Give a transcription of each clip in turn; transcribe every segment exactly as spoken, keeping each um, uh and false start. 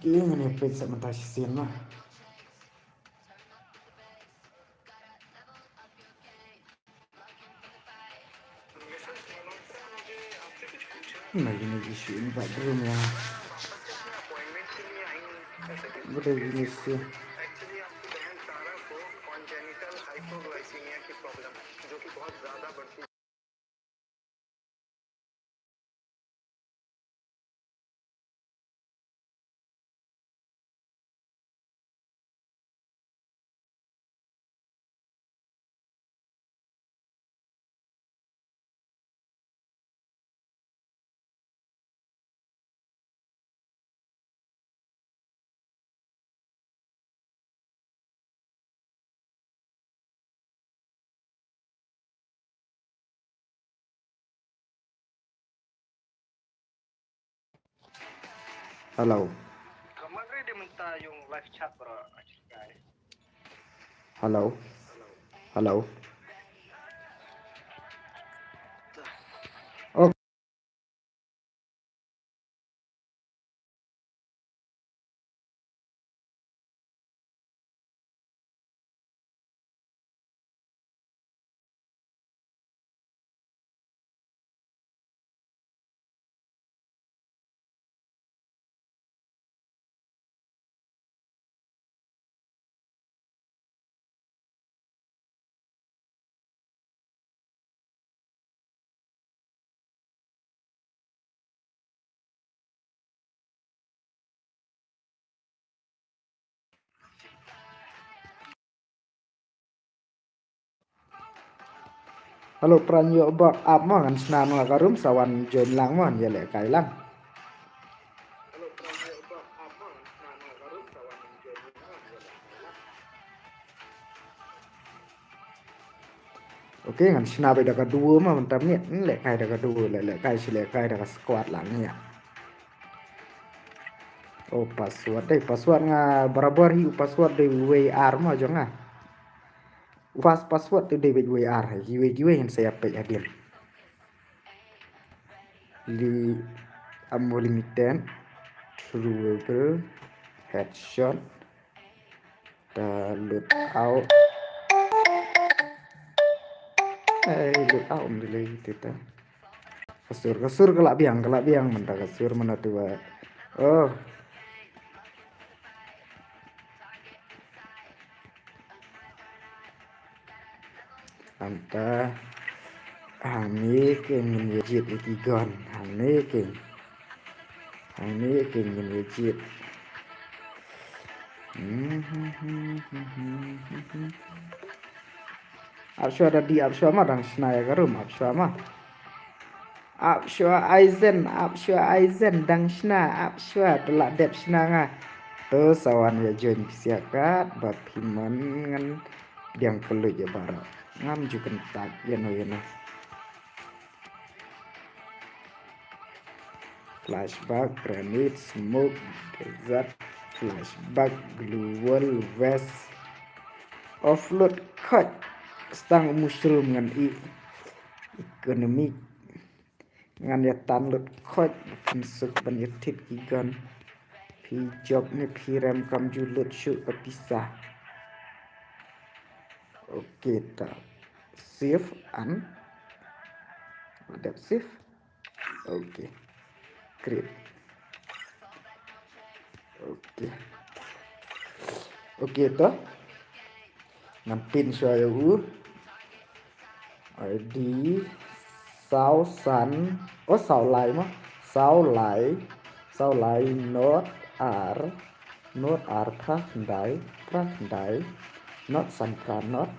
Ki ngan ïa peit sa mynta shisien ma. Na, ini issue ini tak belum ya. Udah ini sih. Hello. Hello. Hello. Hello, pran ïoh bok ap mo, ngan sna noh ka room, sa wan join lang mo, ïa leh kai lang. Okay, ngan sna beit da ka duo mo, mynta miet, leh kai da ka duo, leh, leh kai, shi leh kai da ka squad lang ïa. Oh, password dei, password nga barabor hi u password dei wei ar mo jong nga. Pas password tu dei beit wei ar, kiwei kiwei ngan sa ïa peit hadien. Li amo limited, trouble, headshot, ta load out. Ai, load out um delay tu ta. Ka sur, ka sur ka la biang, ka la biang mynta ka sur mynta tu ba. Oh. Mynta hangne ke ngin ïa jied ïa ki gun. Hangne ke. Hangne ke ngin ïa jied. Ap shuwa da dei, ap shuwa ma dang shna ïa ka room, ap shuwa ma. Ap shuwa Aizen, ap shuwa Aizen, dang shna, ap shuwa, te la dep shna nga. To sa wan ïa join phi sha kat, ba phi mon ngan pdiang kylluid ïa baroh. Ngam ju kyntait ïano ïano. Flashbang, grenade, smoke, desert, flashbang, global, vest, offload, khoit, stang mushroom ngan ïeh. Economic. Ngan ïa tan lut khoit, phin suk ban ïa thied ki gun. Phi job ne phi rem kam ju lut shuh ka pisa. Okay, ta save and dep save. Okay. Create. Okay. Okay, to. Ngan pin shuwa ïa u. I D saw san, oh, saw lai mo. Saw lai, saw lai not ar, not ar phra khyndai, phra khyndai, not san phra, not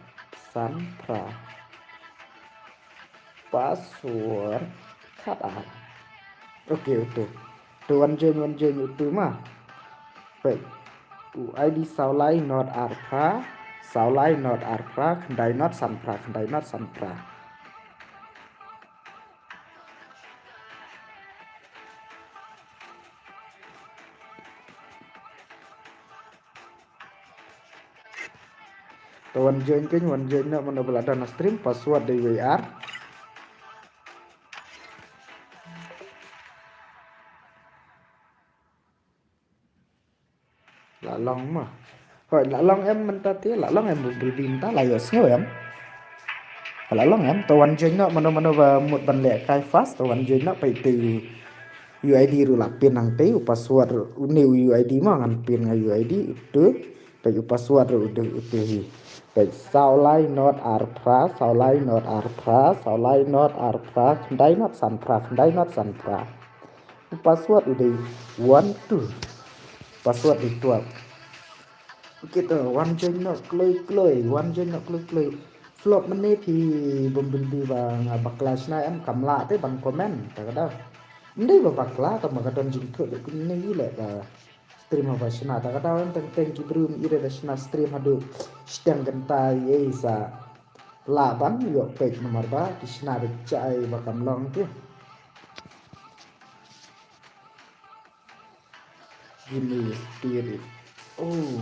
san phra. Password khat ar. Okay, utu. To wan join, wan join utu ma. Peit. U I D saw lai not ar phra, saw lai not ar phra, khyndai not san phra, khyndai not san phra. To wan join kein, wan join noh mano ba la don ha stream, password dei wei ar. La long ma. Hoi, la long em mynta te, la long em Bumblebee mynta, la ïohsngew em. La long em, to wan join noh, mano mano ba mut ban leh kai fast, to wan join noh, peit te u U I D ruh la pin nangtei, u password ruh, une u U I D ma ngan pin nga U I D, utu, peit u password ruh utu, utu hi. Peit saw lai not ar phra, saw lai not ar phra, saw lai not ar phra, khyndai not san phra, khyndai not san phra. U password u dei one two. Password dei twelve. Okay to, wan join noh kloi kloi, wan join noh kloi kloi. Flop mynne phi Bumblebee ba nga bakla shna em, kam lah te ban comment, ta ka daw. Ym dei ba bakla, tang ba ka don jingthoh da kumne hi leh ba stream haba shna, ta ka daw em, teng teng ki briew ym i re da shna stream haduh shiteng kynta ei sa lah ban ïoh peit namar ba ki shna da jai ba kam long te. Give me your spirit. Oh.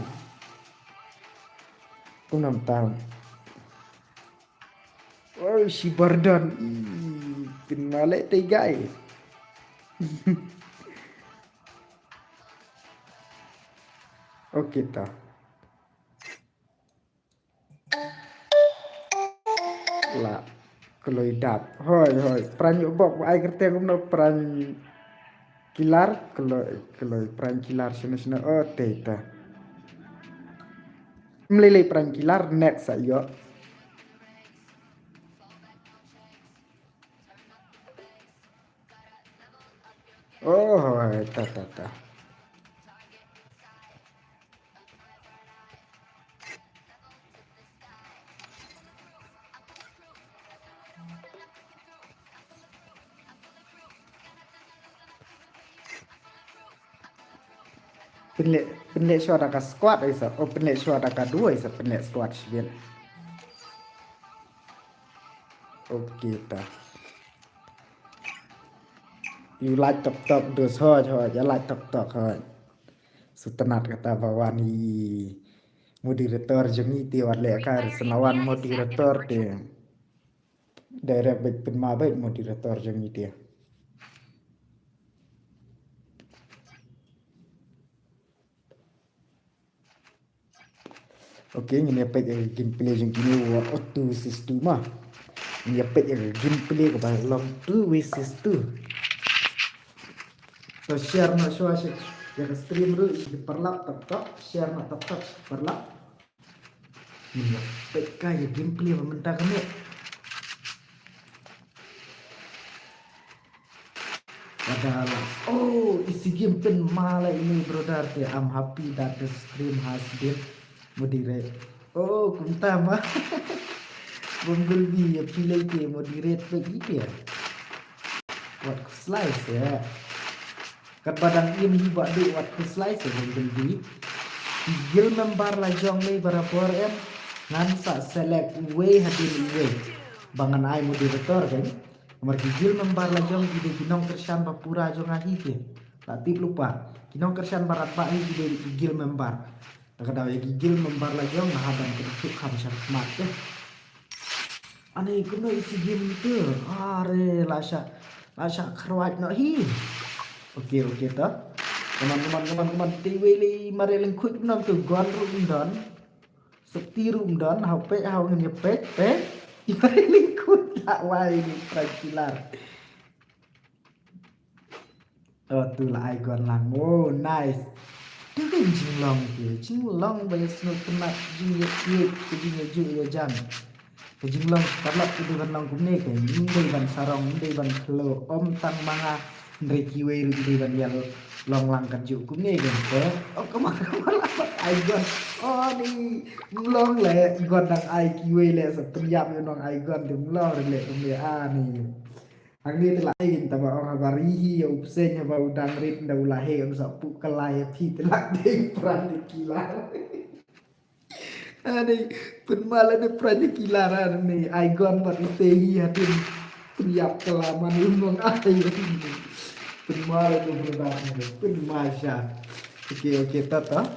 Kumno tam. Oh, shi Bardon. Ih, pynmaleh te guy. Okay ta. La kloi dap. Hoi, hoi. Pran ïoh bok ba ai kyrteng kumno, pran kilar, kloi, kloi pran kilar shano shano. Oh, te ta. Mlei lei pran kilar, next sa ïoh. Oh, hoi, ta, ta, ta. Pynleh, pynleh shuwa da ka squad isa. Oh, pynleh shuwa da ka duo isa, pynleh squad shibit. Okay ta. You like tok tok, dus hoj hoj, ya like tok tok hoj. Sngewtynnat kata ba wan hi moderator jong ngi te, wat leh kai re, sa la wan moderator te. Direct beit, pynma beit moderator jong ngi te. Okay, ngin ïa peit ïa ka gameplay jong kine, wa, oh, two versus two ma. Ngin ïa peit ïa ka gameplay kaba long two versus two. To share noh shuwa sha ïa ka stream ruh, ïa paralok tok tok, share noh tok tok paralok. Ngin ïa peit ka ïa gameplay ba mynta kane. Lada la, oh, i Sigim pynma la ine brother te, I'm happy that the stream has been moderate. Oh, kumta ma. Bumblebee ïa phi lei te moderate bad ine. Wat khuslai se. Katba dang im hi ba dei wat khuslai se Bumblebee. Ki guild member la jong lei barabor em. Ngan sa select uwei hadien uwei ba ngan ai moderator kan. Namar ki guild member la jong ki dei ki nongkyrshan ba pura jong nga hi ki. La tip lypa. Ki nongkyrshan ba radbah hi ki dei ki guild member. Ta ka daw ïa ki guild member la jong nga hap ban kynthup kham shakhmat te. Ani kumno i Sigim te. Are la shah, la shah kharwait noh hi. Okay, okay ta. Come on, come on, come on, come on. Te wei lei mare lengkhuit kumno te, gun ruh ym don. Sopti ruh ym don, haw peit, haw ngin ïa peit, peit. I mare lengkhuit la wai ni pran kilar. Oh, tu la ai gun lang. Oh, nice. Tu ka jinglong te. Jinglong ba ïa sngewtynnat, jingïeit, ka jingïajuh ïajan. Ka jinglong paralok ka dei ban long kumne ka. Ym dei ban sarong, ym dei ban khloo. Ym tang ma nga, hynrei kiwei ruh ki dei ban ïa long lang kajuh kumne ka. Oh, come on, come on, ai gun. Oh, ni ym long leh, gun dang ai kiwei leh sa pynïap ïa u nong ai gun te, ym long re leh kumne, ah, ni. Hangne te la ai, tang ba ong haba ri hi ïa u bseiñ, haba u dang rit ynda u la heh un sa puh kylla ïa phi, te la dei pran ïa ki la. Ani pynma lane pran ïa ki la ra ni, ai gun bad ite hi hadien pynïap kylla man u nong ai. Pynma lane pynma, pynma sha. Okay, okay, ta ta.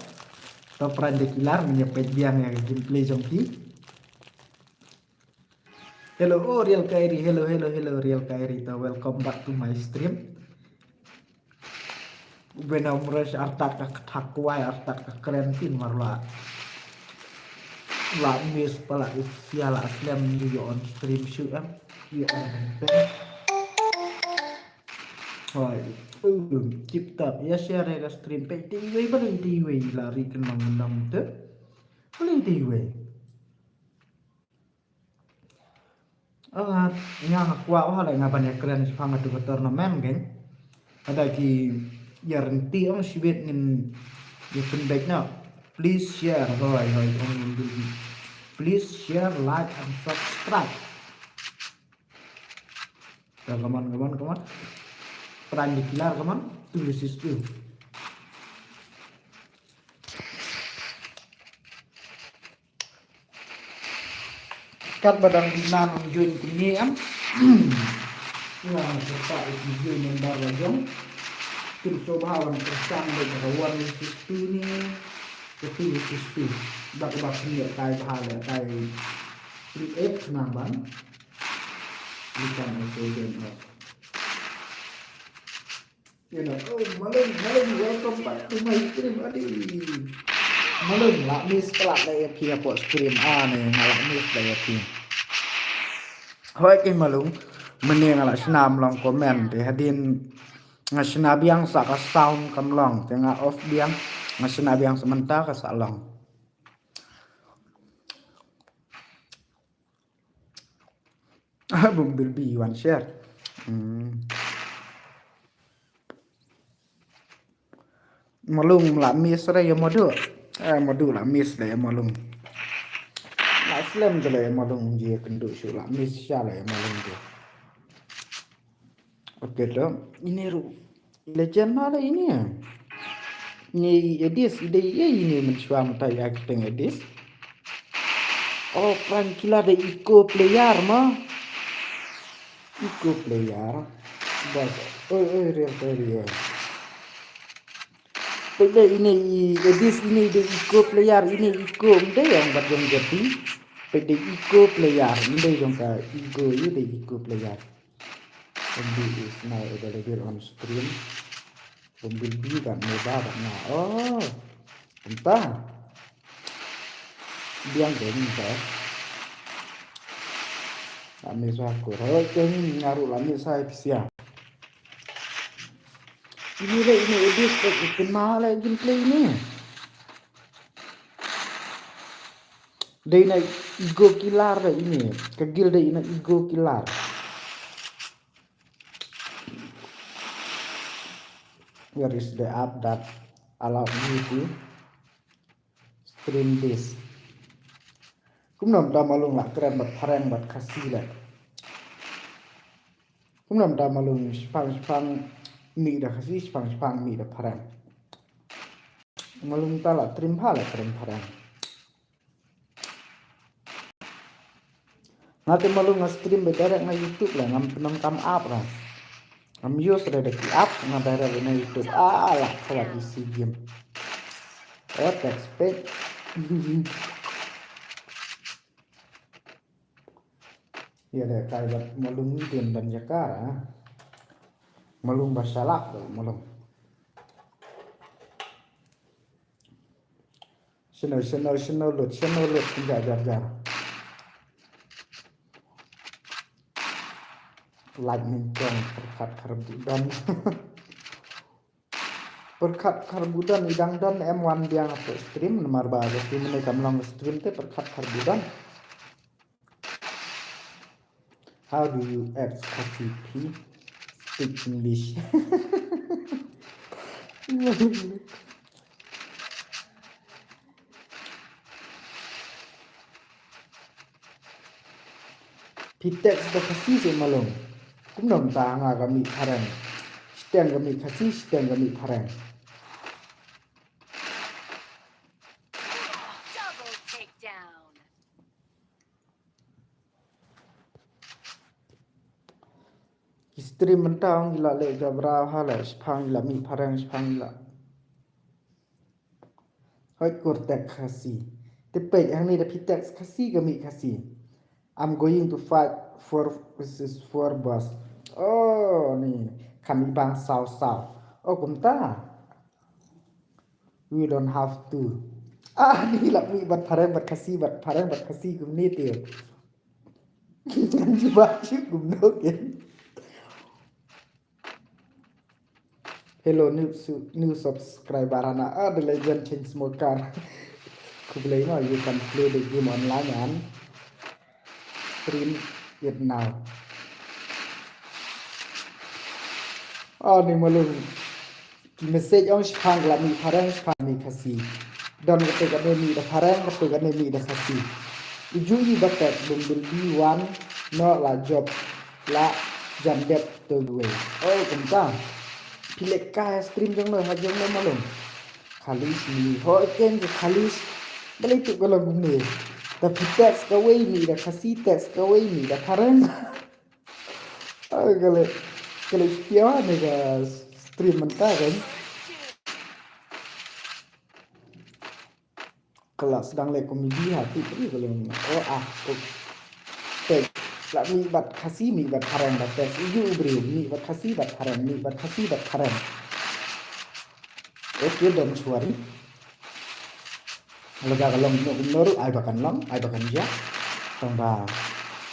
Ta pran ïa ki la, ngin ïa peit biang ïa ka gameplay jong ki. Hello, oh, Real Kairi. Hello, hello, hello, Real Kairi. Ta, welcome back to my stream. Bena umres artat ka kthak kwai artat ka kren tin mar la. La miss pala sia la slem ïa on stream shu em. Ïa on pen. Hoi. Um, tip tap. Ïa share ka stream pe ti wei bali ti wei la ri kenang nang te. Bali ti wei. Ah, nga kwah ba la nga ban ïa kren shaphang atu ka tournament kan. Ada ki ïa renti ong shibit ngin ïa pynbeit na. Please share, hoi hoi ong ngin dulu. Please share, like and subscribe. Come on, come on, come on. Pran di kilar, come on. Two versus two. Kat ba dang di nan join kini am. Nga serta di join member la jong. Tim so bha wan kersang ba ka one versus two ni. Ka two versus two. Bak bak ni kai bha le kai three eight nang ban. Bukan itu game. You know, oh, Malung, Malung, welcome back to my stream, adi. Malung, la miss pala la ïa phi hapoh stream, ah, ne, nga la miss la ïa phi. Hoi ki Malung, mene nga la shna ym long comment, te hadien nga shna biang sa ka sound kam long, te nga off biang, nga shna biang sa mynta ka sa long. Bumblebee wan share. Hmm. Malung la miss re ïa Madu. Eh, Madu la miss re ïa Malung. La slem de re ïa Malung je kendu shu la miss sha re ïa Malung je. Oke to. Ini ru. Legend ma le ini. Ni Edis, ide ye ini mensuam ta ya keteng Edis. Oh, pran kila de eco player ma. Eco player. Bas. Oi, oi, real player. Pede ini Edis ini de eco player, ini eco mde yang bat jong jati. Pede eco player, mde jong ka ego ye de eco player. Bumblebee is now available on stream. Bumblebee bad Meba bad nga. Oh. Entah. Biang deh ni dah. Ami sa ko ro ke ni ngaru la mi sa pisia. Ini le ini Edis le ikin ma le gameplay ni. Dei na ego killer dei ini. Ka guild dei ina ego killer. Where is the app that allow you to stream this? Kumno mynta Malung la kren bad phareng bad Khasi le. Kumno mynta Malung shipang shipang mih da Khasi, shipang shipang mih da phareng. Malung mynta la trim pha la trim phareng. Nga te Malung nga stream ba direct na YouTube la, ngam pyndonkam app ra. Ngam use ra da ki app, nga direct na YouTube. Ah, la khawat isi game. Oh, text page. Ïa da kai bad Malung ni dien dan jaka ra. Malung ba shalak da Malung. Shano, shano, shano lut, shano lut, pynjah jar jar. Like nyngkong, pyrkhat kharbuh don. Pyrkhat kharbuh don, i dang don em wan biang hapoh stream, namar ba ka stream ne kam long stream te pyrkhat kharbuh don. How do you add Khasi P? Speak English. Phi text da Khasi se Malung. Kumno mynta nga ka mih phareng. Shiteng ka mih Khasi, shiteng ka mih phareng. Double takedown. Ki stream mynta ong ila leh jabra ha la shipang ila mih phareng shipang ila. Hoi kur text Khasi. Te peit hangne da phi text Khasi ka mih Khasi. I'm going to fight four versus four boss. Oh, ni. Kham i bang saw saw. Oh, kumta. We don't have to. Ah, ni lah mih bad phareng bad Khasi bad phareng bad Khasi kumne te. Ngan jubab shuh kumno ken. Hello, new su-, new subscriber, Hana. Ah, the legend Chainsmoker. Khublei mo, you can play the game online and stream it now. Ah, ni malum. Ki message ong shiphang la mih phareng, shiphang mih Khasi. Don kata kane mih da phareng, kata kane mih da Khasi. Uju i batek bum bil bi wan, no la job, la jan dep to gue. Oh, kumta. Phi leh kai stream jong no, ha jong no malum. Khalish ni, ho ken ke Khalish. Balei tu kalau kumne. Tapi text kawei mih da Khasi, text kawei mih da phareng. Ah, kale, kale setia ne ka stream mynta kan. Kala sedang leh komedi ha tu tadi kale. Oh, ah, oh. Tek. La mih bad Khasi, mih bad phareng bad tek. Uju u briew, mih bad Khasi bad phareng, mih bad Khasi bad phareng. Okay, don't worry. Lada ka long kumno kumno ruh, ai ba kan long, ai ba kan jia. Tang ba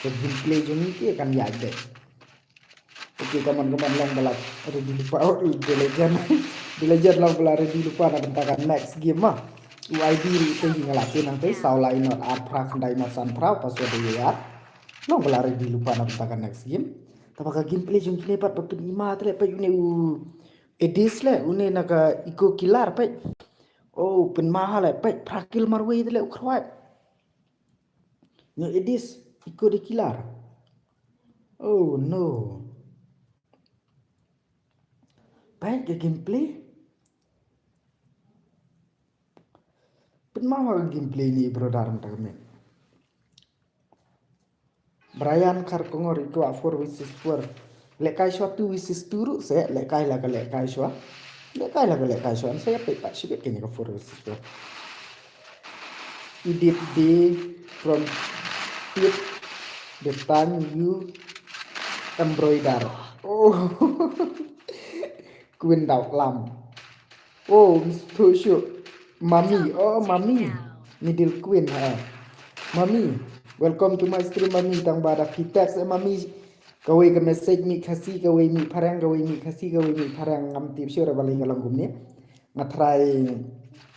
ka gameplay jong ngi ki kan ïaid beit. Okay, come on, come on, long ba la ready lypa, oh, The Legend. The Legend long ba la ready lypa na bynta ka next game ma. U ID ruh te ngi la pyn nangte, saw lai nod ar phra khyndai nod san phra, password ïa. Long ba la ready lypa na bynta ka next game. Tang ba ka gameplay jong kine pat ba pyn-i ma te leh pat une u Edis leh, une na ka Eco Killer peit. Oh, pynmaha leh peit, phra kill marwei te leh u khrwai. No Edis, Eco the Killer. Oh no. Peit ka gameplay. Pynmaha ka gameplay ni brother mynta ka met. Brian Kharkongor i kwah four versus four. Leh kai shwa two versus two ruh se, leh kai la ka leh kai shwa. Leh kai la ka leh kai shwa, se peit pat shibit kane ka four versus four. Edit day from tip the time you embroider. Oh. Queen Daw Lam. Oh, Mister Shu. Mami, oh, Mami. Middle Queen, ha. Mami, welcome to my stream, Mami. Tang ba da phi text, eh, Mami. Kawei ka message mih Khasi, kawei mih phareng, kawei mih Khasi, kawei mih phareng. Ngam tip shuh ra balei ka long kumne. Nga try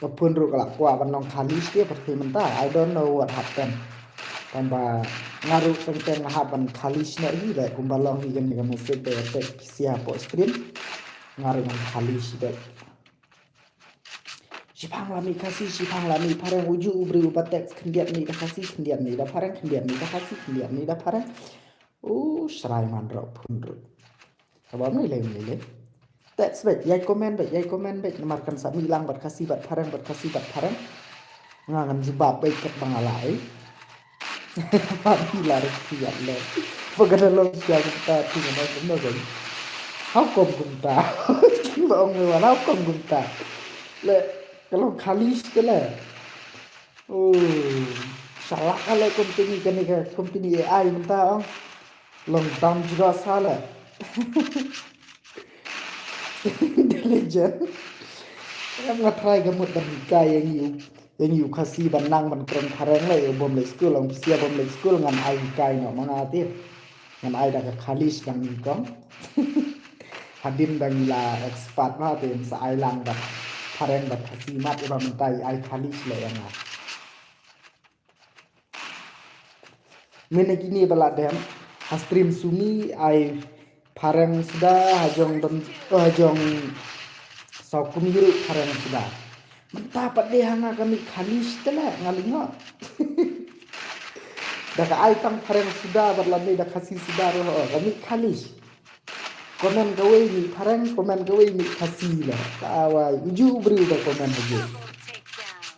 ka phone ruh ka la kwah ban long Khalish te, pyrthei mynta. I don't know what happened. Tang ba nga ruh teng teng nga hap ban Khalish noh hi, da kumba long hi kane ka message da text phi sia hapoh stream. Nga ruh ngan Khalish da. Shiphang la mih Khasi, shiphang la mih phareng, uju u briew uba text khyndiat mih da Khasi, khyndiat mih da phareng, khyndiat mih da Khasi, khyndiat mih da phareng. U shrai man ruh phone ruh. Kaba mei lei mei lei. Text beit, ïai comment beit, ïai comment beit. Namar kan sa mih lang bad Khasi bad phareng, bad Khasi bad phareng. Nga ngan jubab beit kat ba nga la ei. Phi la rek phi ïa le. Pha ka da long sia kumta phi ngan ong kumno kan. How come kumta? Ki ba ong me wan how come kumta? Le ka long Khalish ka le. Oh, shalak ka le company kane ka company A I mynta ong. Long dam juga sala. The Legend. Em nga try ka mut ban hikai ïa ngi u, ïa ngi u Khasi ban nang ban kren phareng le, ïa u bym leit skul, long phi sia bym leit skul ngan ai hikai noh ma nga te. Ngan ai da ka Khalish dang nyngkong. Hadien ba ngi la expert ma te sa ai lang bad phareng bad Khasi mat, ïa ba mynta i ai Khalish le ïa nga. Mynne kine ba la dem ha stream sumi ai phareng suda, ha jong don, eh, ha jong Sawkmie ruh phareng suda. Mynta pat de ha nga ka mih Khalish te le nga lyngngoh. Da ka ai tang phareng suda bad lane da Khasi suda ruh, oh, ka mih Khalish. Comment kawei mih phareng, comment kawei mih Khasi la. Kawei uju u briew ba comment ha ju.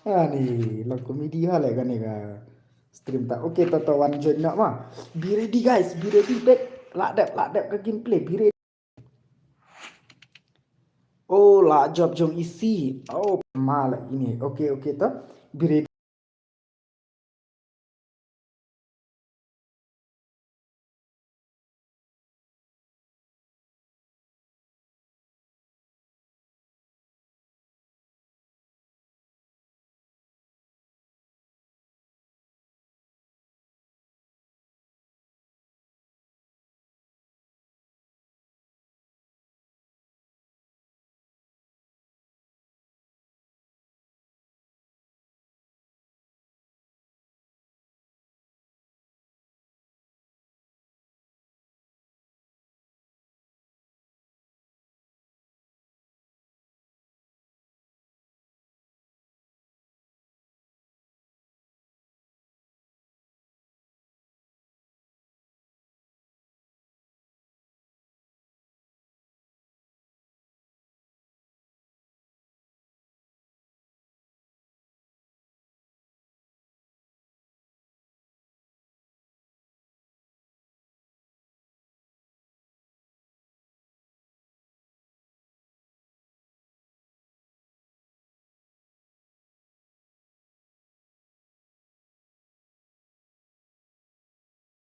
Ani long comedy ha le kane ka stream ta. Okay, to to wan join noh ma. Be ready guys, be ready beit. La dep, la dep ka gameplay, be ready. Oh, la job jong isi. Oh, ma la ini. Okay, okay to. Be ready.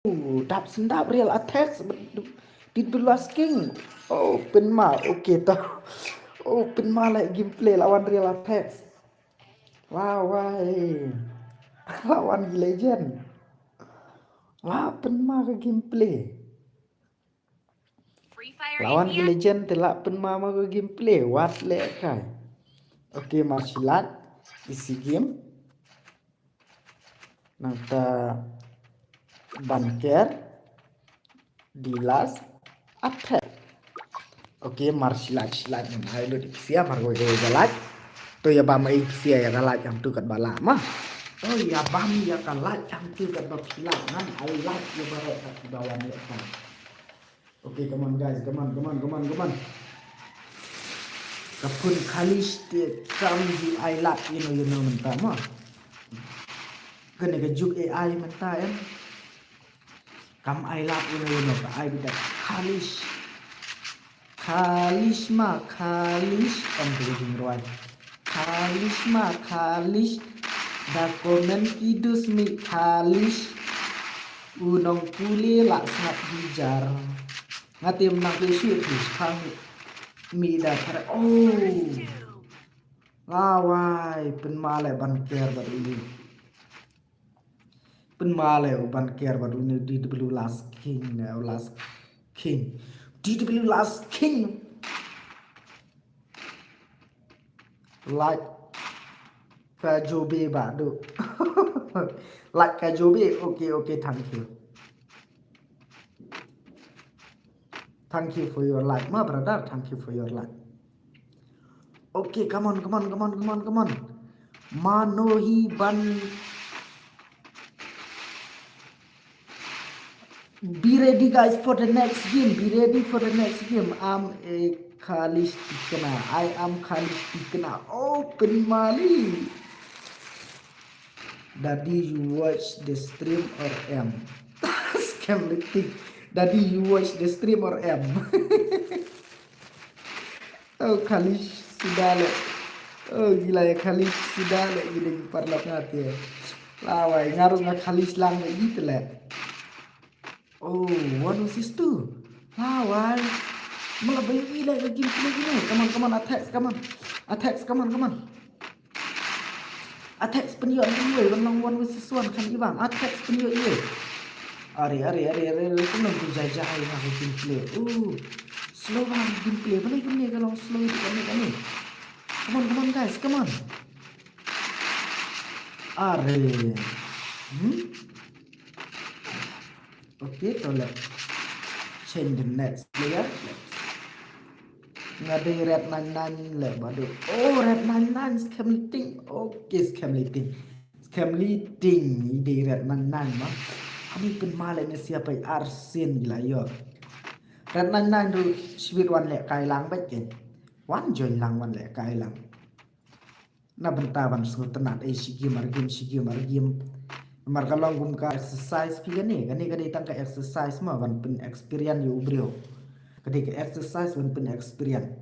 Dap sendap Real Attack. Did be last king. Oh, pynma. Okay to. Oh, pynma leh gameplay la wan Real Attack. Wow, wai. La wan ki legend. Wow, pynma ka gameplay. La wan ki legend te la pynma ma ka gameplay. Wat leh kai. Okay, Marshal Art. Easy game. Nangta Banker. Di last. Attack. Okay, mar shilat shilat ngan ai lut ipsia mar wei wei da lait. To ïa bam ai ipsia ïa da lait ïa tu kat ba lah ma. To ïa bam ïa ka lait ïa tu kat ba phi lah ngan ai lait ïa baroh kat ba wan ïa ka. Okay, come on guys, come on, come on, come on, come on. Ka phone Khalees te kam ju ai lait ïa no ïa no mynta ma. Kane ka juk A I mynta em. Kam ai lait ïa no ïa no ka ai beit da Khalees. Khalees ma Khalees kam tu jingrwai. Khalees ma Khalees. Da comment ki dus mi Khalees. U nongpule la sngap bijar. Nga te mynta ki shu phi sphang mi da thare. Oh. Lawai, pynma leh Banker bad u. Pynma leh u Banker bad u ne D W Last King ne, u Last King. D W Last King. Like ka jobe ba du. Like ka jobe. Okay, okay, thank you. Thank you for your like, my brother. Thank you for your like. Okay, come on, come on, come on, come on, come on. Manohi ban. Be ready, guys, for the next game. Be ready for the next game. I'm a Khalees Tikna. I am Khalees Tikna. Open Mali. Daddy, you watch the stream or am? Scam leating. Daddy, you watch the stream or am? Oh, Khalees suda leh. Oh, gila ya Khalees suda leh gila ki paralok nga te. Lawai, nga ruh nga Khalees lang leh gitu leh. Oh, one versus two. Lawai. Mala bayu i leh ka gameplay gini. Come on, come on, attacks, come on. Attacks, come on, come on. Attacks pynïoh ïa iwei, wan long one versus one khan i bang. Attacks pynïoh ïa iwei. Are, are, are, are, are, kumno tu jai jai ha ka gameplay. Uh, slow bang gameplay, balei kumne ka long slow ïa kane, kane. Come on, come on, guys, come on. Are. Hmm? Okay, to let's change the next player. Let's. Nga dei Red nine nine leh ba dei. Oh, Red nine nine scam leating. Okay, scam leating. Scam leating. I dei Red nine nine ma. Ani pynma leh ne siapa i arsin gila yo. Red nine nine ruh shibit wan leh kai lang bad ke. Wan join lang wan leh kai lang. Na bynta ban sngewtynnat ei shi game ar game shi game ar game. Namar ka long kum ka exercise phi kane, kane ka dei tang ka exercise ma ban pyn experience ïa u briew. Ka dei ka exercise ban pyn experience.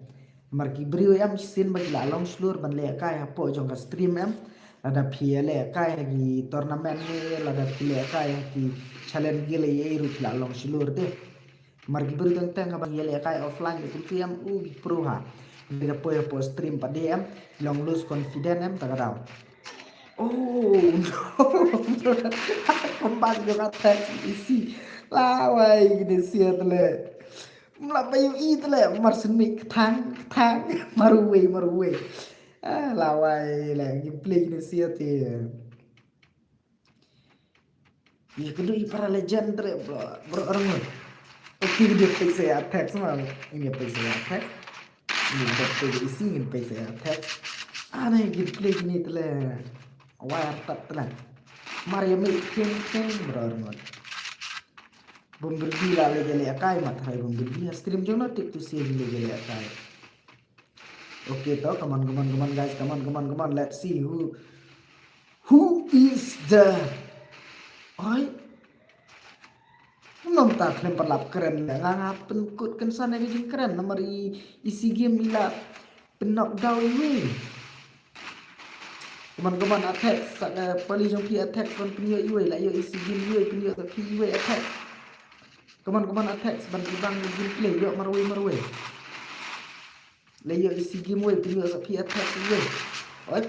Namar ki briew em shisien ba ki la long shlur ban lehkai hapoh jong ka stream em. Lada phi ïa lehkai ha ki tournament ne, lada phi lehkai ha ki challenge guild ei ei ruh phi la long shlur te. Mar ki briew teng teng haba ngi ïalehkai offline da kumtu em u ki pro ha. Ngi da poi hapoh stream pat de em, long lose confidence em ta ka daw. Oh no. Comeback jong Attax isi. Lawai kine sia tele. Mla bayu i tele mar sen mi ktang ktang. Marwei marwei. Ah, lawai le gameplay kine sia te. Ïa kynduh i para legend tre bro, bro orang. Okay, dia pek saya Attax ma. Ini pek saya Attax. Ini dia pek isi ini pek saya Attax. Ana gameplay ini tele. Wire tat tele. Mar ïa mi king king bro orang. Bumberdi la le jale akai mat hai Bumberdi. Stream jong na tik tu si le jale akai. Okay, to, come on, come on, come on, guys, come on, come on, come on. Let's see who, who is the, oi, ngam ta khlem pat lap kren le nga, nga pynkut kynsan ïa ka jingkren namar i, i SEA Games i la pyn knock down i. Come on, come on, attack. Sa, eh, pali jong phi attack ban pynïoh iwei, la ïoh i Sigim iwei, pynïoh sa phi iwei attack. Come on, come on, attack ban pynbang gameplay, ïoh marwei marwei. La ïoh i Sigim wei, pynïoh sa phi attack iwei. Oi,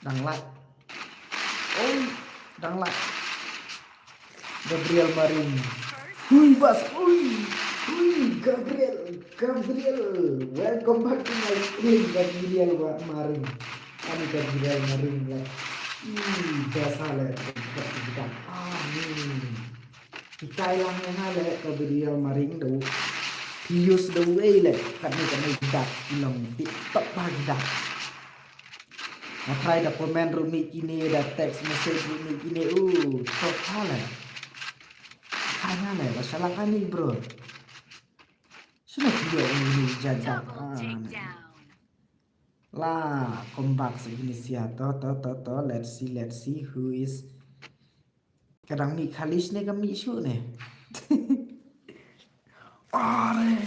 dang lait. Oi, dang lait. Gabriel Maring. Hui bas, hui, hui, Gabriel, Gabriel. Welcome back to my stream, Gabriel Wa-, Maring. Ani Gabriel Maring le. Ih, biasa le. Ani. Ki kai lang ïa nga le Gabriel Maring da u. Phi use da uei le. Katne katne ki dak ki long tip top ba ki dak. Nga try da comment ruh mih kine, da text message ruh mih kine. Uh, tough pha le. Kai nga le, ba shalak ani bro. Shano ki ïoh uni jadak. Ah, la, come back sa kine sia. To, to, to, to. Let's see, let's see who is. Ka dang mih khalis ne ka mih shuh ne. Are.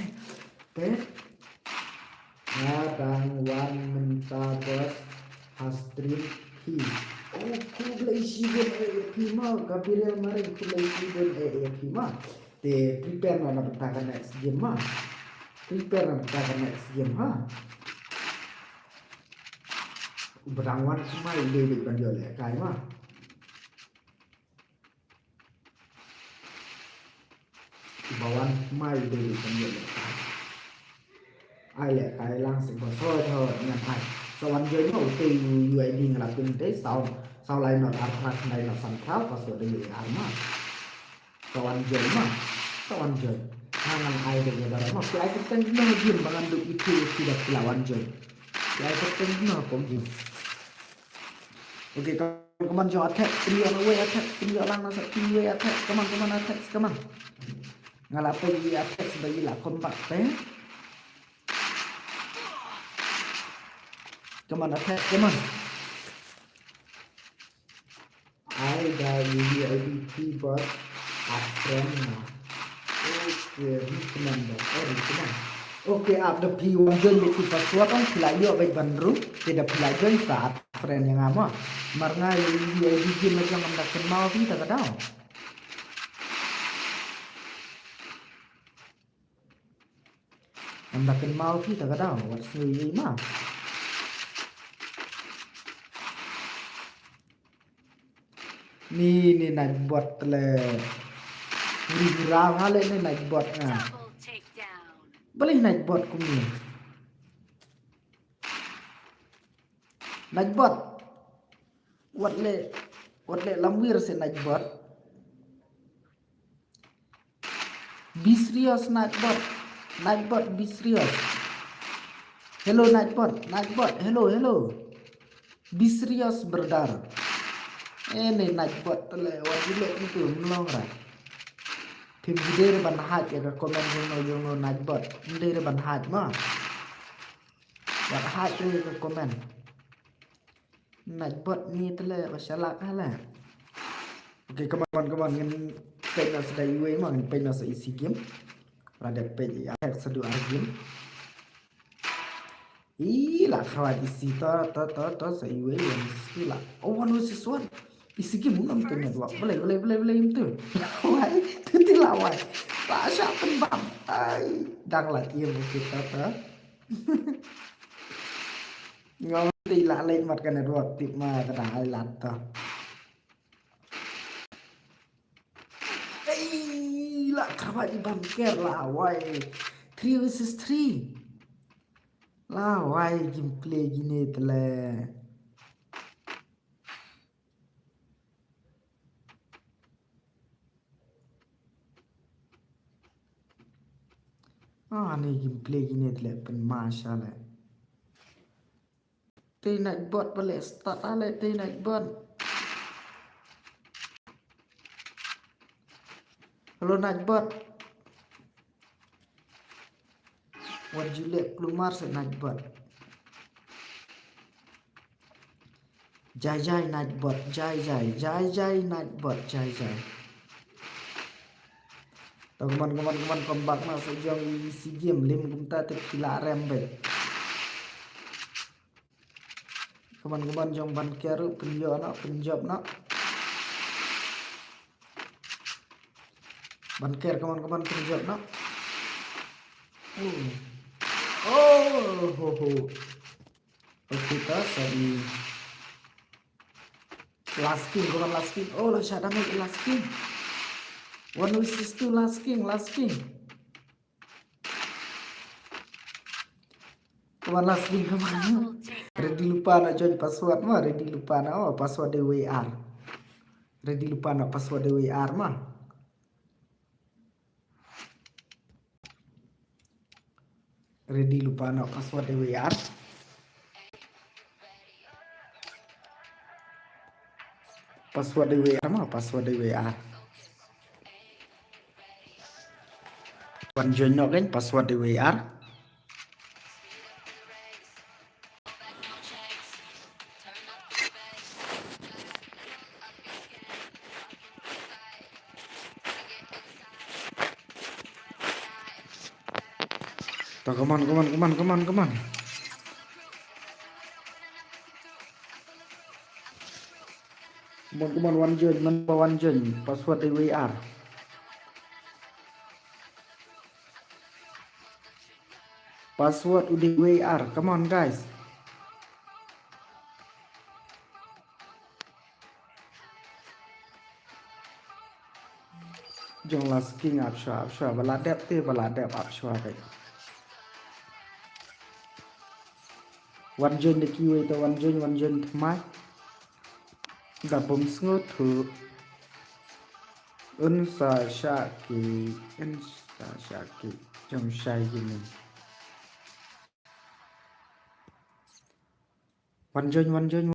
Te. Nga dang wan mynta boss ha stream phi. Oh, khublei shibun eh ïa phi ma, Gabriel Maring, khublei shibun eh ïa phi ma. Te prepare noh na bynta ka next game ma. Prepare na bynta ka next game ha. Ba dang wan kumai dei dei ban ïoh lehkai ma. Ba wan mai dei dei ban ïoh lehkai. Ai lehkai lang seh ba soi thaw ngan ai. Sa wan join ma u tei u U I D nga la pyn tei saw, saw lai not ar phra khyndai not san phra, password dei ar ma. Sa wan join ma. Sa wan join. Nga ngan ai dei ïa baroh ma. Phi ai kyrteng noh game ba ngan duh ïa phi ïa phi da phi la wan join. Phi ai kyrteng noh ko game. Okay, come on, come on, jong attack, pynïoh na wei attack, pynïoh lang na sa phi wei attack, come on, come on, attack, come on. Nga la pynïoh attack ba i la combat te. Come on, attack, come on. Ai da i I D P boss add friend na. Okay, recommend boss. Oh, recommend. Okay, ap da phi wan join bad phi password ong phi la ïoh bad ban ru. Te da phi la join sa add friend ïa nga mo. Mar nga i I D P ma jong ngam da kynmaw phi ta ka daw. Ngam da kynmaw phi ta ka daw, wat sngew ïa i ma. Ni, ni Nightbot le. Ri ra ha le ni Nightbot nga. Double takedown. Balei Nightbot kumne? Nightbot. Wat le, wat le lamwir se Nightbot. Be serious, Nightbot. Nightbot, be serious. Hello, Nightbot. Nightbot, hello, hello. Be serious, brother. Eh, ni Nightbot, tele, wat dilek ni tu, melong ra. Phim jidere ban hide ïa ka comment jong no, jong no, Nightbot. Jidere ban hide ma. Wat hide ïa ka comment. Nightbot ni tele ba shalak ha le. Okay, come on, come on, ngin peit noh sa da iwei ma, ngin peit noh sa isi game. Lada peit ïa hack sa du ar game. Ih, la khawat isi to, to, to, to, sa iwei, one versus two la. Oh, one versus one. Isi game ngam tu network. Boleh, boleh, boleh, boleh tu. Lawai, tu ti lawai. Ta sha pynbam. Ai, dang la tiam kita ta. Ngam ti la leh mat ka network tip ma ka dang ai lat ta. Ei, la kaba i ban ker lawai. Three versus three. Lawai gameplay gine tele. Ah, ni gameplay gine tele pynmasha le. Te Nightbot ba leh start ale te Nightbot. Hello Nightbot. Wat ju leh klumar se Nightbot. Jai jai Nightbot, jai jai, jai jai Nightbot, jai jai. To, come on, come on, come on, come back na sa jong i isi game, lim kumta te phi la rem beit. Kaman kaman jong ban ker ruh pynjop noh, pynjop noh. Ban ker kaman kaman pynjop noh. Oh. Oh, ho, ho. Okay, ta sa ni. Last king, kaman last king. Oh, la shah damage last king. One versus two, last king, last king. Kaman last king, kaman. Ready lypa noh join password ma, ready lypa noh, oh, password dei W R. Ready lypa noh password dei W R ma. Ready lypa noh password dei W R. Password dei W R ma, password dei W R. Wan join noh kein, password dei W R. To, come on, come on, come on, come on, come on. Come on, come on, wan join, man ba wan join. Password dei W R. Password u dei W R. Come on, guys. Jong last king ap shuwa, ap shuwa. Ba la dep te, ba la dep ap shuwa te. Wan join da kiwei te, wan join, wan join thymmai. Da bym sngewthuh. Un sa shah ki, un sa shah ki. Jong shai ki ni. Wan join, wan join.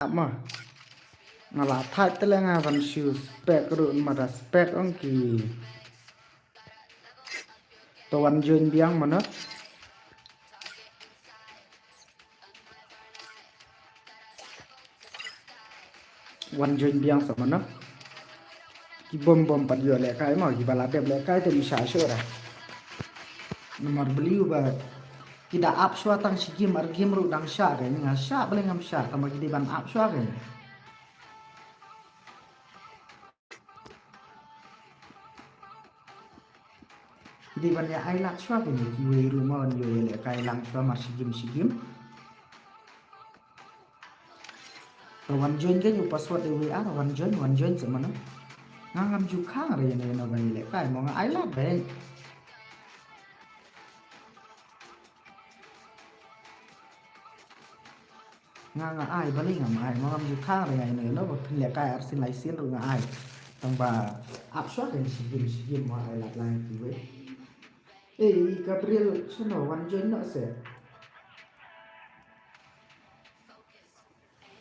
Ap ma. Nga la thait te leh nga ban shu spec ruh ma da spec ong ki. To wan join biang mano. Wan join biang sa mano. Ki bom bom pat ïoh lehkai mo, ki ba la dep lehkai te ym shah shuh da. Namar balei ba ki da ap shuwa tang shi game ar game ruh dang shah kein, nga shah balei ngam shah, tang ba ki dei ban ap shuwa kein. Ki dei ban ïa ai lad shuwa kein, kiwei ruh mo ban ïoh ïa lehkai lang shuwa mar shi game shi game. To wan join kein u password dei W R, wan join, wan join sa mano. Nga ngam ju khang re ïa no ïa no ban ïa lehkai mo, nga ai lad beit. Nga nga ai, balei ngam ai, ma ngam ju khang re nga ïa no ïa no ba phin lehkai arsien lai sien ruh nga ai. Tang ba ap shuwa kein shi game shi game, ma ai lad lang kiwei. Ei, Gabriel, shano wan join noh se?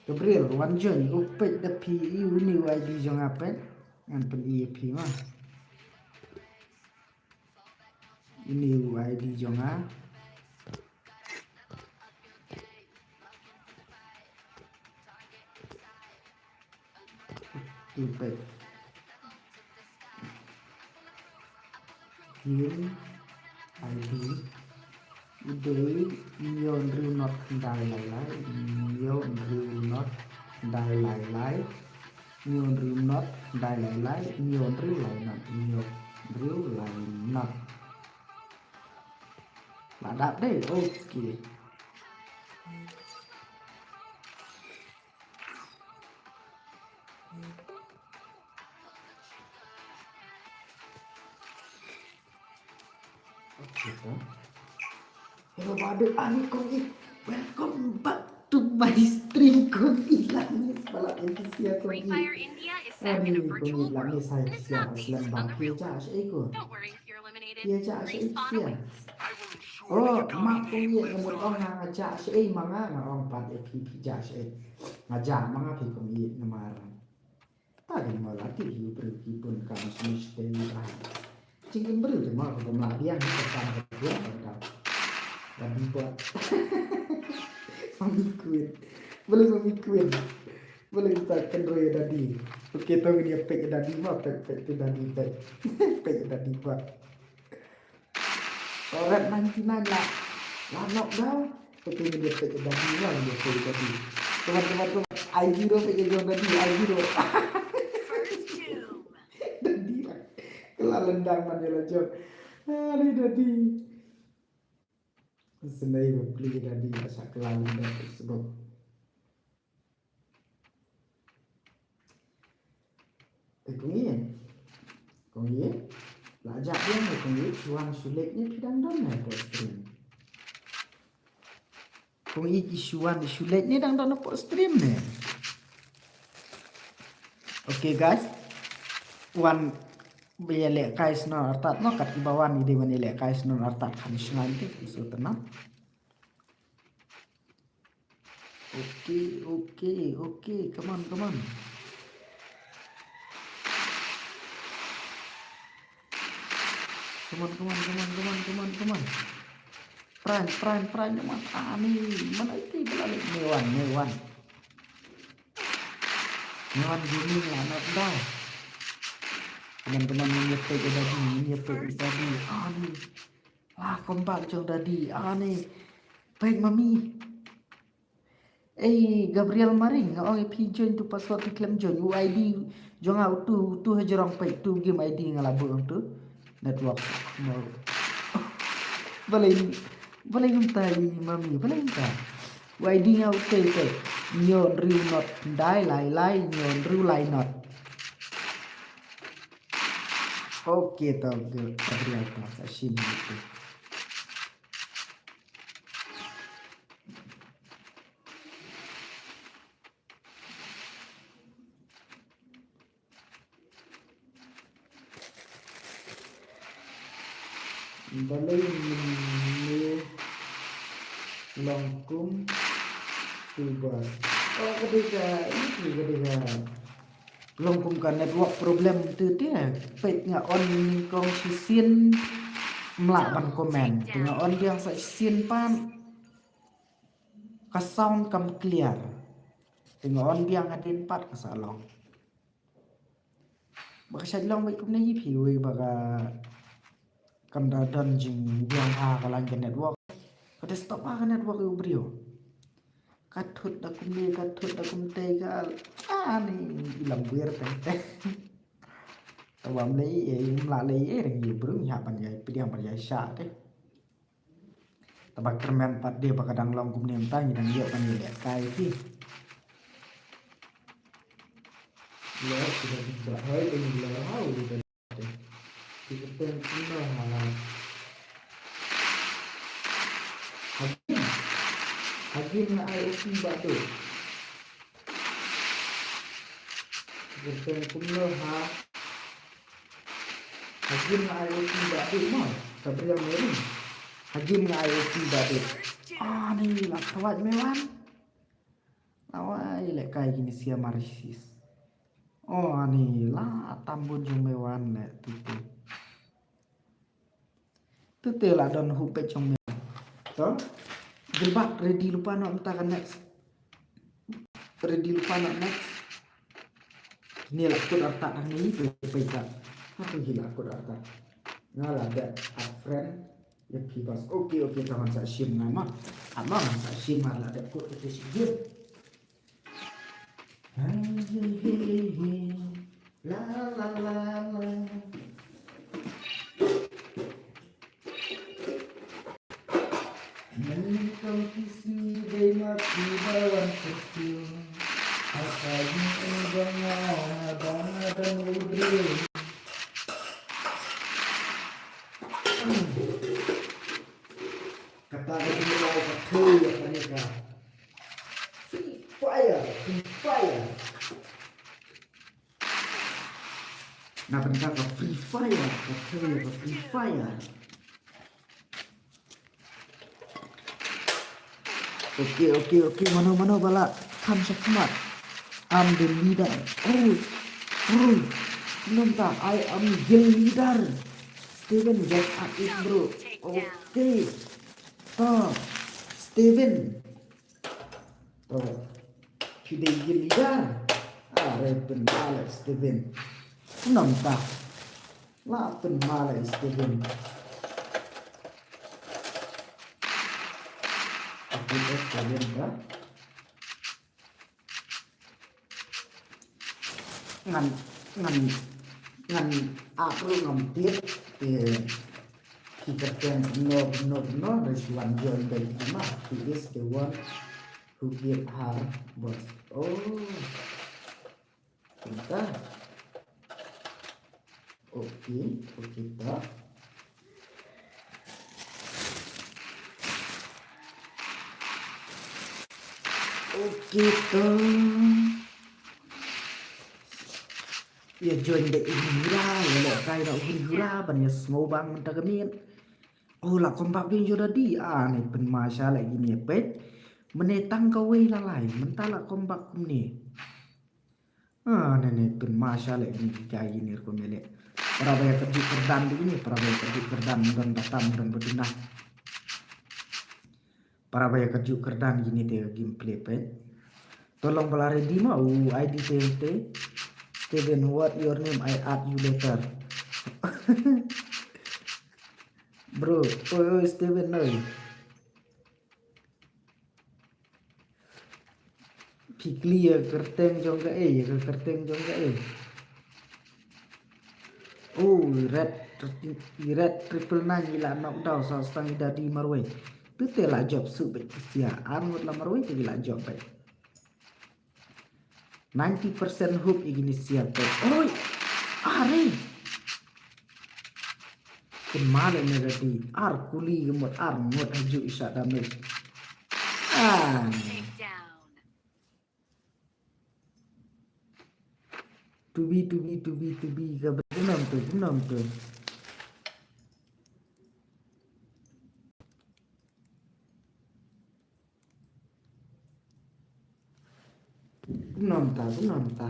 Gabriel, wan join, u peit da phi, i une u I D jong nga peit. Ngan pyni ïa phi ma. Une u I D jong nga. Peit. Game I D u dei hynñiew hynriew not khyndai lai lai, hynñiew hynriew not khyndai lai lai, hynñiew hynriew not khyndai lai lai, hynñiew hynriew lai not, hynñiew hynriew lai not. La dap dei, okay. Okay, to. Hello, brother. Ani Kong I. Welcome back to my stream, Kong I. Lah miss pala N P C ya, Kong I. Free Fire India is set in a Ani Kong I, virtual lah world miss hai and it's siang not based aslam on bang the real pia world. Josh, eh, ko. Don't worry if you're eliminated. Pia Josh, eh, Respawn siang. Awaits. Oh, ma Kong I, nga mut ong nga Josh, eh, ma nga nga ong pat, eh, phi phi Josh, eh. Nga ja ma nga phi Kong I namar. Ta dei mo la ki briew ki bun kam smish te ni ba. Jingim briew te mo ka bym lah biang ka kam ka biang ka dau. Dadi bot. Mami Queen. Boleh Mami Queen. Boleh kita kendro ya dadi. Okey, to ngin ïa pek ya dadi mo, pek pek tu dadi pek. Pek ya dadi bot. Red ninety nine lah. Lah knock down. Tapi ngin ïa pek dadi lah, ngin ïa pek dadi. Teman, teman, teman. I zero pek jong dadi, I zero. Dadi lah. Kela lendang man ïa la jong. Ani dadi. Senai ba pli dadi lah sa kela lendang sebab Eh, Kong I. Kong I. La jah biang, eh, Kong I, shu wan shu leit ne phi dang don ne hapoh stream. Kong I, ki shu wan shu leit ne dang don hapoh stream ne. Okay guys. Wan ba ïalehkai snon artat mo, kat kiba wan i dei ban ïalehkai snon artat kham shngain te, so tenang. Okay, okay, okay. Come on, come on. Come on, come on, come on, come on, come on, come on. Prime, prime, prime, come on. Ani, mana iti pala ni? Mewan, Mewan. Mewan Gaming lah knock down. Come on, come on, ngin ïa pek ïa dadi, ngin ïa pek ïa dadi. Ani. Wah, comeback jong dadi. Ani. Peit mami. Ei, Gabriel Maring, nga ong ïa phi join tu password phi khlem join. U I D jong nga utu, utu hajrong peit tu game I D nga la buh utu. Network. Balei, balei kumta i mami, balei kumta. U I D nga utu peit. Hynñiew hynriew not khyndai lai lai, hynñiew hynriew lai not. Okay, to, Gabriel, to sa shim utu. Balei ngin long kum tu ba. Oh, ka dei ka, iti ka dei ka. Long kum ka network problem tu te. Peit nga on nyngkong shisien, mlah ban comment. Te nga on biang sa shisien pat. Ka sound kam clear. Te nga on biang hadien pat ka sa long. Ba ka shait long beit kumne hi phi wei ba ka kam da don jingbiang ha ka line ka network. Ka desktop ha ka network ïa u briew. Ka thut da kumne, ka thut da kumte ka. Ah, ni i lam wir teng teng. Te bym lei ei, im lah lei ei, dang ïa u briew ngi hap ban ïa pdiang ban ïa shah te. Te ba kyrmen pat de ba ka dang long kumne mynta ngi dang ïoh ban ïalehkai hi. Leh ki dang jahai dang leh hau dang. Ki kyrteng kumno ha. Hagin. Hagin nga ai O P ba dei. Ki kyrteng kumno ha. Hagin nga ai O P ba dei mo. Gabriel Mering. Hagin nga ai O P ba dei. Ani la sawat Mewan. Lawai lehkai kine sia marisis. Oh, ani la tam bun jong Mewan leh tu tu. Tu te la don hup peit jong Mewan. To. Gilbert ready lypa noh mynta ka next. Ready lypa noh next. Kine la kut artat hangne, peit, peit ta. Hato hi la kut artat. Nga la dep add friend ïa phi bas. Okay, okay, to ngan sa shim nga ma. Ama ngan sa shim, nga la dep kut ïa phi shi game. La la la la. Ngan kong kisi dei ma phi ba wan kyrkieh. Asa ïing u ba nga ba nga dang u briew. Kata ka dei ma ka thei ka ne ka. Free Fire, Free Fire. Na bynta ka Free Fire, ka thei ka Free Fire. Okay, okay, okay, mano, mano ba la kham shakhmat. I'm the leader. Oh, oh, nonta, I am the leader. Steven, just add it, bro. Okay. To, Steven. To, phi dei ïa leader. Are pynmaleh Steven. Nonta. La pynmaleh Steven. Phi dei Steven ka. Ngan, ngan, ngan ap ruh ngam tip, eh, ki kyrteng kumno, kumno, kumno, da shu wan join beit ma, he is the one who give her birth. Oh. Kumta. Okay, okay, ta. Okay, ta. Ïa join da i hura, ïa lehkai da u hura, ban ïa sngewbang mynta ka miet. Oh, la comeback dei jong Dadi. Ah, ne pynmasha leh kine peit. Mynne tang kawei la lai, mynta la comeback kumne. Ah, ne, ne pynmasha leh kine ki kai kine rukom ïa leh. Para ba ïa kyrjuh kyrdan di kine, para ba ïa kyrjuh kyrdan, don batam, don baduna. Para ba ïa kyrjuh kyrdan kine te ka gameplay peit. To long ba la ready ma u I D te te. Steven, what your name? I add you later. Bro, oi, oi, Steven, oi. Phi kylli ïa ka kyrteng jong ka ei, ïa ka kyrteng jong ka ei. Oh, red, red triple nine i la knock down sa stang i Dadi marwei. Tu te la jop suk beit ki sia. Ar ngut la marwei te ki la jop beit. Ninety percent hope i kine sia beit. Oi! Are! Kynmaw leh ne Dadi. Ar kuli ka mut, ar ngut ha ju i shah damage. Ah. Tubi, tubi, tubi, tubi, ka ba kumno to, kumno to. Kumno ta, kumno ta.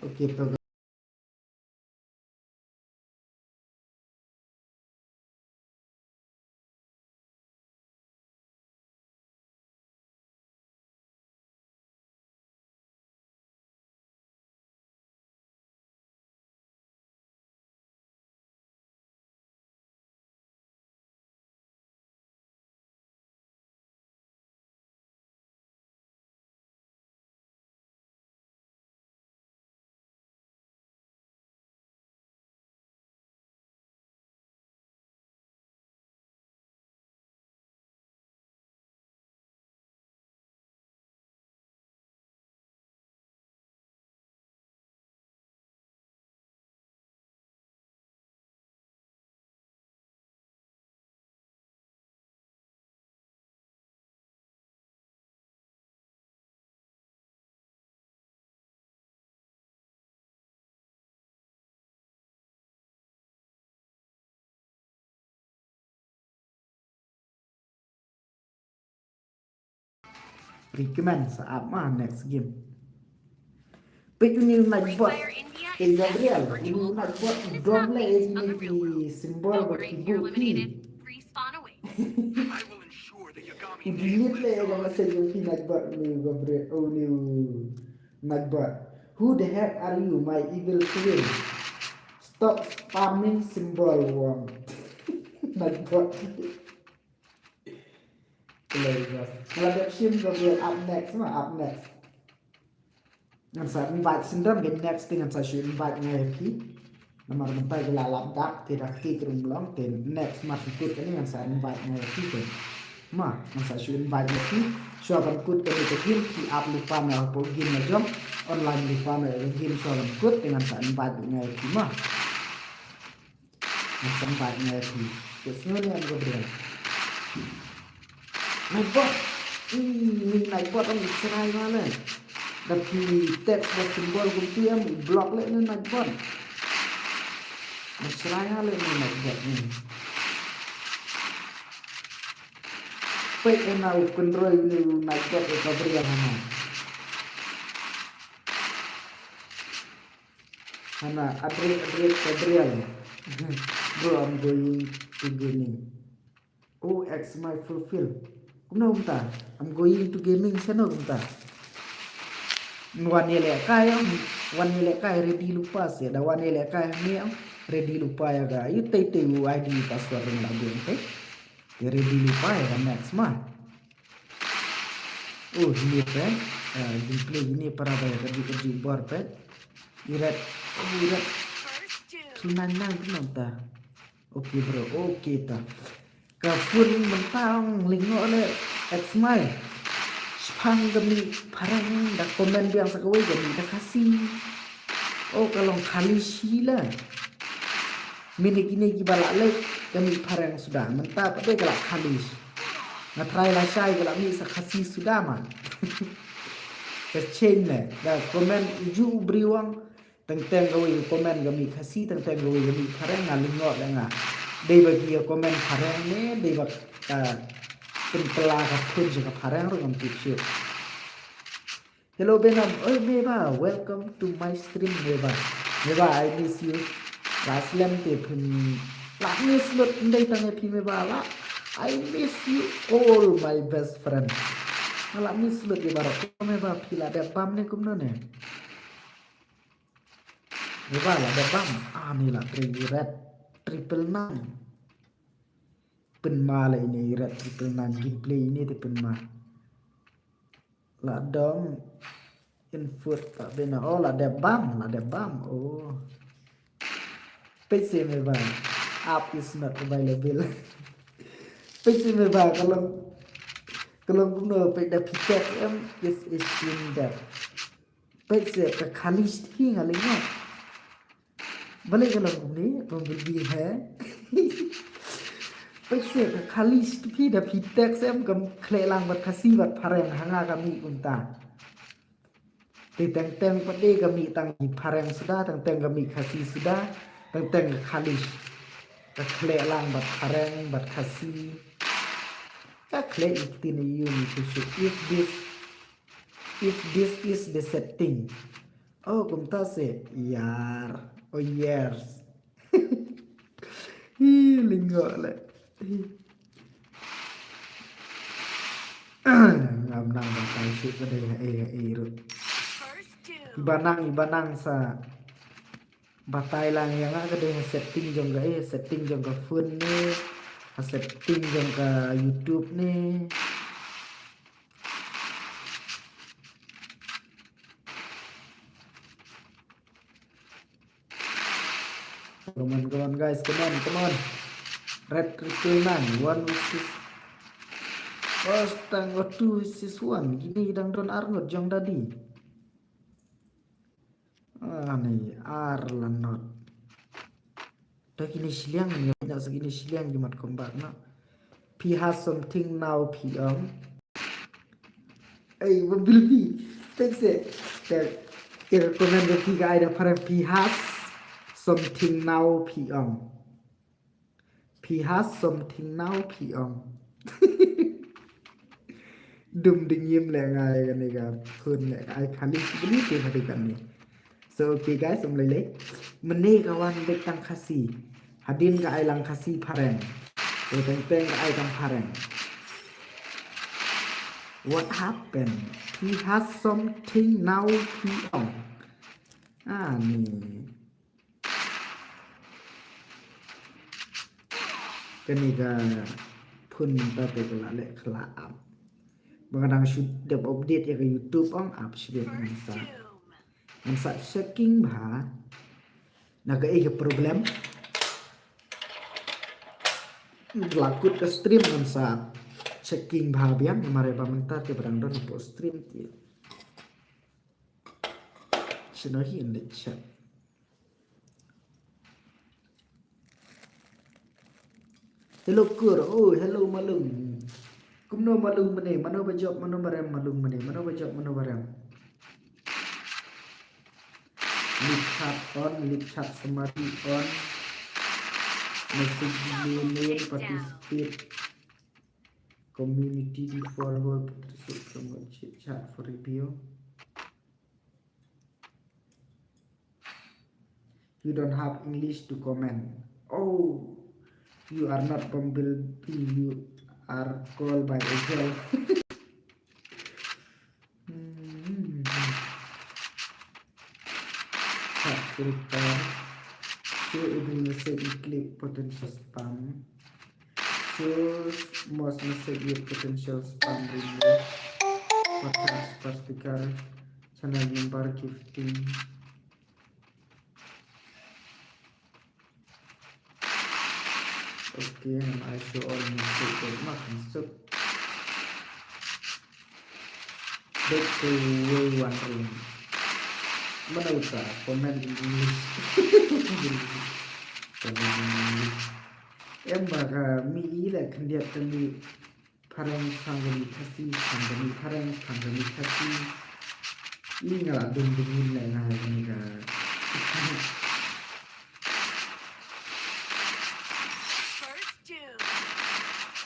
Okay, to. Recommend sa ap ma next game. Peit uni u Nightbot. Eh, Gabriel, uni u Nightbot dom leh uni ki symbol ba ki buh phi. I will ensure the Yagami U name delete lives le ka on. Message u phi Nightbot, u ni u Gabriel, u ni u Nightbot. Who the heck are you, my evil twin? Stop spamming symbol wrong. Nightbot. Hilarious. Nga la dep shim Gabriel, up next ma, up next. Ngan sa invite syndon, ka next te ngan sa shu invite nga ïa phi. Namar mynta ki la lap dak te da ki krum long te next ma, kut kane ngan sa invite nga ïa phi te. Ma, ngan sa shu invite nga ïa phi. Shuwa ban kut kane ka game, ki ap lypa na hapoh game na jong. Online lypa na ka game, shuwa ban kut te ngan sa invite nga ïa phi ma. Ngan sa invite nga ïa phi. Te sngew ne em Gabriel? Nightbot. Ih, Nightbot ong shrai ma le. Da phi text da symbol kumtu em, block le ne Nightbot. Ba shrai ha le ne Nightbot ne. Peit ïa na u kynroi ne u Nightbot ïa Gabriel hana. Hana, Adriel, Adriel, Adriel. Bro, I'm going to gaming. Oh, ex my fulfill. Kumno kumta? I'm going to gaming, shano kumta? Wan ïalehkai, wan ïalehkai ready lypa se, da wan ïalehkai ne ready lypa ïa ka. Ïa tei tei u I D password ring la buh te. Te ready lypa ïa ka next ma. Oh, hynne peit. Ah, gameplay hynne para ba ïa ka ju ka ju bor peit. Irat, oh, irat. Two nine nine kumno ta. Okay bro, okay ta. Ka phone mynta ong lyngngoh le, ex mai. Shipang ka mih phareng da comment biang sa kawei ka mih da Khasi. Oh, ka long Khalish hi la. Mynne kine kiba lah leh ka mih phareng suda, mynta pat de ka lah Khalish. Nga try lashai ka lah mih sa Khasi suda ma. Ka change ne, da comment uju u briew ong, teng teng kawei ka comment ka mih Khasi, teng teng kawei ka mih phareng, nga lyngngoh de nga. Dei ba ki ka comment phareng ne, dei ba ka pynkylla ka phone sha ka phareng ruh ngam tip shuh. Hello Benam, oi Meba, welcome to my stream Meba. Meba, I miss you. La slem te phin, la miss lut ndei tang ïa phi Meba la. I miss you all my best friend. Nga la miss lut ïa baroh. Meba phi la dep bam ne kumno ne? Meba la dep bam. Ah, ni la trei red triple nine. Pynma la ine red triple nine gameplay ine te pynma. La dom input ta bena. Oh, la dep bam, la dep bam. Oh. Peit se Meba. App is not available. Peit se Meba ka long, ka long kumno peit da phi text em, is is in that. Peit se ka Khalish te phi nga lyngngoh. Balei ka long kumne, Bumblebee he? Peit se ka Khalish te phi da phi text em, kam khleh lang bad Khasi bad phareng, ha nga ka mih kumta. Te teng teng pat de ka mih tang ki phareng suda, teng teng ka mih Khasi suda, teng teng ka Khalish. Ka khleh lang bad phareng bad Khasi. Ka khleh ïa ki ktien ïa u ni tu shu, if this, if this is the setting. Oh, kumta se. Yar. Oh, yes. Hi, lyngngoh le. Hi. Ngam nang batai shuh ka dei ha ei ha ei ruh. Iba nang, iba nang sa batai lang ïa nga ka dei ha setting jong ka ei, setting jong ka phone ne, ha setting jong ka YouTube ne. Come on, come on, guys, come on, come on. Red triple nine, one versus, oh, tang, oh, two versus one. Kine ki dang don ar ngut jong dadi. Ah, ni ar la not. Da kine shiliang ni, na sa kine shiliang ki mat combat na. Phi has something now phi ong. Ei, Bumblebee. Thanks eh. Te, te comment ba phi ka ai da phareng phi has something now phi ong. Phi has something now phi ong. Dum ding yim le nga ïa kane ka phone le ai khali bli te khali kane. So okay guys, um lei lei. Mynne ka wan beit tang Khasi. Hadien ka ai lang Khasi phareng. Te teng teng ka ai tang phareng. What happened? He has something now, he ong. Ani. Kane ka phone mynta te ka la leh ka la ap. Ba nga dang shu dep update ïa ka YouTube ong ap shibit ngan sa. Ngan sa checking bha. Na kaei ka problem. La kut ka stream ngan sa checking bha biang namar ba mynta te ba dang don hapoh stream te. Shano hi in the chat. Hello Kur, oh hello Malung. Kumno Malung mane, mano ba jop, mano ba rem Malung mane, mano ba jop, mano ba rem. Live chat on, live chat summary on. Message name, participate. Community before all, participate, promote, chit chat for review. You don't have English to comment. Oh, you are not Bumblebee, you are called by Angel. Hmm. Chat filter. Show every message you click potential spam. Show most message with potential spam, remove. Podcast, speaker, channel number, gifting. Okay, and I show all message that ma kan suk. Back to way one room. Mano uta comment in English. Comment in English. Em ba ka mi i la khyndiat ka mi phareng phareng ka mi Khasi, phareng ka mi phareng, phareng ka mi Khasi. I nga la dum dum in la nga ha ka mi ka.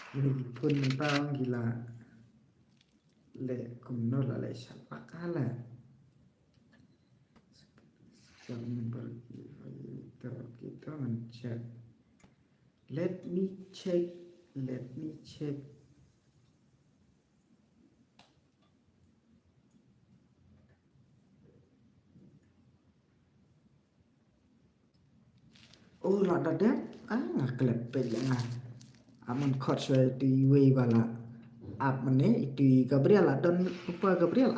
Ini ki phone mynta ki la leh kumno la leh sha paka la. Scan number kita kita ngan check. Let me check. Let me check. Oh, la da dep. Ah, nga klet peit ïa nga. Aman khot shwa itu iwei ba la ap mane, itu i Gabriel la don upa Gabriel.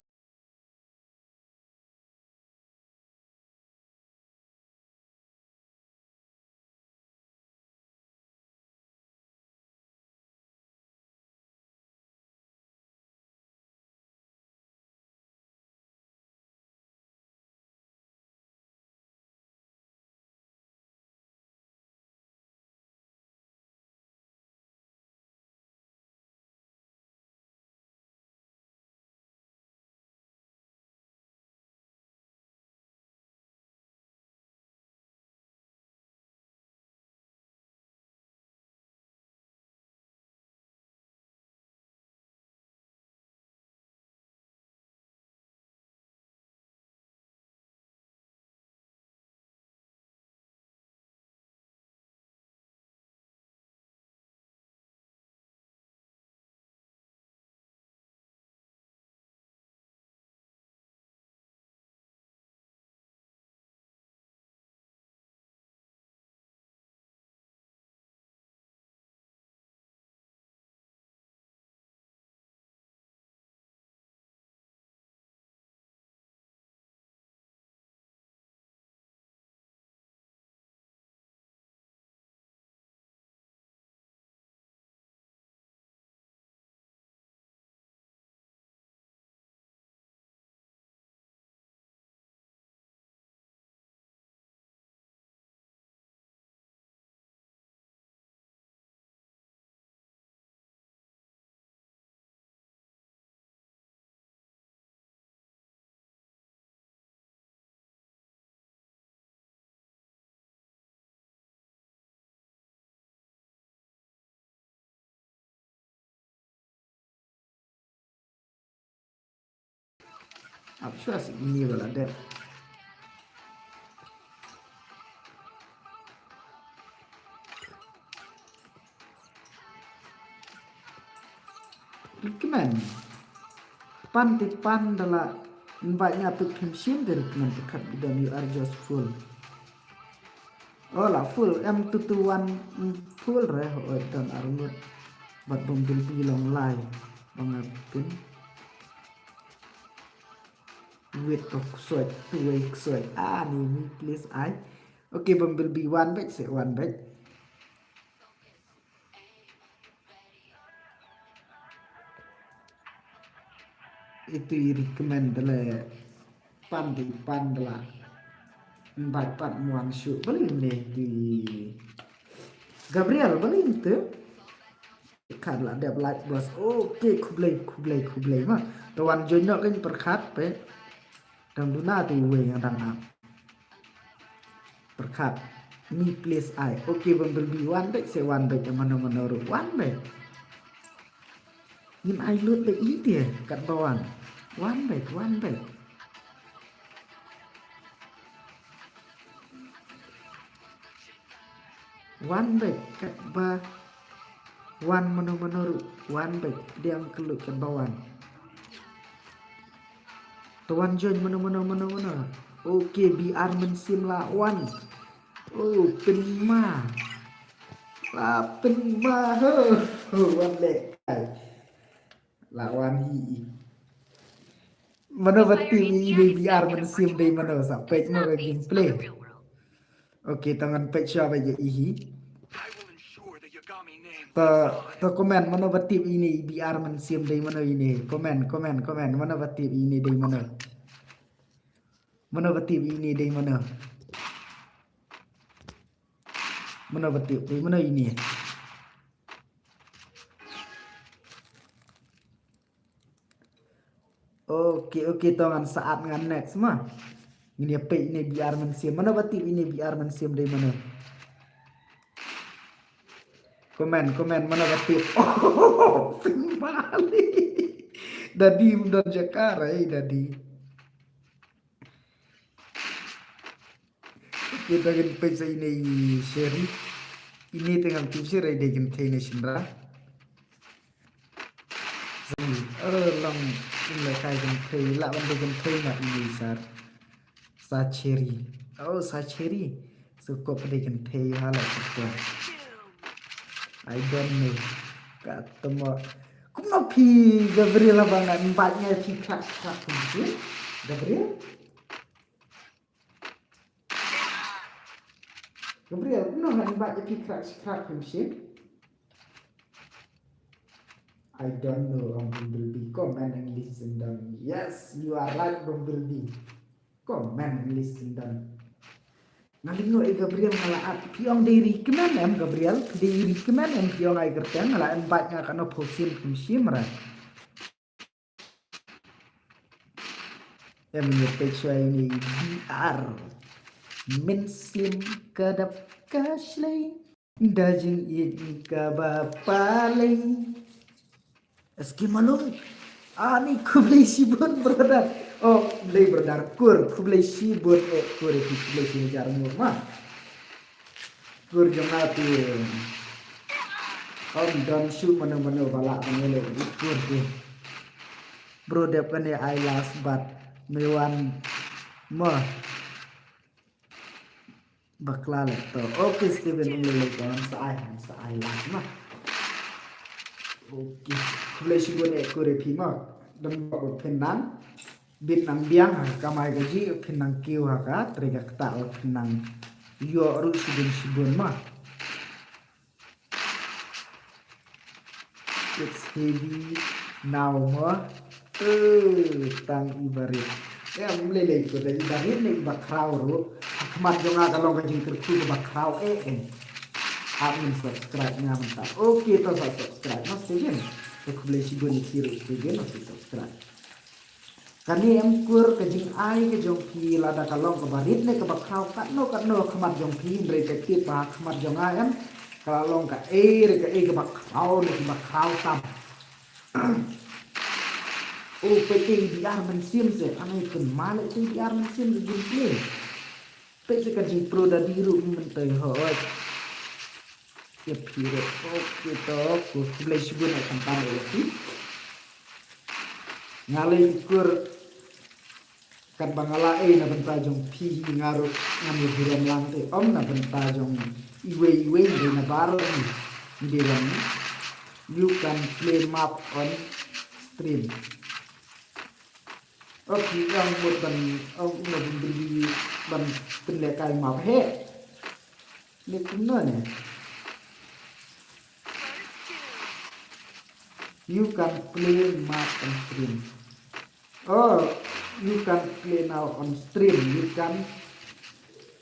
Ap shuwa sih ini ba la dep. Recommend. Pan te pan da la invite nga peit phim shim te recommend te khat bidon, you are just full. Oh la full, em tu tu wan, mm, full re, oh don arngut. Bad Bumblebee long lai. Bang apin. Wait to ksoi, tu wei ksoi. Ah, ni ni please ai. Okay, Bumblebee wan beit, se wan beit. Itu i recommend da la pan di pan da la. Invite pat muang shu beli ni di Gabriel beli itu. Khat la dep like bos. Okay, khublei, khublei, khublei ma. Te wan join noh kan pyrkhat peit. Dang duna tu wei nga dang ap. Pyrkhat. Ni please ai. Okay, Bumblebee wan beit, se wan beit, mano mano ruh wan beit. Ngin ai lut beit i te kat ba wan. Wan beit, wan beit. Wan beit kat ba wan, mano mano ruh wan beit, dang kyllut kat ba wan. To wan join mano mano mano mano. Okay, B R Mynsiem la wan. Oh, pynma. La pynma ho. Ho, wan leh kai. La wan hi i. Mano ba tip ine i B R Mynsiem dei mano, sa peit mo ka gameplay. Okay, to ngan peit shuwa ba ïa i hi. To, to comment mano ba tip ine i B R Mynsiem dei mano ine. Comment, comment, comment. Mano ba tip ine dei mano. Mano ba tip ine dei mano. Mano ba tip dei mano ine. Okay, okay, to ngan sa add ngan next ma. Ngin ïa peit ine B R Mynsiem. Mano ba tip ine B R Mynsiem dei mano. Comment, comment, mano ba tip. Oh, pynma lei. Dadi mdon jaka re, dadi. Kita kan peit sa ine i Sherry. Ine te ngam tip Sherry dei kynthei ne shynrang. Sa ine, oh, long ine kai kynthei, lah ban dei kynthei ma ine i Sar. Sa Cherry. Oh, Sa Cherry. Sa ko dei kynthei ha la ko. I don't know. Ka temo. Kumno phi Gabriel ba nga invite nga phi krak krak phi. Gabriel? Gabriel, no han ba ïa phi krak shi krak phim shim. I don't know, Bumblebee. Comment and listen down. Yes, you are right, Bumblebee. Comment and listen down. Nga lyngngoh ïa Gabriel nga la add. Phi ong dei recommend em Gabriel? Phi dei recommend em phi ong ai kyrteng? Nga la invite nga kano phosin phim shim ra. Em, ïa peit shuwa ine i B R Mynsiem ka dap ka shlei. Da jingïeit kaba palei. Eski malum. Ani khublei shibun brother. Oh, khublei brother. Kur, khublei shibun, eh, kur, khublei shibun jar mur ma. Kur jong nga te. Om don shu mano mano ba lah ban ïaleh kur te. Bro dep kane ai last bat me wan ma. Bakla leh to. Okay, Steven, um leh leh to. Sa ai, sa ai last ma. Okay. Khublei shibun eh kur ïa phi ma. Dang ba phin nang. Bit nang biang ha ka kamai kajih, phin nang kiew ha ka trei ka ktah, phin nang ïoh ruh shibun shibun ma. It's heavy now mo. Eh, tang i barit. Em, lei lei ko da i barit ne i bakhraw ruh. Ha khmat jong nga ka long ka jingkyrkhu ka bakhraw eh eh. Hap ngin subscribe nga mynta. Okay, to sa subscribe ma Steven. To khublei shibun ïa phi ruh Steven, to subscribe. Kane em kur ka jingai ka jong phi lada ka long ka barit ne ka bakhraw katno katno ha khmat jong phi, hynrei ka tip ba ha khmat jong nga em ka la long kaei re kaei ka bakhraw ne ka bakhraw tam. O peit i B R Mynsiem se, ano i pynma leh i B R Mynsiem ka gameplay. Peit se ka jingpro da di ruh mynta hoi. Ïa phi ruh. Okay to, khublei shibun ïa khamtam ïa phi. Nga lei kur, katba nga la ei na bynta jong phi hi nga ruh ngam ïa burom lang te, ym na bynta jong iwei iwei, dei na baroh hi. Dei ban, you can play map on stream. Okay, ong mut ban, ong mut ban beli ban pynlehkai map he. Ni kumno ne? You can play map on stream. Oh, you can play now on stream. You can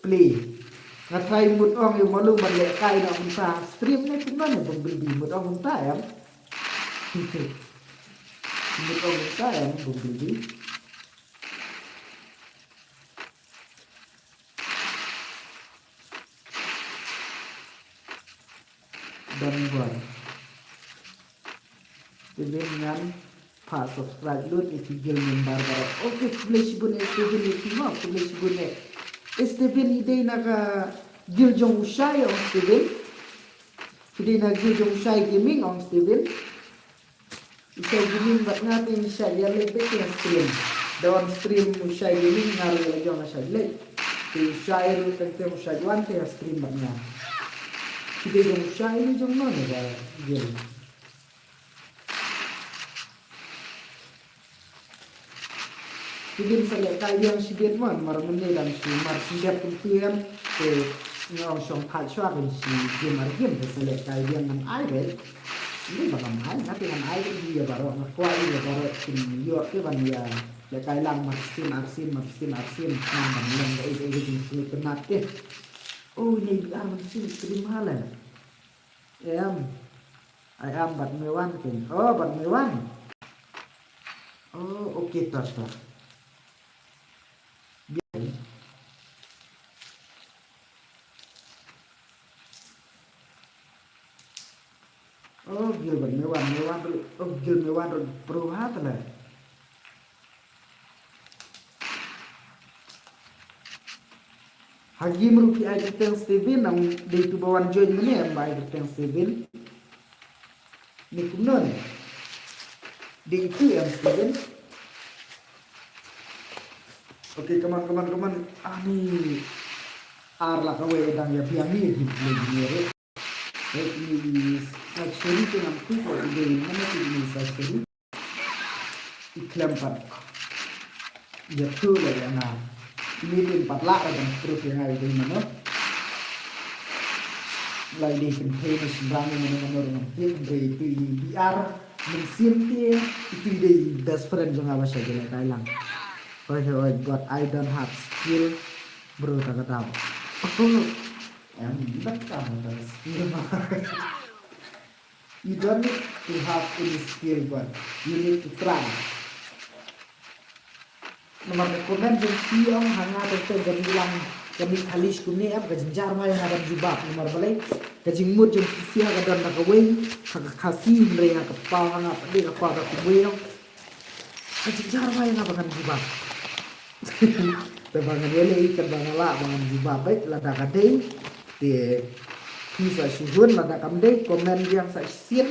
play. Nga try mut ong ïa u malu ban lehkai na mynta stream ne kumno ne, ban beli mut ong mynta em. Mut ong mynta em ban beli. Don bor. Steven ngan pha subscribe lut ïa ki guild member baroh. Okay, khublei shibun eh Steven ïa ki mo, khublei shibun eh. Eh Steven, i dei na ka guild jong u Shai ong Steven? I dei na guild jong u Shai Gaming ong Steven? U Shai Gaming bad nga te ngi shait ïa leit beit ha stream. Da on stream u Shai Gaming nga ruh la jong nga shait leit. Te u Shai ruh teng teng u shait wan te ha stream bad nga. Ki dei jong u Shai ne jong no ne ba guild. Ki dei sa lehkai biang shibit mo, mar mynne dang shu mar shu dep kumtu em. Te nga ong shong thait shuwa kan shi game ar game te sa lehkai biang ngan ai beit. Ni ba ngam ai, nga te ngan ai beit ïa baroh, nga kwah ïa baroh kin ïoh te ban ïa lehkai lang mar sien ar sien, mar sien ar sien, ngan ban leng da ïa ïa jingkynat te. Oh, ni ar mar sien krim halen. Em. Ai am bad me wan kin. Oh, bad me wan. Oh, okay, ta ta. Biang. Oh, guild bad me wan, me wan ruh. Oh, guild me wan ruh pro ha ta la. Ha game ruh phi ai kyrteng Steven, nang dei tu ba wan join mynne em ba ai kyrteng Steven. Ni kumno ne? Dei tu em Steven. Okay, come on, come on, come on. Ani ar la kawei dang ïa biang ni di play ni re. Hey, ni sa cheri tu nang tu ko dei mana tu ni sa cheri. I khlem pat ïathuh la ïa nga. Ine i dei pat lah ra ban proof ïa nga i dei mano. La i dei kynthei ne shynrang ne mano mano ruh ngam tip, hynrei itu i B R mynsiem te itu i dei best friend jong nga ba sha jylliew kai lang. Hoi hoi hoi, but I don't have skill bro, ta ka daw. Em, dat ka skill ma. You don't need to have any skill, but you need to try. Namar ka comment jong phi ong ha nga teng teng ka mih lang, ka mih khalish kumne em, ka jynjar ma ïa nga ban jubab. Namar balei ka jingmut jong phi sha ka don na kawei ha ka Khasi, hynrei ha ka paw ha nga pat dei ka paw ka kumwei ong. Ka jynjar ma ïa nga ba ngan jubab. Te ba ngan ïaleh ïa ka ba nga lah ba ngan jubab beit lada ka dei. Te phi sa shu hun, lada kam dei comment biang sa shisien.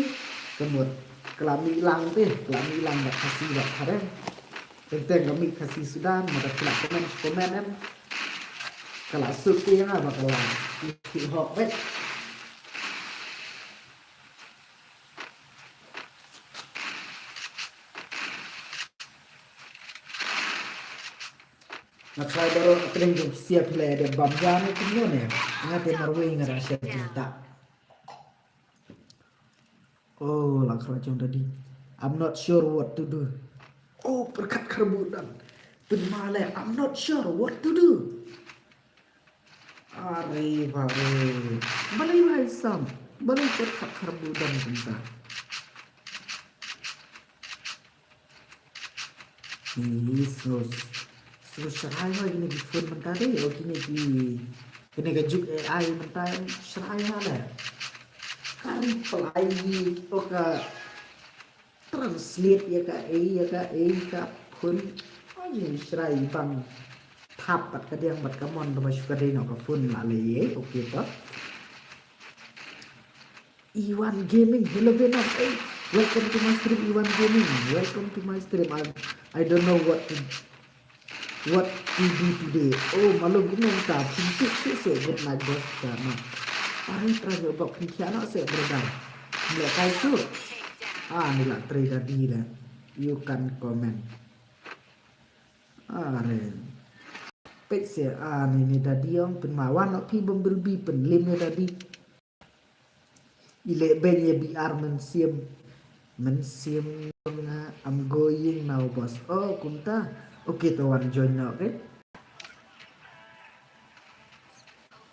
Ka mut ka la mih lang te, ka la mih lang bad Khasi bad Phareng. Teng teng ka mih Khasi Sudan, lada phi la comment, comment em. Ka la suk te ïa nga ba ka la ïa hok beit. Nga try baroh, ka kren jong phi sha phi la dep bam ja ne kumno ne. Nga te marwei nga da shet jingtah. Oh, la khrah jong dadi. I'm not sure what to do. Oh, pyrkhat kharbu dan. Pynmale, I'm not sure what to do. Are babe. Balei ba i sam. Balei pyrkhat kharbu dan kumta. Ni so so shrai hoi kine ki phone mynta de, o kine ki, kine ka juk A I mynta shrai ha le. Ka reply o ka translate ïa ka A I, ïa ka A I ka phone. Ai shrai bang thap bad ka diang bad ka mon ba shu ka dei noh ka phone la lei. Okay to. Iwan Gaming, hello Venom. Hey, welcome to my stream, Iwan Gaming. Welcome to my stream. I'm, I don't know what to what to do today. Oh, malum kumne ta pyntik shi se good night boss ta na. Are trai yo bok pynkhia na se brother. Mle kai tu. Ah, ni la trai da di da. You can comment. Are. Pek se ah ni ni da di ong pynma wan no pi bumblebee pynlim ni da di. Ile ben ye B R Mynsiem. Mynsiem nga, I'm going now boss. Oh, kumta. Okay to wan join no, okay.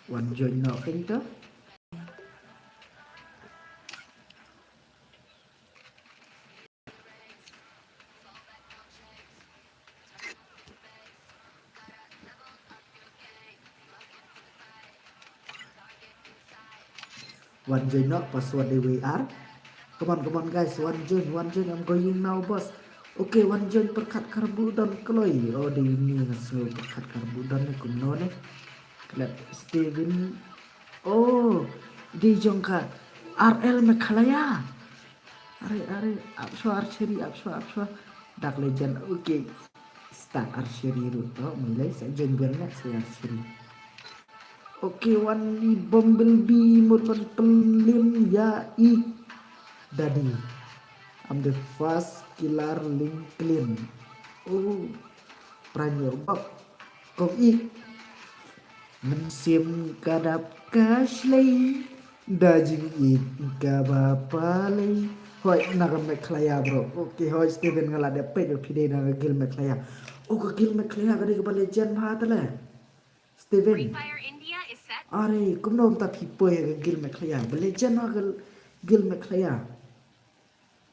Wan join no, okay to. Wan join no, password de W R. Come on, come on guys, wan join, wan join, I'm going now boss. Okay, wan join pyrkhat karbudon kloi. Oh, de ini nga sngew pyrkhat karbudon ne kumno ne. Klet Steven. Oh, de jong ka R L Meghalaya. Are, are, ap shwa archery, ap shwa, ap shwa. Dark Legend, okay. Start archery ruh to, mile sa join biang ne sa archery. Okay, wan i bumblebee mut ban pynlim ya i daddy. I'm the first killer link clean. Oh, pran yo bok. Kong i. Mynsiem ka dap ka shlei. Da jingïeit kaba palei. Hoi, na ka Meghalaya bro. Okay, hoi Steven nga la dep peit phi dei na ka guild Meghalaya. Oh, ka guild Meghalaya ka dei kaba legend bha tale. Steven. Free Fire India is set. Are, kumno ta phi poi ka guild Meghalaya. Ba legend na ka guild Meghalaya.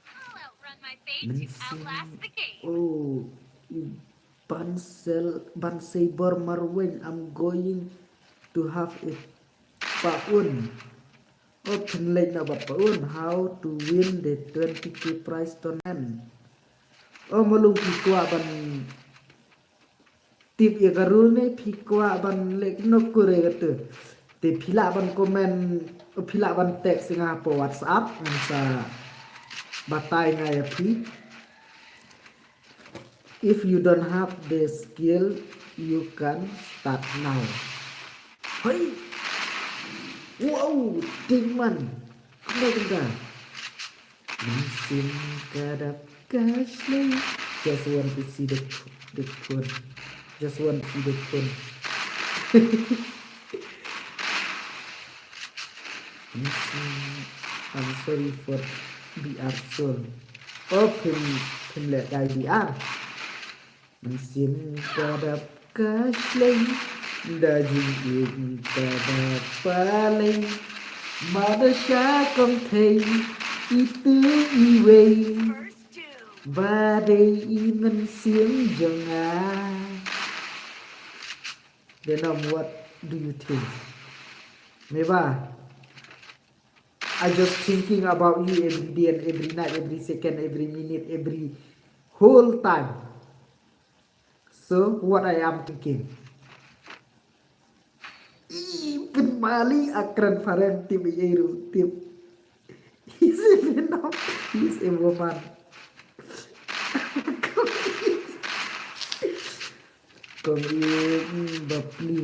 I'll outrun my fate to Mynsiem. Outlast the game. Oh, i Bansel, Bansei Bor Marweng, I'm going to have a paun. Oh, pynleit na bad paun. How to win the twenty K prize tournament. Oh, malum phi kwah ban tip ïa ka rule ne phi kwah ban leh kumno kure katu. Te phi lah ban comment, phi lah ban text nga hapoh WhatsApp ngan sa batai nga ïa phi. If you don't have the skill, you can start now. Hoi. Wow, ding man. Kumno kumta. Mynsiem ka dap ka shlei. Just want to see the the phone. Just want to see the phone. Mynsiem, I'm sorry for B R soul. Oh, phim phim leh kai B R. Mynsiem ka dap ka shlei, da jingïeit ka dap palei. Mada sha kong thei, itu iwei. Ba dei i mynsiem jong nga. Venom, what do you think? Meba. I just thinking about you every day and every night, every second, every minute, every whole time. So what I am thinking? Ih, pynmali a kren phareng tip ei ei ruh tip. He's a man of, he's a woman. Kong i, mm, bapli.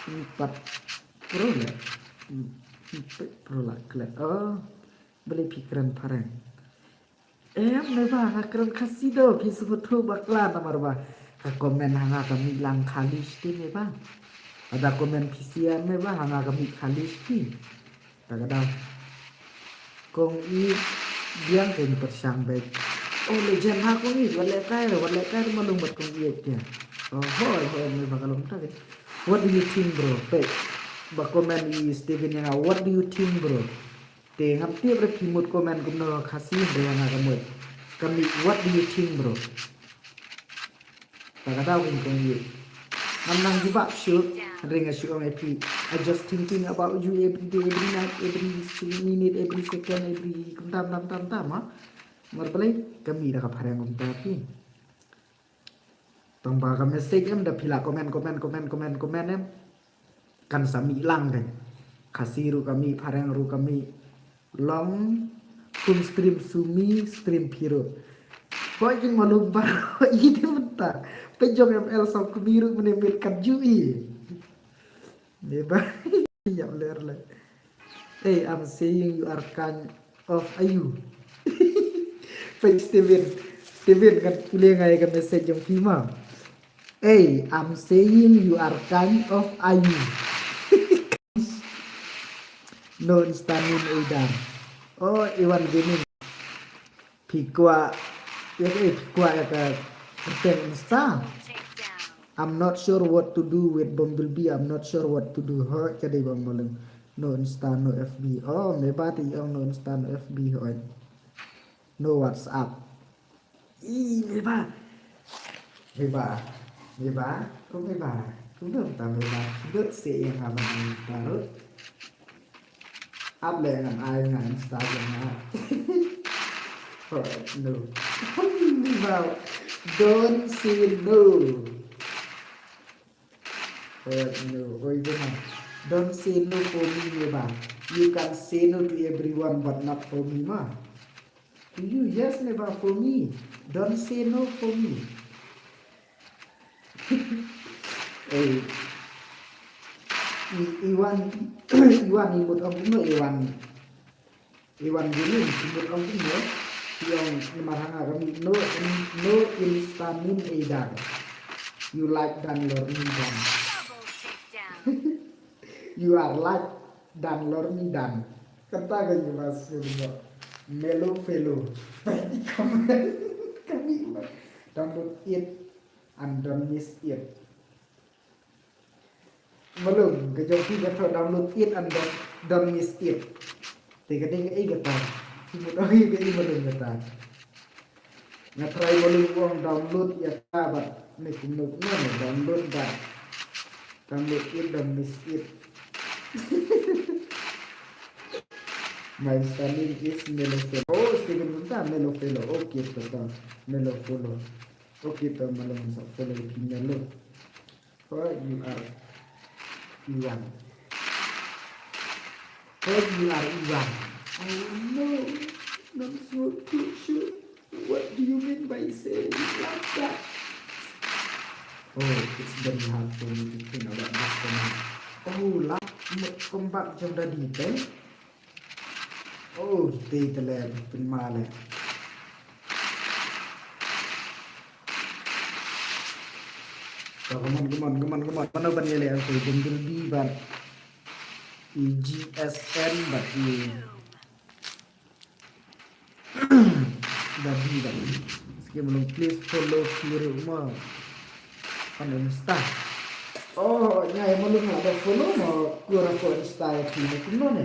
Empat pro la. Empat pro la klet. Oh, beli phi kren phareng. Em, meba nga kren Khasi do, phi sngewthuh bakla namar ba ka comment ha nga ka mih lang khali shti meba. Ada comment phi sian meba ha nga ka mih khali shti. Ta ka daw. Kong i biang ka ni pyrshang bad. Oh, legend ha kong i, wat leh kai, wat leh kai malum bad kong i ke. Oh, hoi, hoi, meba ka long ta ke. What do you think, bro? Peit. Ba comment i Steven ïa nga, what do you think, bro? Te ngam tip re phi mut comment kumno Khasi, hynrei nga ka mut. Ka mih, what do you think, bro? Ta ka daw kin kong ïa. Ngam nang jubab shuh, hynrei nga shu ong ïa phi. I just thinking about you every day, every night, every minute, every second, every kumta, kumta, kumta, kumta, ma. Mar balei, ka mih da ka phareng kumta phi. Tang ba ka message em da phi la comment, comment, comment, comment, comment em. Kan sa mih lang kan. Khasi ruh ka mih, phareng ruh ka mih. Long kum stream sumi, stream phi ruh. Poi jingmalum baroh i te mynta. Peit jong M L Sawkmie ruh mynne miet katjuh i. Neba. Ïap ler le. Hey, I'm saying you are kind of Ayu. Peit Steven. Steven, ngan pule nga ïa ka message jong phi ma. Hey, I'm saying you are kind of Ayu. No Insta name Eidar. Oh, Iwan Gaming. Phi kwah, ïa ka, phi kwah ïa ka kyrteng Insta. I'm not sure what to do with Bumblebee. I'm not sure what to do. Ho, ka dei bang malang. No Insta, no F B. Oh, me ba ti ong no Insta, no F B. Ho. No WhatsApp. I, me ba. Me ba. Me ba. Ko me ba. Ko me ta me ba. Dot se yang abang taruh. Ap le ngan ai ngan Instagram na. Oh, no. Wow. Don't say no. Oh, no. Oh, ito na. Don't say no for me, Neba. You can say no to everyone, but not for me, ma. To you, yes, Neba, for me. Don't say no for me. Eh, i, Iwan, Iwan, i mut ong kumno, Iwan, Iwan Gunin, i mut ong kumno, i ong namar ha nga ka mih, no, no Insta name Eidar. You like Dan Lorni Dan. You are like Dan Lorni Dan. Kata ka ïa ba sur ba. Melo fellow. Ka mih ba. Download it and don't miss it. Malum, ka jong phi ka thoh download it and don't, don't miss it. Te ka dei kaei kata? Phi mut ong kaei malum kata? Nga try malum ong download ïa ka bad ne kumno kumno ne download bad. Download it, don't miss it. My Insta name is Melo Fellow. Oh, Steven Gunta, Melo Fellow. Okay, to, to. Melo Follow. Okay, to, Melo sa follow phi Melo. What you are Iwan. What you are Iwan. Oh no, not so too sure. What do you mean by saying like that? Oh, it's very hard for me to think about this comment. Oh, love combat jong Daddy, eh? Oh, te te le pynmale. Oh, come on, come on, come on, come on. Mano ban ïaleh aku Bumblebee bad i G S N bad i Daddy bad. Skim long please follow kiri mo. Pan Insta. Oh, nga ïa malum nga da follow mo kura ko Insta ïa phi ne kumno ne.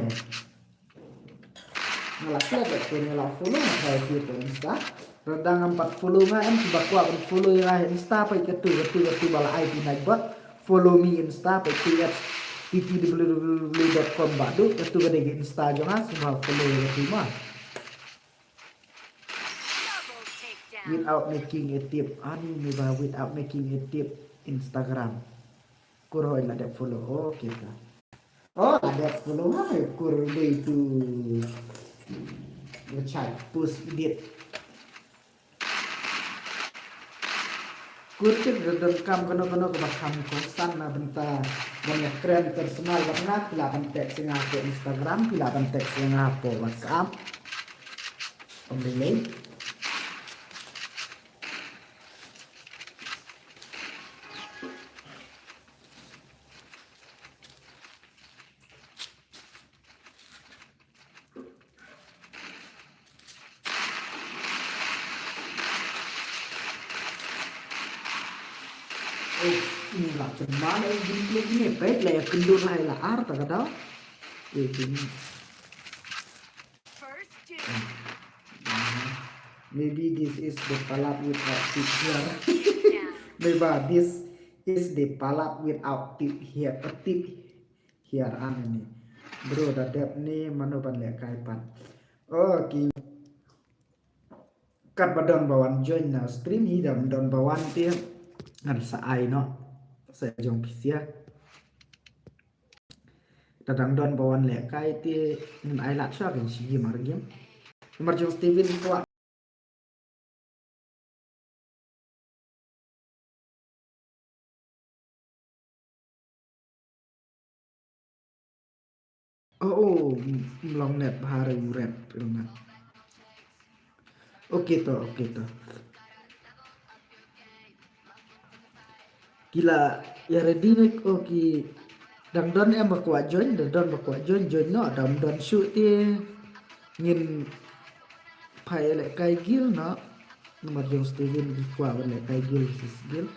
Nga la klet bad phi, nga la follow nga ha phi ha Insta. Lada ngam pat follow nga, em kiba kwah ban follow ïa nga ha Insta, peit katu, katu, katu ba la ai phi Nightbot. Follow me Insta, peit phi at T T W W W dot com ba du, katu ka dei ka Insta jong nga, sngewbha follow ïa katu ma. Without making a tip, ani me ba without making a tip Instagram. Kur hoi la dep follow, okay ta. Oh, la dep follow ha, kur dei tu. Wachai, post edit. Kur kit da donkam kano kano kaba kham kongsan na bynta ban ïakren personal bad nga, phi lah ban text ïa nga hapoh Instagram, phi lah ban text ïa nga hapoh WhatsApp. Ym lei lei. Oh, ini lah pynman, eh, gini, gini, peit la ïa kynduh la ïa la ar ta ka daw. Eh, gini. Maybe this is the palap without tip here. Maybe this is the palap without tip here. A tip here, ani. Bro, da dep ne mano ban lehkai pat. Okay. Katba don ba wan join na stream hi, da don ba wan te ngan sa ai noh. Sa jong phi sia. Da dang don ba wan lehkai te ngan ai lad shuwa, kan shi game ar game. Namar jong Steven kwah Oh, oh, m-, mlong net bha re u ret, u ret. Okay to, okay to. Ki la ïa ready ne, oh, ki dang don em ba kwah join, dang don ba kwah join, join noh, dang don shuh te ngin phai lehkai guild noh. Namar jong Steven ki kwah ban lehkai guild versus guild.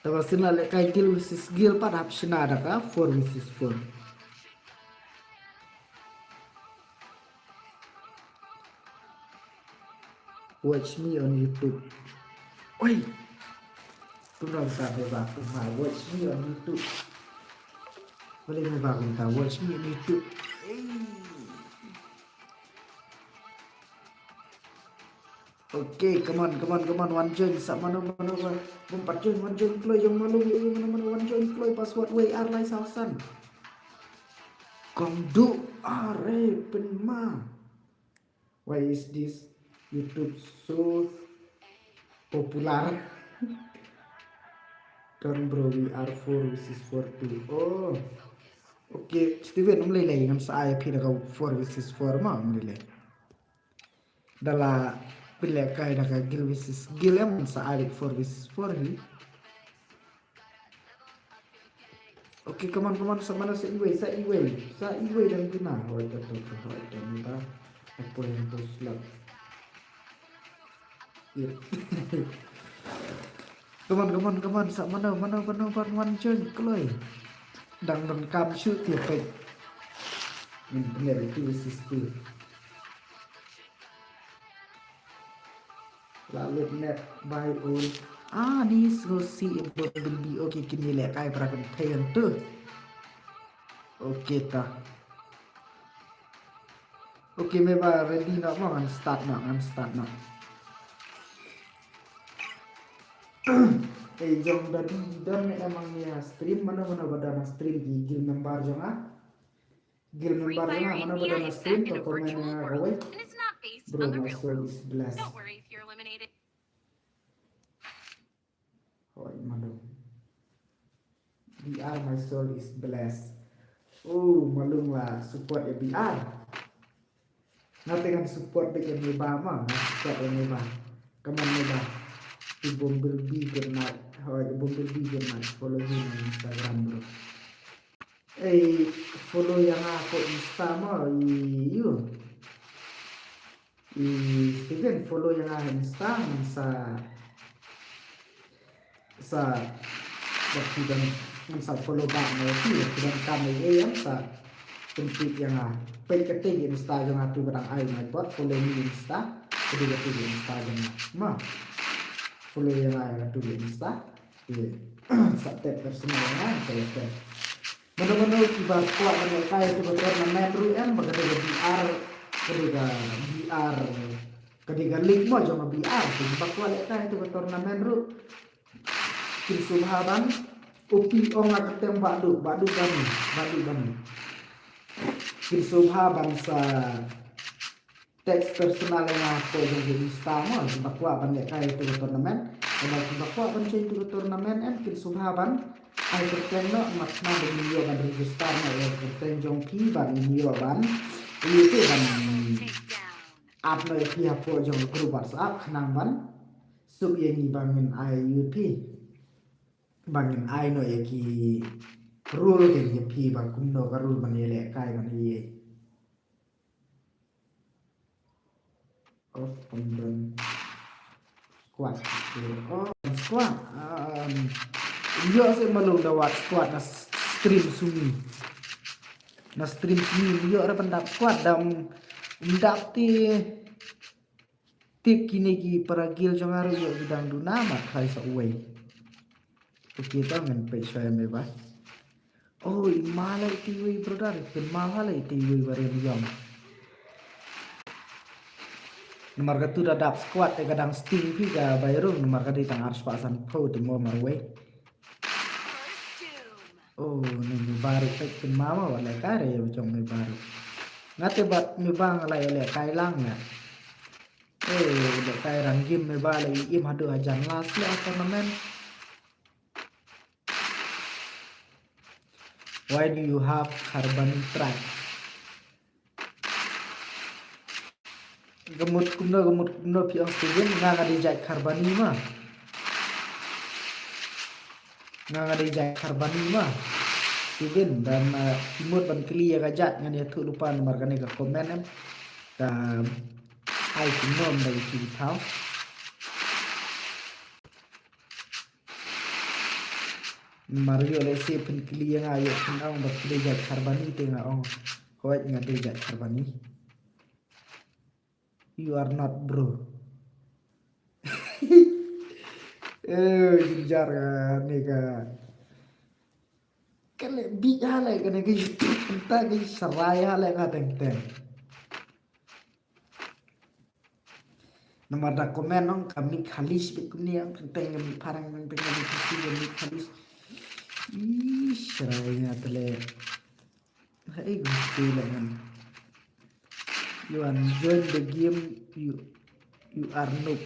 Te ba sien la lehkai guild versus guild pat hap shna da ka four versus four. Watch me on YouTube. Oi. Kumno mynta ba kumno watch me on YouTube. Balei ba kumta watch me on YouTube. Ei. Okay, come on, come on, come on, wan join, sa mano mano ba bym pat join, wan join kloi jong Malung, ïa mano mano wan join kloi, password wei ar lai saw san. Kong Du are pynma. Why is this YouTube so popular? Don bro, we are four versus four too. Oh. Okay, Steven, ym lei lei, ngam sa ai phi da ka four versus four ma, ym lei lei. Da la pynlehkai da ka guild versus guild em, sa ai four versus four hi. Okay, come on, come on, sa mano sa iwei, sa iwei, sa iwei dang duna. Hoi to, to, to, hoi to, ni ba. Apo yang to slap. Come on, come on, come on, sa mano, mano, mano, ban wan join kloi. Dang donkam shuh te peit. Ngin pynlehkai two versus two. La lut net bai un. Ah, ni sngew si i Bumblebee. Okay, kin ïalehkai para kan pei hangtu. Okay ta. Okay, me ba ready noh mo, ngan start noh, ngan start noh. Eh, jong da di don ne em ïa stream, mano mano ba don ha stream ki guild member jong nga. Guild member jong nga, mano ba don ha stream, to comment ïa nga kawei. Bro, my soul is blessed. Hoi, Malung. B R, my soul is blessed. Oh, Malung la support ïa B R. Nga te ngan support beit ïa Meba ma, ngan support ïa Meba. Come on, Meba. I Bumblebee, good night. Hoi, i Bumblebee, good night. Follow him on Instagram, bro. Eh, follow ïa nga ko Insta mo, i, ïu. I Steven, follow ïa nga Insta, ngan sa, sa, bad ki don, ngan sa follow back mo, ki don kam ei ei, ngan sa pyntip ïa nga. Peit kata ka Insta jong nga tu ba dang ai, my bot, follow me Insta. Kata ka Insta jong nga. Ma. Follow ïa nga ïa kata ka Insta. Sa tag personal ïa nga, sa ïa tag. Mano mano kiba kwah ban lehkai ïa kata ka tournament ruh em, ba ka dei ka B R, ka dei ka B R, ka dei ka league mo jong ka B R. Kiba kwah lehkai ïa kata ka tournament ruh, kin sngewbha ban, u P ong la ka tem Bah Duh, Bah Duh Bani, Bah Duh Bani. Kin sngewbha ban sa text personal ïa nga hapoh jong ka Insta mo, kiba kwah ban lehkai ïa kata ka tournament. Lada kiba kwah ban join kata ka tournament em, kin sngewbha ban ai kyrteng noh, mat na ba ngin ïoh ban register noh ïa ka kyrteng jong phi, ban ngin ïoh ban, ïa phi ban add noh ïa phi hapoh jong ka group WhatsApp, khnang ban suk ïa ngi ba ngin ai ïa phi, ba ngin ai noh ïa ki rule ïa phi ba kumno ka rule ban ïalehkai ban ïa. Of, ym don squad. Oh, squad. Um, ïoh seh Malung da wad squad na s-, stream sngi. Na stream sngi ïoh re ban dap squad, da ym dap te tip kine ki para guild jong nga ruh ïoh ki dang duna, ma khai sa uwei. Okay, to ngan peit shuwa ïa Meba. Oh, i ma lei te iwei brother, pynma ha lei te iwei ba riam ïong. Namar katu da dap squad te ka dang sting phi ka bai rung, namar ka dei tang arspah sanphew te mo marwei. Oh, ne Meba ruh peit pynma ma wat lehkai re ïa jong Meba ruh. Nga te bad Meba nga la ïalehkai lang nga. Eh, lehkai rang game Meba la i im haduh hajan last leh tournament. Why do you have Kharbani tribe? Ka mut kumno, ka mut kumno phi ong Steven, nga nga dei jait Kharbani ma. Nga nga dei jait Kharbani ma. Steven, dan, eh, phi mut ban kylli ïa ka jait, ngan ïathuh lypa namar kane ka comment em. Ka ai kumno ym dei ki thaw. Namar ïoh lehse phin kylli ïa nga, ïoh phin ong ba phi dei jait Kharbani te nga ong, hooid nga dei jait Kharbani. You are not, bro. Eh, jynjar kane ka. Ka leh bit ha leh kane ka YouTube, mynta ka sharai ha leh nga teng teng. Namar da comment ong ka mik Khalish bit kumne, ong teng teng ka mik Phareng, teng teng ka mik Khasi, ka mik Khalish. Ih, sharai nga te leh. Hai, gu te leh ngan. You are join the game, you, you are noob.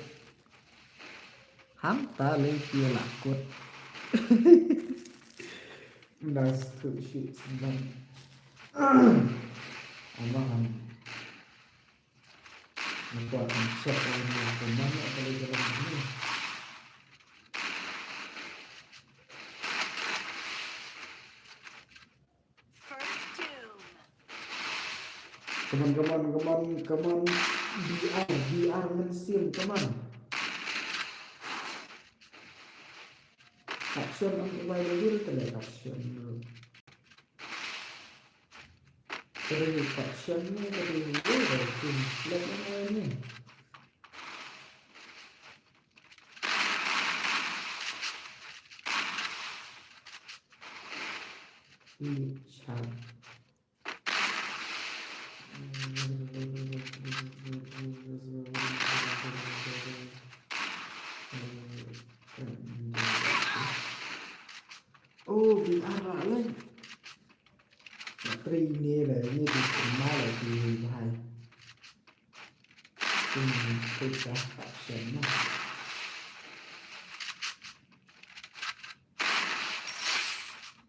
Hangta lei phi la kut. Nice to shoot someone. Ama ham. Nako akan check lagi apa mana apa lagi dalam ni. First tomb. Come on, come on, come on, come on. B R, B R Mynsiem, come on. Caption ang provide dito, tele caption, bro. Tele caption mo, tele mo, tele mo. Let mo na yun eh. Chat. Oh, B R lah lei. Nak try ni lah, ni di kenal lah di bahai. Ini kita action lah.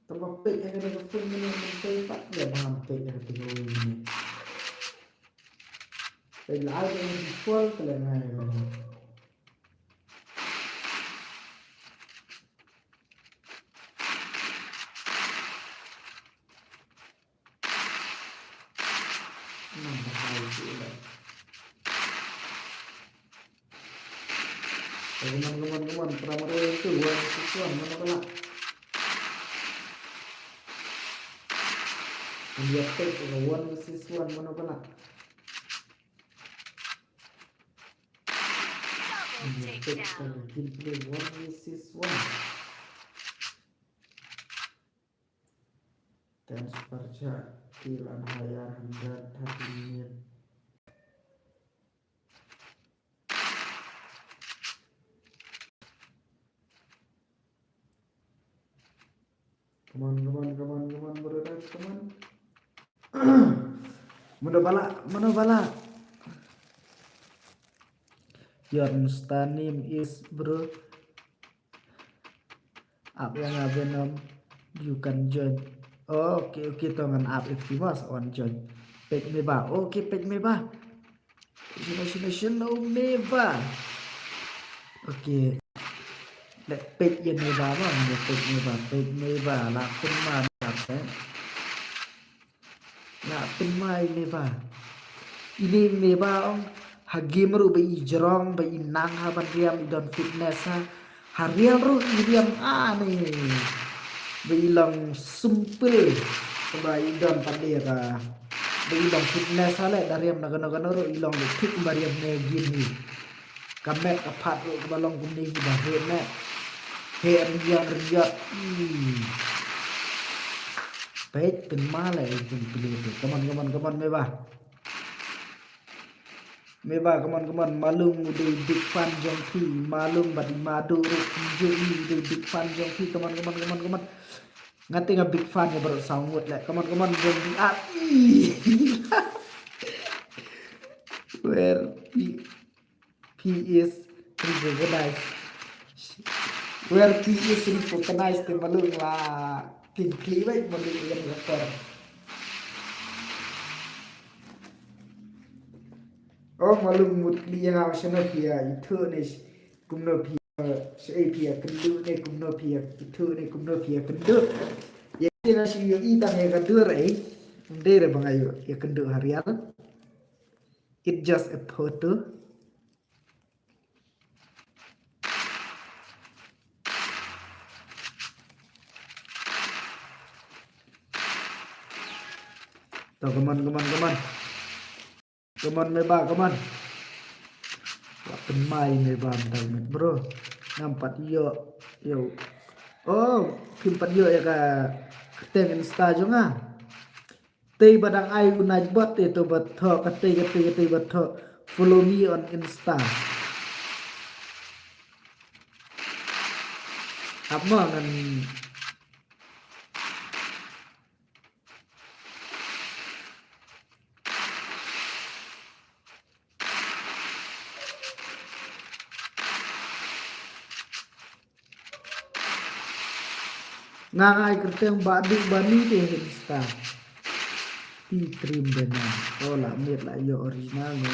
Taba peit ïa kane ka phone mynne mynta pat ïa ba ngam peit ïa kane ka phone mynne. Peit la ai ka default ka la ngai ïa kane. Nang ba hai shu la. Come on, come on, come on. Primary itu one versus one, mano ba lah? India Tech, one versus one, mano ba lah? India Tech, gameplay one versus one. Ten Sparcha, kill and hire hundred thirty million. Come on, come on, come on, come on, brother, come on. Mano ba lah, mano ba lah. Your Insta name is, bro. Ap ïa nga Venom, you can join. Okay, okay, to ngan ap if you must on join. Peit me ba. Okay, peit me ba. Shino, shino, shino me ba. Okay. Let peit ïa me ba, ba, me peit me ba, peit me ba, la pynman ba, eh. Nga pynmai me ba. Ine me ba ong ha game ruh ba i jrong ba i nang ha ban riam i don fitness ha. Ha real ruh i riam ani. Ba i long simple ba i don pat de ka. Ba i long fitness ha le da riam na kano kano ruh i long de thik ba riam ne game hi. Ka map ka phat ruh kaba long kumne hi ba heh map. Heh riat riat. Ih. Peit pynmai la ïa kum pile te. Come on, come on, come on, me ba. Me ba, come on, come on. Malung u dei big fan jong phi. Malung bad i Madu ruh. Jong i u dei big fan jong phi. Come on, come on, come on, come on. Nga te nga big fan ïa baroh saw ngut leh. Come on, come on, jong phi. Ah, ih. Where phi P is recognized. Where P is recognized te malung la. Phin kli bai mo, kli ïa ka por. Oh, malum mut kli ïa nga shano phi ïa ithuh ne sh-, kumno phi, eh, shaei phi ïa kynduh ne kumno phi ïa ithuh ne kumno phi ïa kynduh. Ïa kine shu ïohi tang ïa ka dur ei. Ym dei re ba nga ïoh ïa kynduh ha real. It's just a photo. To, come on, come on, come on. Come on, Meba, come on. Wat pynmai Meba mynta mynmiet, bro. Ngam pat ïoh, ïoh. Oh, phim pat ïoh ïa ka kyrteng Insta jong nga. Te ba dang ai u Nightbot te to ba thoh, kata kata kata ba thoh, "Follow me on Insta." Hap mo ngan Nga ai kyrteng Badu Bani te ha Insta. Ti Trim Venom. Oh, la miet la ïoh original ne.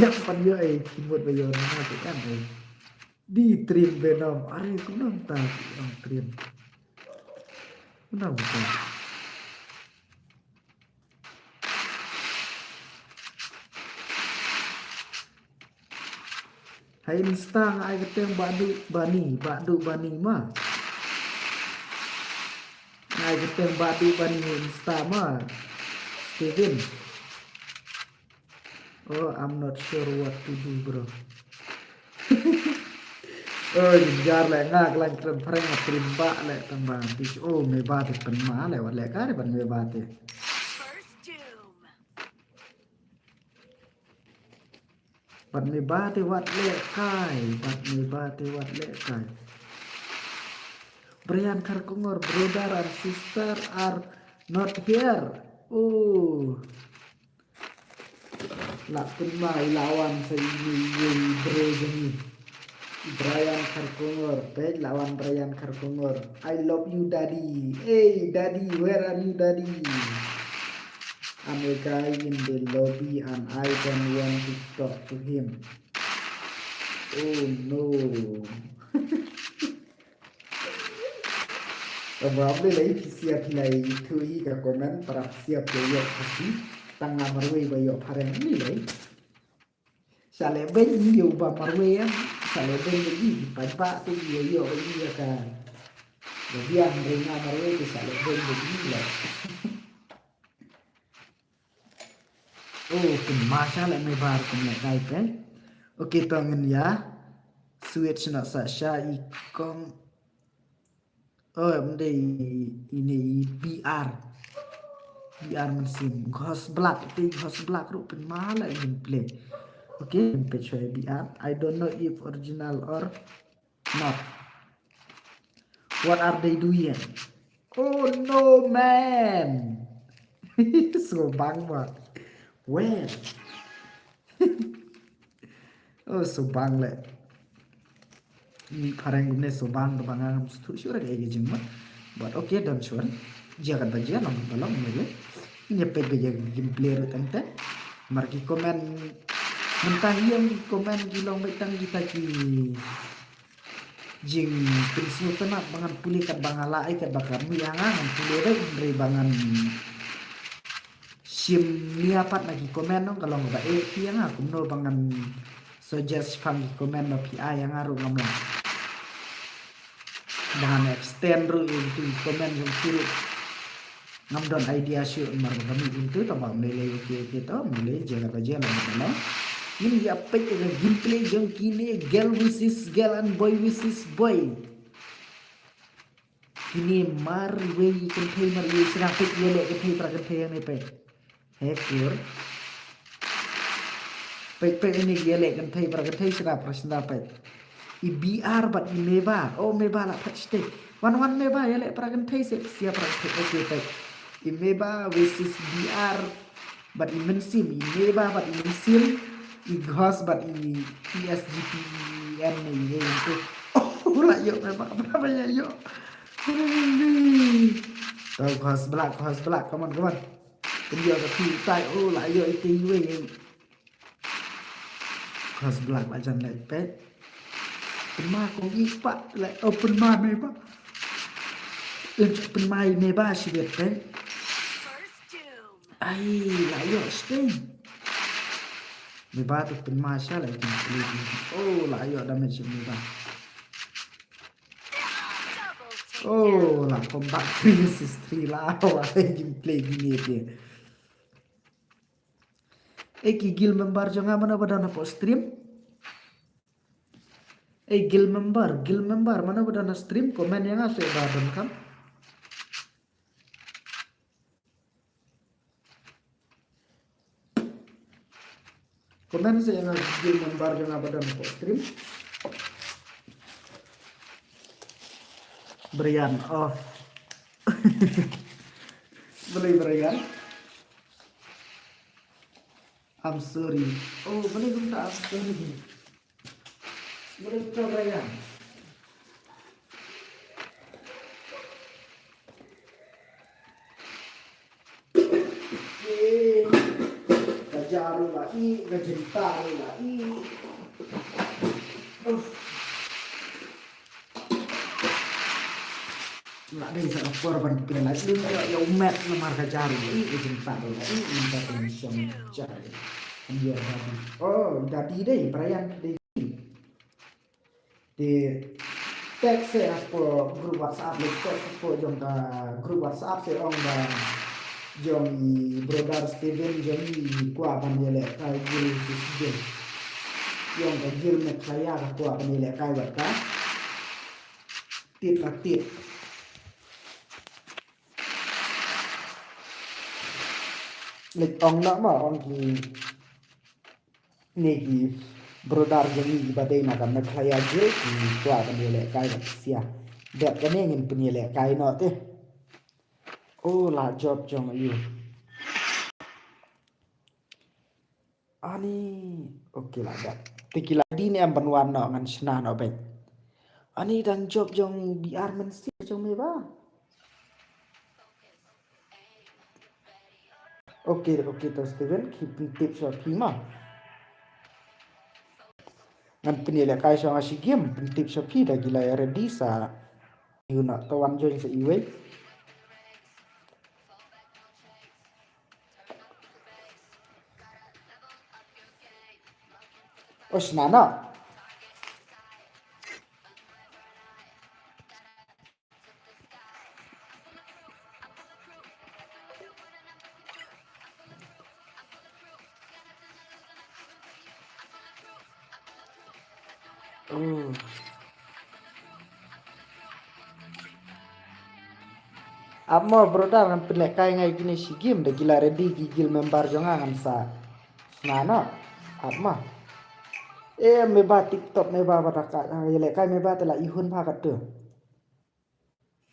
Ïa, pan ïoh, eh, ki mut ba ïoh original te kan, eh. Di Trim Venom. Are, kumno mynta ki ong Trim. Kumno mynta. Ha Insta nga ai kyrteng Badu Bani, Badu Bani ma. Nga ai kyrteng Badu Bani ha Insta ma. Steven. Oh, I'm not sure what to do, bro. Oh, jynjar leh, nga khlaiñ kren phareng, nga pynbha leh tang ba. Oh, Meba te pynma leh, wat leh kai ban Meba te. Bad Meba te wat leh kai, bad Meba te wat leh kai. Brian Kharkongor, brother and sister are not here. Oh. La pynma i la wan sa i, i, i bro jong ngi. Brian Kharkongor, peit la wan Brian Kharkongor. "I love you, daddy." Hey, daddy, where are you, daddy? "I'm a guy in the lobby and I don't want to talk to him." Oh no. Aba ble lei phi siap phi lai tu i ka comment para siap phi ïoh Khasi. Tang nga marwei ba ïoh phareng ni lei. Sa leh beiñ ïa u ba marwei ïa. Sa leh beiñ ïa i, paidbah te ïa ïoh ba ïa ka. Ba biang ring nga marwei te sa leh beiñ ïa i leh. Oh, kum ma sha leh Meba kum leh kai te. Okay, to ngin ïa switch noh sa sha i kong. Oh, ym dei, ine i B R. B R Mynsiem. Ghost Black, te Ghost Black ruh pynma la ngin play. Okay, ngin peit shuwa B R. I don't know if original or not. What are they doing? Oh no, man. Subang ba. Where? Oh, subang leh. Ni phareng kumne subang ba nga ngam sngewthuh shuh re ka jingmut. But okay, don't sure. Jia kat ba jia, long ba long, ym lei. Ngin ïa peit ba ïa gameplay ruh tang te. Mar ki comment mynta hi ïa ki comment ki long beit tang kita ki jingpynsngewtynnat ba ngan pule kat ba nga lah, eh, kat ba ka mih ïa nga ngan pule beit, hynrei ba ngan shim nia pat na ki comment nong ka long ba eh phi ïa nga kumno ba ngan suggest pang ki comment ba phi ai ïa nga ruh ngam lah. Ba ngan extend ruh ïa ki comment jong phi ruh. Ngam don idea shuh namar ba ka mih kumtu, tang ba ym lei lei, okay okay, to ym lei lei, jia kat ba jia, long ba long. Ngin ïa peit ïa ka gameplay jong kine, girl versus girl and boy versus boy. Kine marwei kynthei marwei, sngewbha peit ïa leh kynthei para kynthei hangne peit. He kur. Peit peit ine ïa leh kynthei para kynthei, sngewbha para sngewbha peit. I B R bad i Meba. Oh, Meba la phet shatei. Wan wan Meba, ïa leh para kynthei se, sia para kynthei. Okay, peit. I Meba versus B R bad i Mynsiem, i Meba bad i Mynsiem, i Ghost bad i, i S G P N ne i, i tu. Oh, La ïoh, mei ba, ba, ba, ïoh, ïoh. To, ko Hasblak, ko Hasblak, come on, come on. Pynïoh ka phi tai, oh, la ïoh ite iwei. Ko Hasblak la jan leh peit. Pynma kong i pat, leh, oh, pynma mei ba. Leh pynma i mei ba, shi bet peit. Ai, la ïoh sting. Mei ba to pynma sha la ïoh. Oh, la ïoh damage mei ba. Oh, la combat three versus three la. Wa gameplay gini ke. Eh, ki guild member jong nga mano ba don hapoh stream? Eh, guild member, guild member mano ba don ha stream? Comment ïa nga seh ba don kam. Comment seh ïa nga guild member jong nga ba don hapoh stream. Brian, oh. Balei Brian? I'm sorry. Oh, balei kumta I'm sorry? Balei kumta Brian? Eh, ka jaru la i, ka jinta la i. Uff. Nga dei sa ka por ban pynlait lim ïa, ïa u met namar ka jaru i, i jingtak i, i mynta pynshong jai. Kan ïa dadi. Oh, dadi dei, Brian dei. Te text se hapoh group WhatsApp, le text hapoh jong ka group WhatsApp se ong ba jong i brother Steven jong i kwah ban ïalehkai guild sis guild. Jong ka guild Meghalaya ka kwah ban ïalehkai bad ka. Tit la tit. Leit ong noh ma ong ki ne ki brother jong ngi ba dei na ka Meghalaya Guild ki kwah ban ïalehkai bad ki sia. Dep kane ngin pynïalehkai noh te. Oh la job jong aïu. Ani, okay la dep. Te ki la dei ne em ban wan noh ngan shna noh beit. Ani dang job jong B R Mynsiem jong me ba. Okay, okay to Steven, ki pyntip sha phi ma. Ngan pynïalehkai sha nga shi game, pyntip sha phi da ki la ready sa. Ïa na to wan join sa iwei. Oh, shna noh. Hmm. Ap mo brother, ngan pynlehkai nga ïa kine shi game, da ki la ready ki guild member jong nga ngan sa shna noh. Ap mo. Eh, me ba TikTok me ba ba da ka, ah, ïalehkai me ba te la ihun ba ka tu.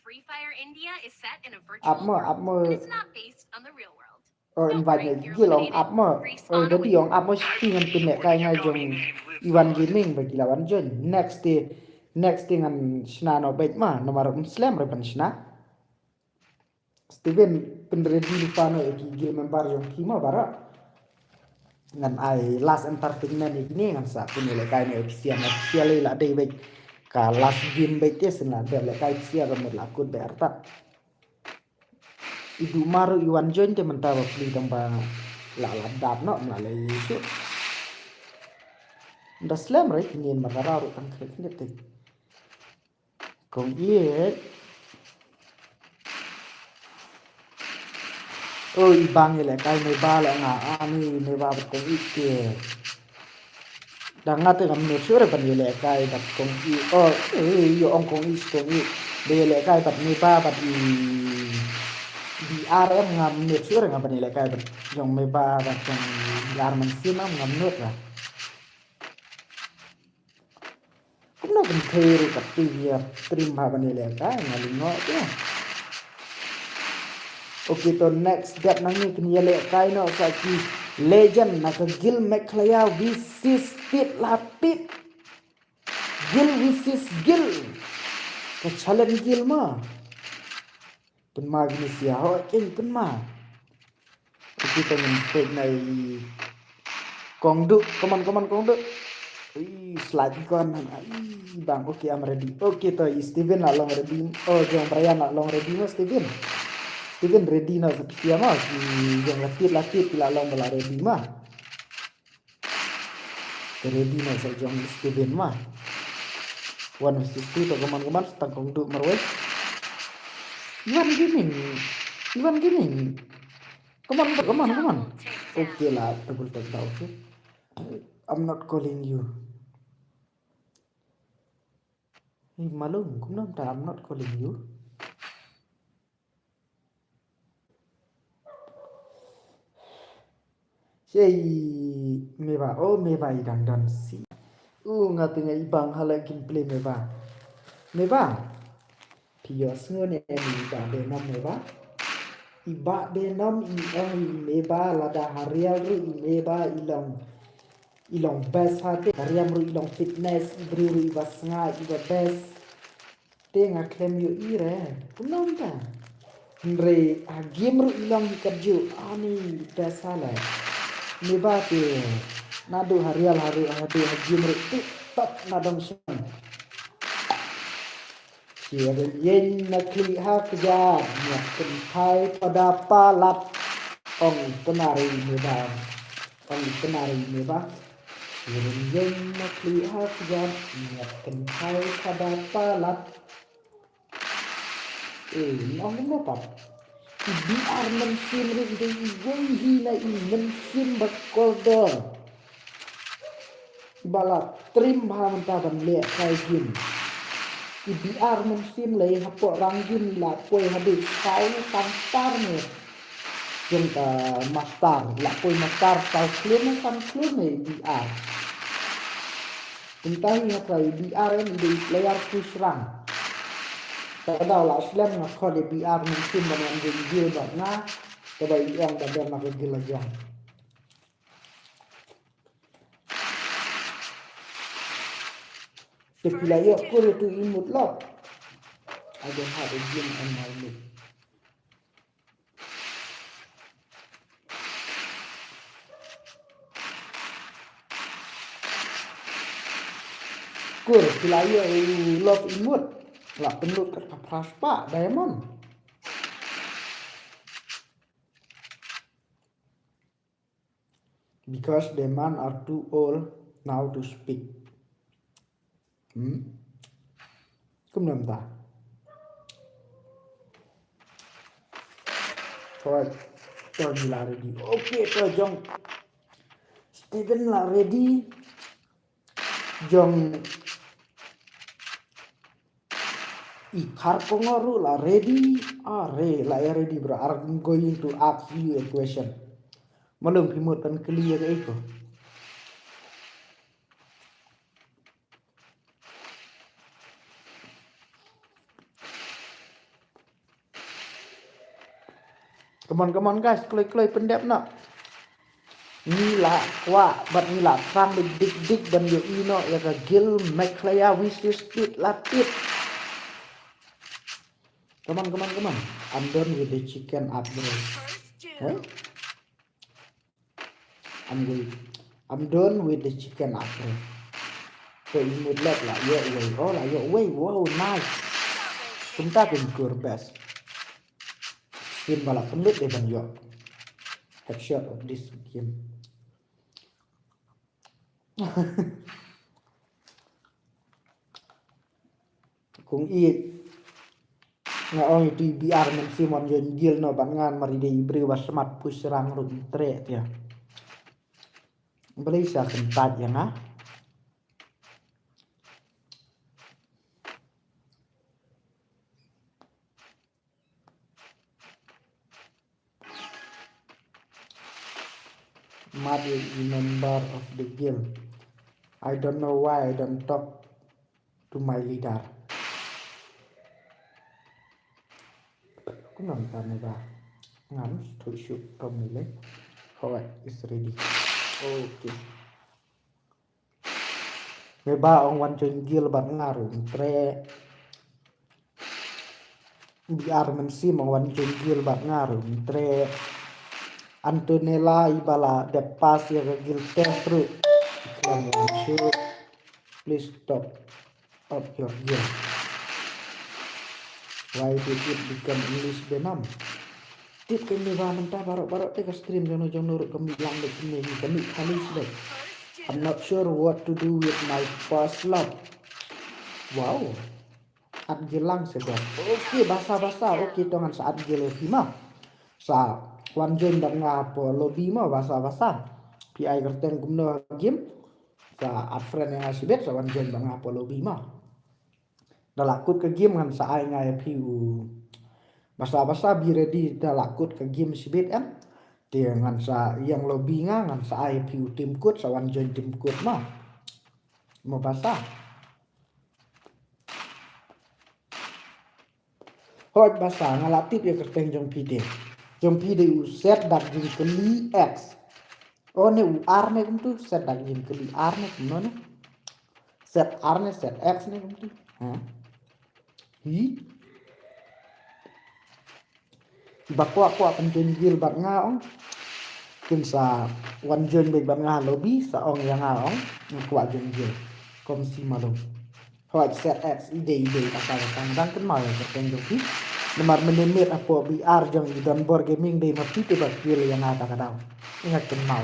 Free Fire India is set in a virtual Ap mo, world, ap mo. But it's not based on the real world. Oh, invite me. Gil ong ap mo. Oh, dadi ong ap mo shiti ngan pynlehkai nga jong Iwan Gaming ba ki la wan join. Next day, next day ngan shna noh beit ma, namar um slem re ban shna. Steven pynready lypa noh ïa ki guild member jong phi ma baroh. Ngan ai last entertainment ïa kine ngan sa pynïalehkai noh ïa ki sia ma ki sia lei la dei beit ka last game beit te shen la dep lehkai ki sia ka mut la kut beit artat. I Duma ruh i wan join te mynta ba pli tang ba la la dap noh, la lei shuh. Nda slem re kine ma ka ruh tang khrek kine te. Kong Ïeit. Oi, i bang ïalehkai me ba la nga ani me ba bad Kong Ïeit te. Da nga te ngam nud shuh re ban ïalehkai bad Kong Ïeit. Oh, eh, ïa ong Kong Ïeit, Kong Ïeit. Ba ïalehkai bad me ba bad i B R em ngam nud shuh re nga ban ïalehkai bad jong me ba bad jong B R Mynsiem ngam nud re. Kumno kynthei ruh ka phi ïa stream ha ban ïalehkai nga lyngngoh te. Okay to next dep nangne kin ïalehkai noh sa ki legend na ka guild Meghalaya versus Tit la Tit. Guild versus guild. Ka challenge guild ma. Pynma kine sia ho king pynma. Iti to ngan pek na i Kong Duk, come on, come on, Kong Duk. Ih, slide kon. Ih, bang, okay, I'm ready. Okay, to i Steven la long ready. Oh, jong Brian la long ready mo Steven. Steven ready no sia mo. I jong Latit, Latit la long ba la ready ma. Ready na sa jong Steven ma. One versus two to come on, come on, tang Kong Duk marwei. Iwan Gaming. Iwan Gaming. Come on, come on, come on. Okay la, double tap da, okay. I'm not calling you. Hey, Malung, kumno ta I'm not calling you? Sei Meba, oh Meba i dang don si. U nga tynga i bang hala gameplay Meba. Meba. Phi ïohsngew ne em i Bah Benom Meba. I Bah Benom i ong i Meba lada ha rial ruh i Meba i long, i long best ha te. Ha riam ruh i long fitness, i briew ruh i ba snga, i ba best. Te nga khlem ïohi re. Kumno mynta? Hynrei ha game ruh i long hi kajuh. Ani best ha le. Meba te. Naduh ha rial ha ruh haduh ha game ruh tip top na dong shan. Ki ren ïeng na khlieh ha kjat, ñiat kynthai pada palat. Ong tynari Meba. Ong tynari Meba. Ki ren ïeng na khlieh ha kjat, ñiat kynthai pada palat. Eh, ong mo pat. I B R Mynsiem ruh i dei iwei hi na i mynsiem ba kordor. Ba la trim bha mynta ban leh kai game. I B R Mynsiem lei hapoh rang game la poi haduh saw san star ne. Jong ka master, la poi master saw klur ne san klur ne B R. Kumta hi nga try B R em i dei player push rank. Ka daw la slem nga khot i B R Mynsiem ban wan jong i deal bad nga. Kaba i ong ba don na ka guild la jong. Te phi la ïoh kur ïa tu i mut lok. I don't have a game on my mid. Kur phi la ïoh u lok i mut. La pynlut kat ka phra spah diamond. Because the man are too old now to speak. Hmm? Kumno mynta? Alright. To ngi la ready. Okay, to jong Steven la ready. Jong i Kharkongor ruh la ready. Are la ïa ready bro. I'm going to ask you a question. Malum phi mut ban kylli ïa kaei ko. Come on, come on guys, kloi kloi pyndep noh. Ngi la kwah bad ngi la thrang dik dik ban ïohi noh ïa ka guild Meghalaya Wishes Speed Latit. Come on, come on, come on. I'm done with the chicken up, bro. Huh? I'm going. I'm done with the chicken up, bro. So i mut lek la ïoh wei. Oh, la ïoh wei. Wow, nice. Kumta kin kur best. Sim ba la pynlut dei ban ïoh headshot of this game. Kong i nga ong itu i B R Mynsiem wan join guild noh bad ngan, mar i dei i briew ba smat push rang ruh i treh te. Balei sa kyntait ïa nga? Mad ïa i member of the guild. I don't know why I don't talk to my leader. Kumno mynta ne ba ngam shu shu tom ni le. Alright, it's ready. Okay. Meba ong wan join guild bad nga ruh ym treh. B R Mynsiem ong wan join guild bad nga ruh. Tre Antonella i ba la dep pass ïa ka guild test ruh. Khlem wan shuh. Please top up your guild. Why did it become English Venom? Tip kane ba mynta baroh baroh te ka stream jong no jong no ruh ka mih lang beit kane hi, ka mih khali sdek. I'm not sure what to do with my first love. Wow. At guild lang sdek. Okay, Basa Basa. Okay, to ngan sa at guild ïa phi ma. Sa wan join bad nga hapoh lobby ma, Basa Basa. Phi ai kyrteng kumno game. Sa at friend ïa nga shibit, sa wan join bad nga hapoh lobby ma. Da la kut ka game ngan sa ai nga ïa phi u. Basa Basa, be ready, da la kut ka game shibit em. Te ngan sa ïeng lobby nga, ngan sa ai ïa phi u team code, sa wan join team code ma. Mo Basa. Hooid Basa, nga la tip ïa kyrteng jong phi te. Jong phi dei u Set Dak Jingkylli X. O ne u R ne kumtu, Set Dak Jingkylli R ne kumno ne. Set R ne Set X ne kumtu. Ha? Hi. Ba kwah kwah pynjoin guild bad nga ong. Kin sa wan join beit bad nga ha lobby, sa ong ïa nga ong. Nga kwah join guild. Kom si malu. Hooid, Set X, i dei, i dei, Basa Basa, nga dang kynmaw ïa kyrteng jong phi. Namar mynne miet hapoh B R jong i Donbor Gaming dei ma phi te ba kill ïa nga ta ka daw. Nga kynmaw.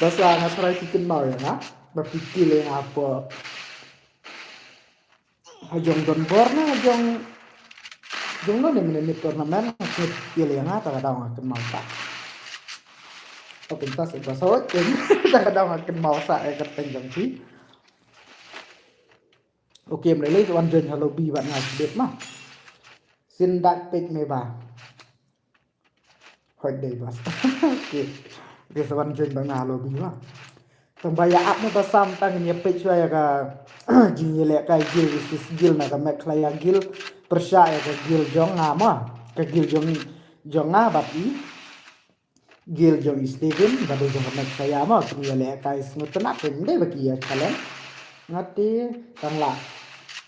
Basa nga try phi kynmaw ïa nga. Ba phi kill ïa nga hapoh. Ha jong Donbor na, ha jong, jong no ne mynne miet tournament, nga kill ïa nga ta ka daw nga kynmaw sa. Open tas Basa, hooid, ta ka daw nga kynmaw sa ïa kyrteng jong phi. Okay, em lei lei wan join ha lobby bad nga shibit ma. Sin dak peit me ba. Hooid dei Basa. Okay. Okay, sa wan join bad nga ha lobby ma. Tang ba ïa ap me ba sam tang ïa peit shuwa ïa ka jingïalehkai guild versus guild na ka Meghalaya guild. Pyrshah ïa ka guild jong nga ma. Ka guild jong, jong nga bad i. Guild jong i Steven, ba dei jong ka Meghalaya ma, ki ïalehkai sngewtynnat, ym dei ba ki ïa challenge. Nga te tang la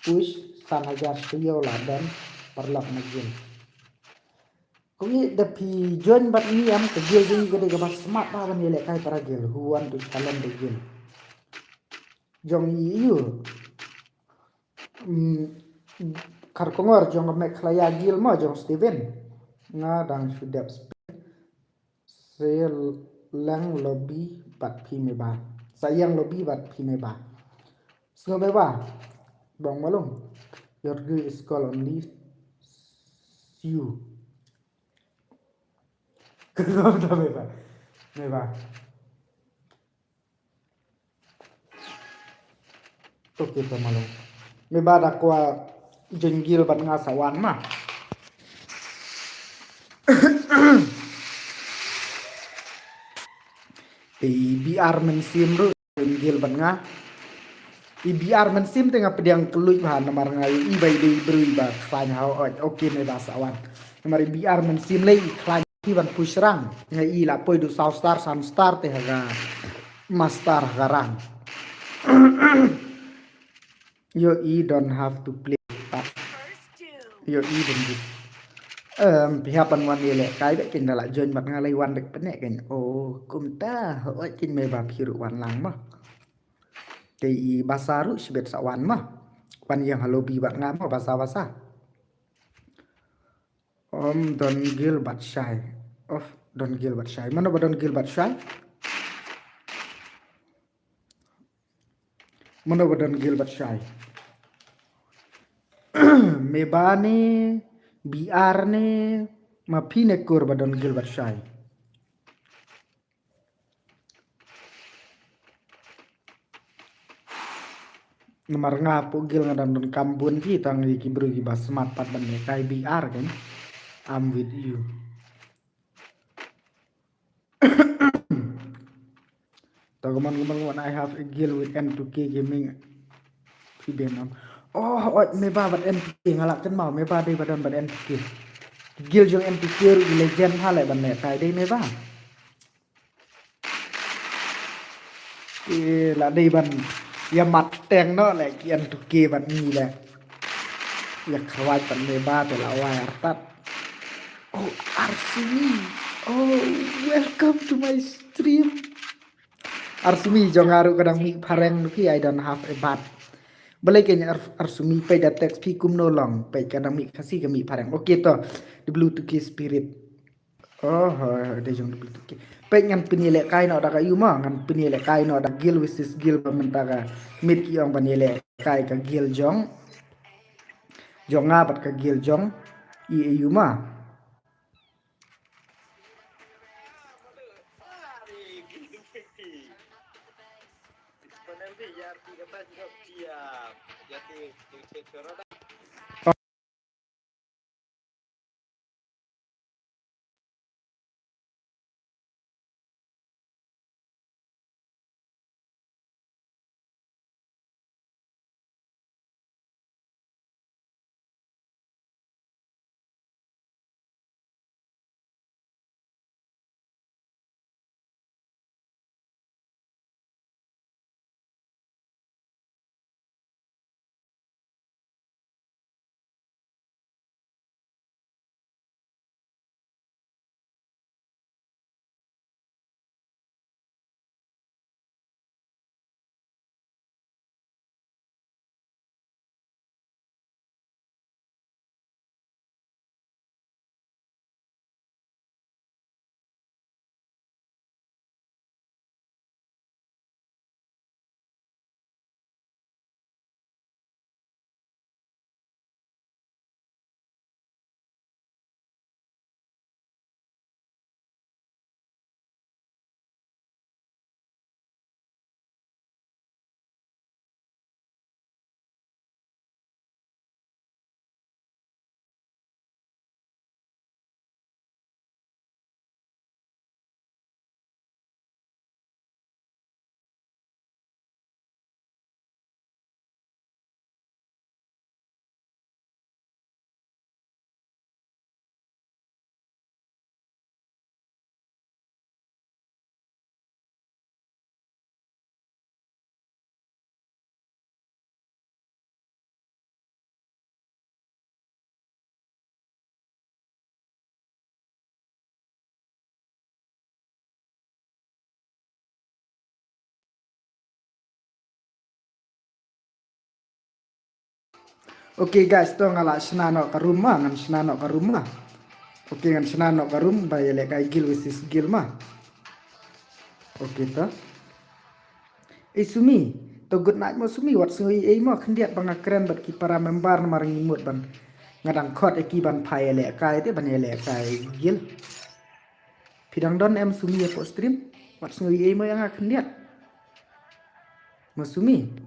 push san hajar shilliang la don paralok na guild. Ko ngi da phi join bad ngi em, ka guild jong ngi ka dei kaba smat bha ban ïalehkai para guild. Who want to challenge the guild? Jong i ïu. Mm, Kharkongor jong ka Meghalaya guild ma jong Steven. Nga dang shu dep Sa ïeng lobby bad phi me ba. Sa ïeng lobby bad phi me ba. Sngew me ba. Bong malum. Your guild is call only you. Ka me ba. Me ba. Okay, to malo. Me ba da kwah join guild bad nga sa wan ma. Te i B R Mynsiem ruh join guild bad nga. I B R Mynsiem te nga pdiang kylluid bha namar nga ïohi ba i dei i briew iba khlaiñ ha hooid. Okay, me ba sa wan. Namar i B R Mynsiem lei i khlaiñ. Phi ban push rank. Nga i la poi du saw star, san star te ha ka master ha ka rank. Yo, i don't have to play. Yo, i don't do. Em, phi hap ban wan ïalehkai bad kin da la join bad nga lei wan bad pyneh kin. Oh, kumta. Hooid kin me ba phi ruh wan lang ma. Te i Basa ruh shibit sa wan ma. Wan ïeng ha lobby bad nga ma Basa Basa. Om Don Gilbert Shai. Of Don Gilbert Shai. Mano ba Don Gilbert Shai? Mano ba Don Gilbert Shai? Me ba ne, B R ne, ma phi ne kur ba Don Gilbert Shai. Namar nga hapoh guild nga dang don kam bun phi tang ïa ki briew kiba smat pat ban ïalehkai B R kan. I'm with you. To come on, come on, come on, I have a guild with M two K Gaming. Phi ben nam. Oh, oi, me ba bad M two K nga la kynmaw, me ba dei ba don bad M two K. Guild jong M two K ruh i legend ha leh ban ïalehkai dei me ba. Eh, la dei ban ïa mat teng noh leh ki M two K bad ngi leh. Ïa kharwai pat me ba te la wai artat. Oh, Arsumi. Oh, welcome to my stream. Arsumi jong nga ruh ka dang mih phareng phi, I don't have a bat. Balei kein Ar-, Arsumi peit da text phi kumno long, peit ka dang mih Khasi ka mih phareng. Okay to, the blue to kiss spirit. Oh, ho, ho, de jong de bluetooth ki. Peit ngan pynïalehkai noh da ka ïu ma, ngan pynïalehkai noh da guild versus guild ba mynta ka miet ki ong ban ïalehkai ka guild jong. Jong nga bad ka guild jong. I, i ïu ma. Okay guys, to nga la shna noh ka room ma, ngan shna noh ka room ma. Okay, ngan shna noh ka room ba ïalehkai guild versus guild ma. Okay to. Ei Sumi, to good night mo Sumi, wat sngew ei ei mo khyndiat ba nga kren bad ki para member namar ngi mut ban, nga dang khot ïa ki ban phai ïalehkai te ban ïalehkai guild. Phi dang don em Sumi hapoh stream? Wat sngew ei ei mo ïa nga khyndiat mo Sumi.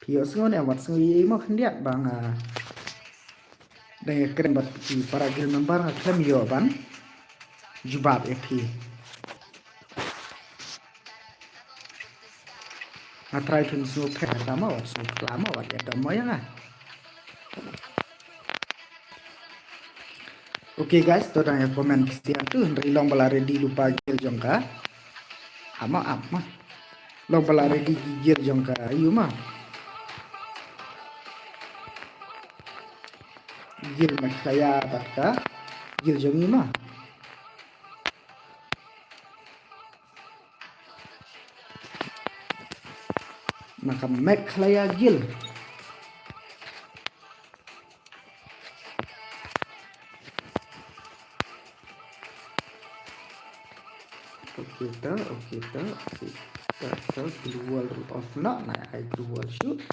Phi ïohsngew ne em? Wat sngew ei ei mo khyndiat ba nga dang ïakren bad ki para guild member, nga khlem ïoh ban jubab ïa phi. Nga try phin sngewpher da mo, wat sngewpher mo, wat ïa da mo ïa nga. Okay guys, to dang ïa comment kti ïa tu, hynrei long ba la ready lypa guild jong ka. Ap ma, ap ma. Long ba la ready ki guild jong ka ïu ma. Guild Meghalaya bad ka guild jong ngi ma. Na ka Meghalaya guild. Okay to, okay to, okay to, to global rule of law, na ai global shoot.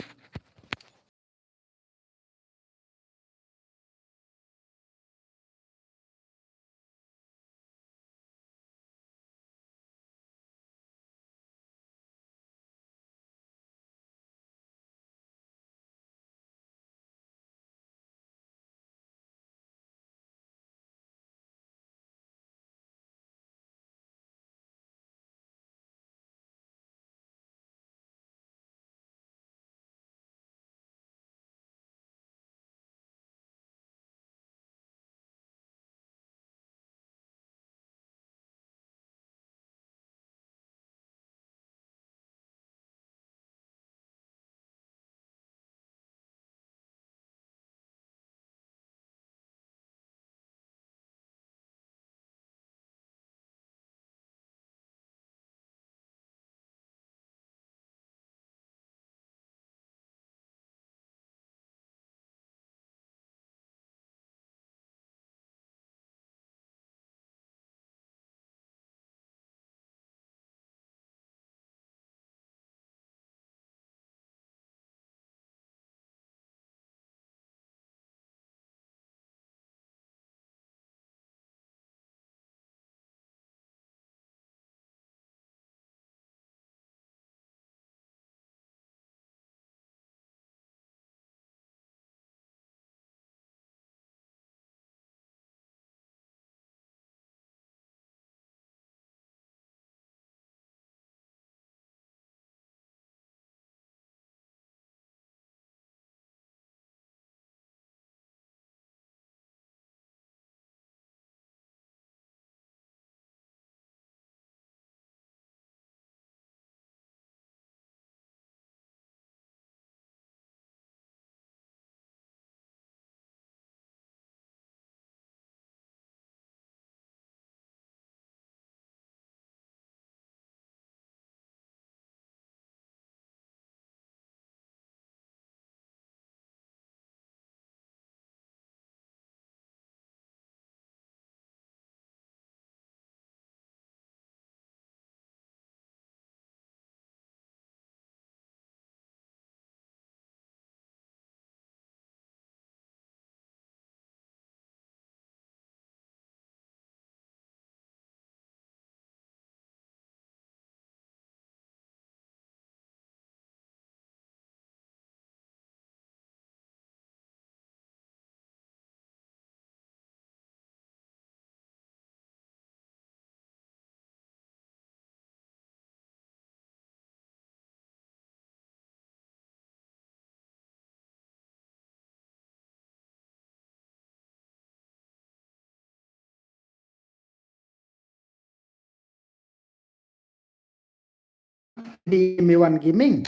Di Mewan Gaming.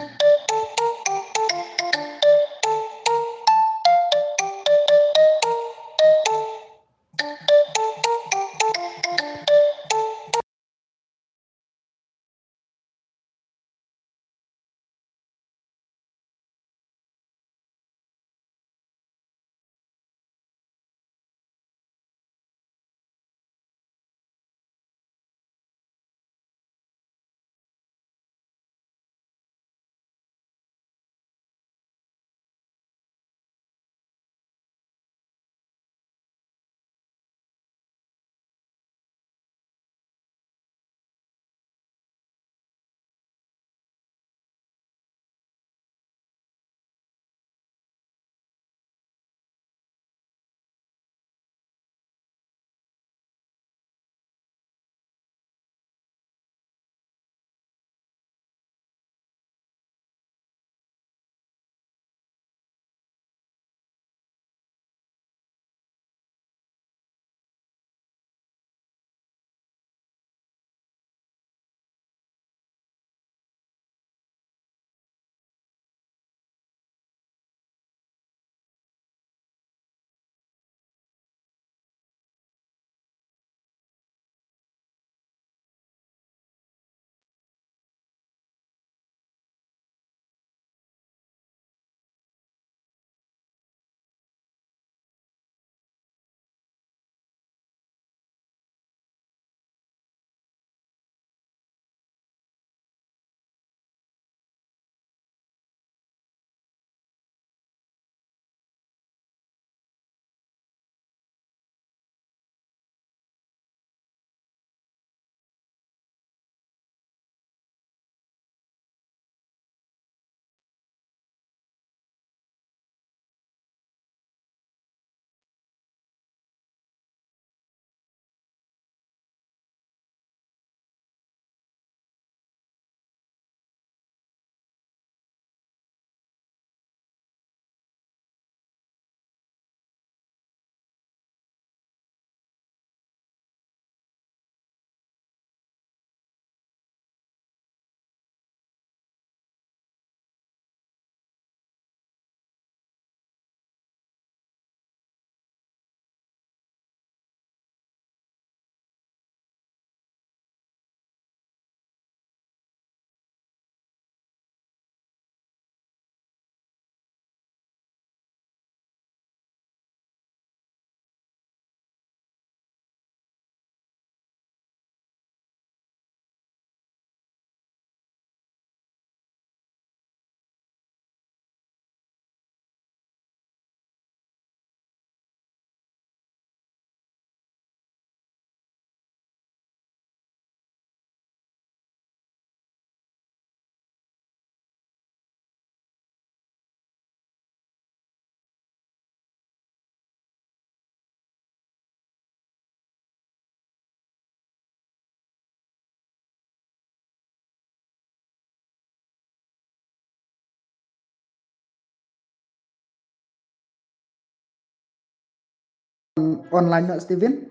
Online noh, Steven?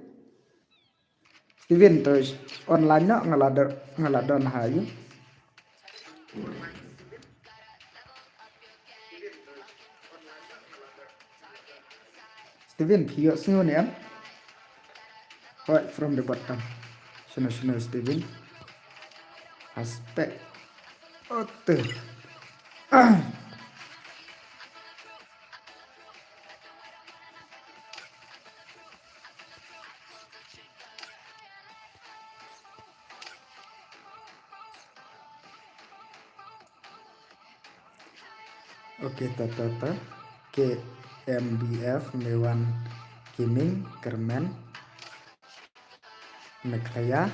Steven, to online noh, nga la don, nga la don ha ïing. Steven, phi ïohsngew ne em? Right from the bottom. Shano, shano, Steven? Aspect. Ote. Okay, ta, ta, ta. K M B F, Mewan Gaming, Kyrmen, Meghalaya,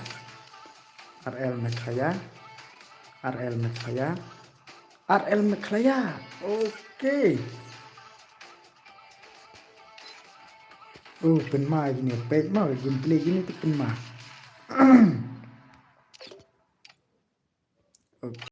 R L Meghalaya, R L Meghalaya, R L Meghalaya. Okay. Oh, pynma kine, peit ma, gameplay kine te pynma. Okay.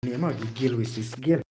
Ne ma ki guild versus guild.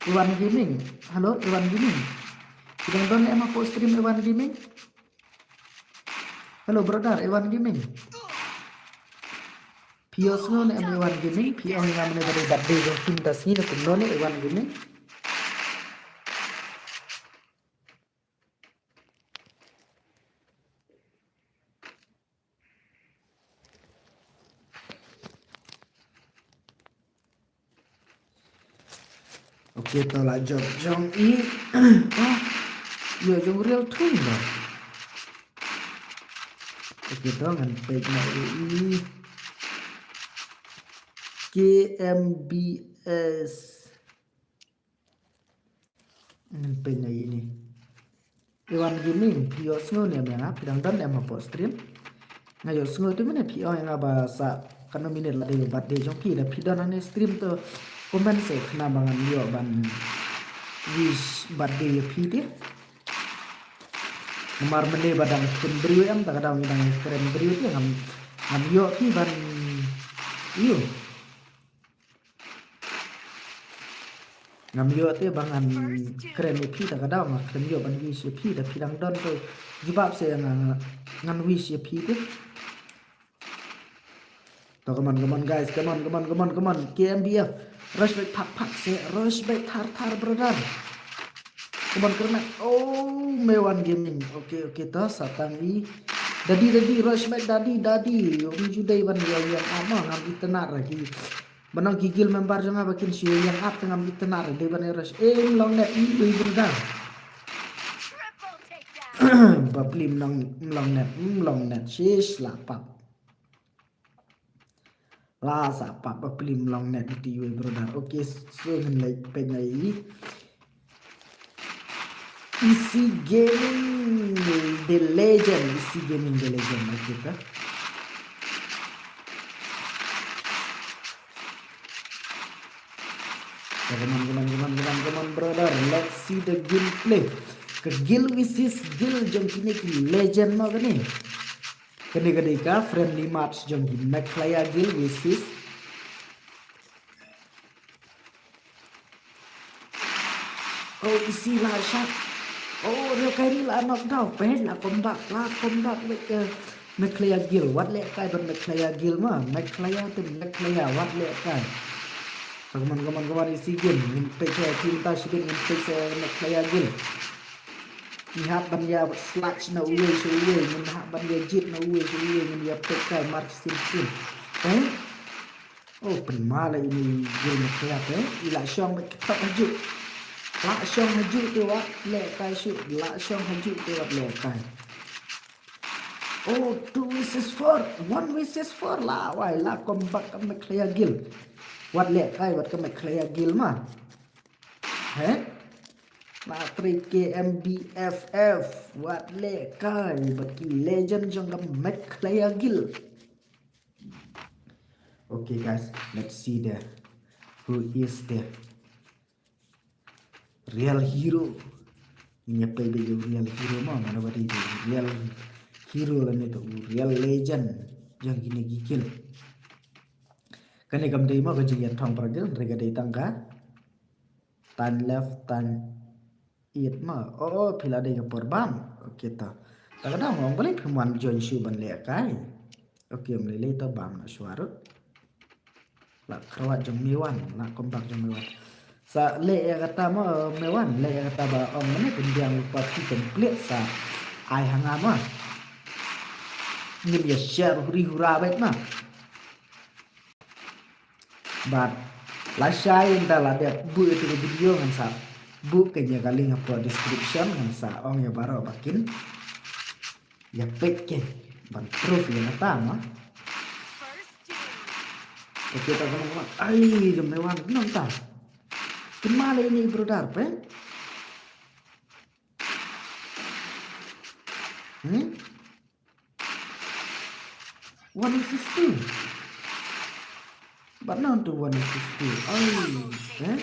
Iwan Gaming. Halo, Iwan Gaming. Phi dang don em hapoh stream Iwan Gaming? Hello, brother, Iwan Gaming. Phi ïohsngew ne em Iwan Gaming? Phi ong ïa nga mynne ka dei birthday jong phi mynta sngi ne kumno ne Iwan Gaming? Okay, to la jop jong i. Ah, ïa jong real thung ba. Okay, to ngan peit na i. K M B S. Ngan peit na ïa ini. Iwan Gaming, phi ïohsngew ne em ïa nga, phi dang don em hapoh stream? Nga ïohsngew te mynne phi ong ïa nga ba sa katno minit la dei birthday jong phi, da phi don hangne stream to comment seh khnang ba ngan ïoh ban wish birthday ïa phi te. Namar mynne ba dang khun briew em, ta ka daw ngi dang kren briew te ngam, ngam ïoh phi ban ïoh. Ngam ïoh te ba ngan kren ïa phi, ta ka daw nga kren ïoh ban wish ïa phi, da phi dang don to jubab seh nga, nga, ngan wish ïa phi te. To, come on, come on, guys, come on, come on, come on, come on. K M B F. Rush back phak phak seh, rush back thar thar, brother. Come on, kren. Oh, Mewan Gaming. Okay, okay, to sa tang i. Daddy, daddy, rush back, daddy, daddy. Ym ju dei ban ïa ïa ama ngam itynnad ra ki. Ba nang ki guild member jong nga ba kin shu ïeng ap te ngam itynnad, dei ban rush. Eh, ym long net, ym dei brother. Bapli ym long, ym long net, ym long net. Shish, la pap. La sa pap, bapli ym long net iti wei brother. Okay, so ngin leit peit na i. Easy Gaming The Legend, Easy Gaming The Legend, okay ta. Come on, come on, come on, come on, come on, brother. Let's see the gameplay. Ka guild versus guild jong kine ki legend mo kane. Kane ka dei ka friendly match jong ki Meghalaya Guild versus Oh, isi la shot. Oh, Riew Kai Ri la knock down. Peit la comeback, la comeback beit ka Meghalaya Guild. Wat lehkai ban Meghalaya Guild ma. Meghalaya te Meghalaya, wat lehkai. Come on, come on, come on, isi game. Ngin peit sha team ta shibit, ngin peit sha Meghalaya Guild. Ngi hap ban ïa sludge na uwei sha uwei, ngin hap ban ïa jied na uwei sha uwei, ngin ïa peit kai mar shisien shisien. Peit. Oh, pynmala ine i Guild Meghalaya te, i la shong beit, ka thok hajuh. La shong hajuh te wat lehkai shuh, la shong hajuh te wat lehkai. Oh, two versus four, one versus four, la wai, la comeback ka Meghalaya Guild. Wat lehkai bad ka Meghalaya Guild ma. He? La trei K M B F F, wat lehkai bad ki legend jong ka Meghalaya Guild. Okay, guys, let's see the, who is the real hero. Ngin ïa peit beit ïa u real hero mo, mano ba dei u real hero lane to u real legend. jong kine ki guild. Kane kam dei mo ka jingïathong para guild, hynrei ka dei tang ka tan left, tan eight mo. Oh, phi la dei ka por bam. Okay to. Ta ka dang long balei phim wan join shuh ban leh kai. Okay, ym lei lei to bam na shuwa ruh. La kyrwat jong Mewan, la comeback jong Mewan. Sa leh ïa kata mo Mewan, leh ïa kata ba ong mane pynbiang lypa phi complete sa ai ha nga mo. Ngin ïa share huri hura beit mo. Bad lashai ynda la dep buh ïa ka video ngan sa buh kane ka link hapoh description ngan sa ong ïa baroh ba kin ïa peit keiñ ban proof ïa kata mo. Okay, ta ka nang ai ka Mewan nang ta. Kynmaw ïa ine i brother peit. Hmm? One versus two. Bad nang tu one versus two. Ai, eh?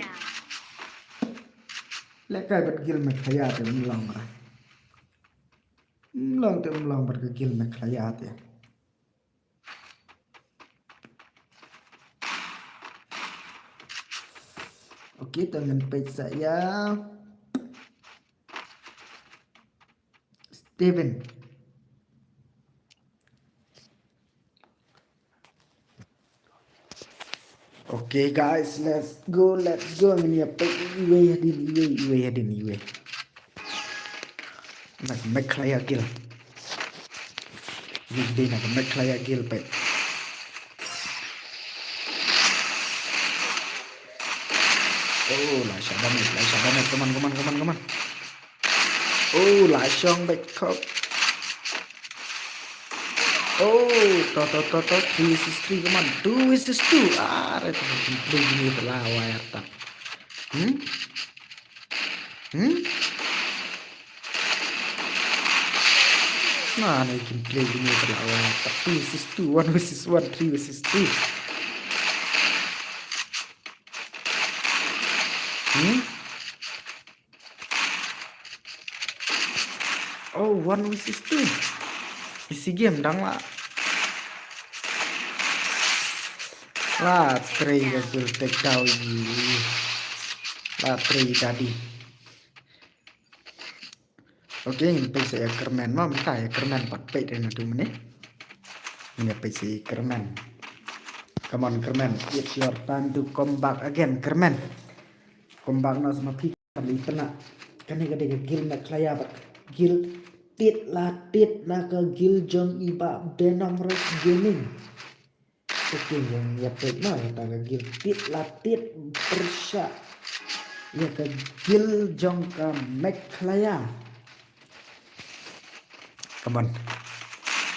Leh kai bad guild Meghalaya te ym long ra. Ym long te ym long bad ka guild Meghalaya te. Okay, to ngan peit sa ïa Steven. Okay guys, let's go, let's go. Ngin ïa peit iwei hadien iwei, iwei hadien iwei. Na ka Meghalaya guild. Ni dei na ka Meghalaya guild peit. Oh, la shah damage, la shah damage. Come on, come on, come on, come on. Oh, la shong beit khop. Oh, to, to, to, to, three versus three, come on. Two versus two. Ah, re, to, play gini pala wire ta. Hmm? Hmm? Nah, ni kin play gini pala wire ta. Two versus two, one versus one, three versus three. Hmm? Oh, one versus two. Isi game dang lah. La trei ka kill take down ji. La trei tadi. Okay, ngin peit sa ïa Kyrmen ma, mynta ïa Kyrmen pat peit ïa na tu mynne. Ngin ïa peit sa ïa Kyrmen. Come on Kyrmen, it's your time to come back again Kyrmen. Come back noh sa ma phi. Kane ka dei ka guild Meghalaya bad guild tied la tied na ka guild jong i Bah Venom Rush Gaming. Okay, ngin ïa peit noh ïa ta ka guild tied la tied pyrshah ïa ka guild jong ka Meghalaya. Come on.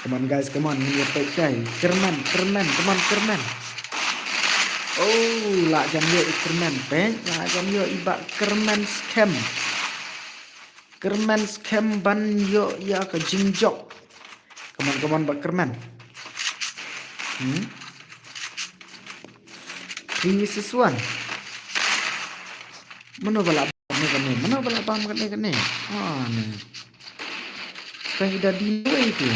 Come on guys, come on. Ngin ïa peit kai. Kyrmen, Kyrmen, come on Kyrmen. Oh, la jan ïoh i Kyrmen peit, la jan ïoh i Bah Kyrmen scam. Kyrmen scam ban ïoh ïa ka jingjop. Come on, come on Bah Kyrmen. Hmm? Three versus one. Mano ba la bam kane, mano ba la bam kane kane. Ah, ni. Ka hi da di wei tu.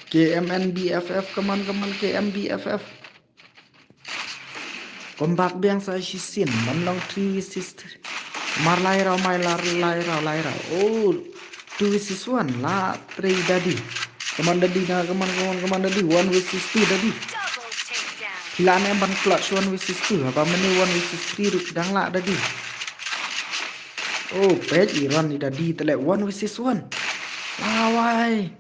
K M N B F F, come on, come on, K M B F F. Come back biang sa shisien, ban long three versus three. Mar lai rau, mar lai rau, lai rau. Oh, two versus one, la trei dadi. Come on dadi na, come on, come on, come on dadi. One versus two dadi. Phi lah ne ban clutch one versus two, haba mynne one versus three ruh dang lah dadi. Oh, peit i Ron i dadi te leh one versus one. Lawai.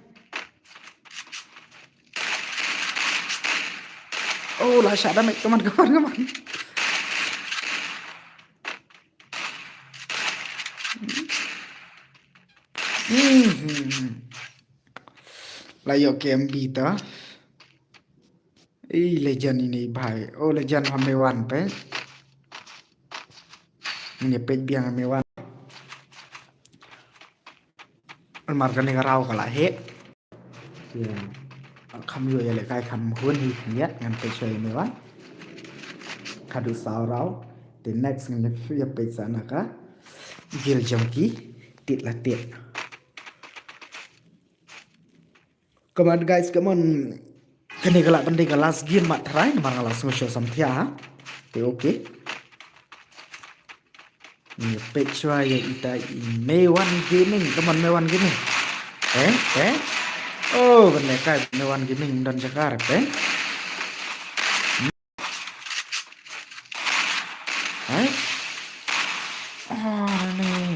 Oh, la shah damage, come on, come on, come on. Hmm. La ïoh K M B ta. Ei, legend ine i bhai. Oh, legend ha Mewan peit. Ine peit biang ha Mewan. Namar kane ka rau ka la heh. Ïa, kham ïoh ïalehkai kham hun hi khyndiat, ngan peit shuwa ïa Mewan. Khadduh saw rau. Te next ngan ïa peit sa na ka guild jong ki tied la tied. Come on, guys, come on. Kane ka lah ban dei ka last game, Mat Trai, namar nga la sngewshoh samthiah, ha. Te, okay. Ngi peit shuwa ïa ita i Mewan Gaming. Come on, Mewan Gaming. Eh, eh. Oh, ban lehkai Mewan Gaming, don jaka, eh. Hai. Ah, ne.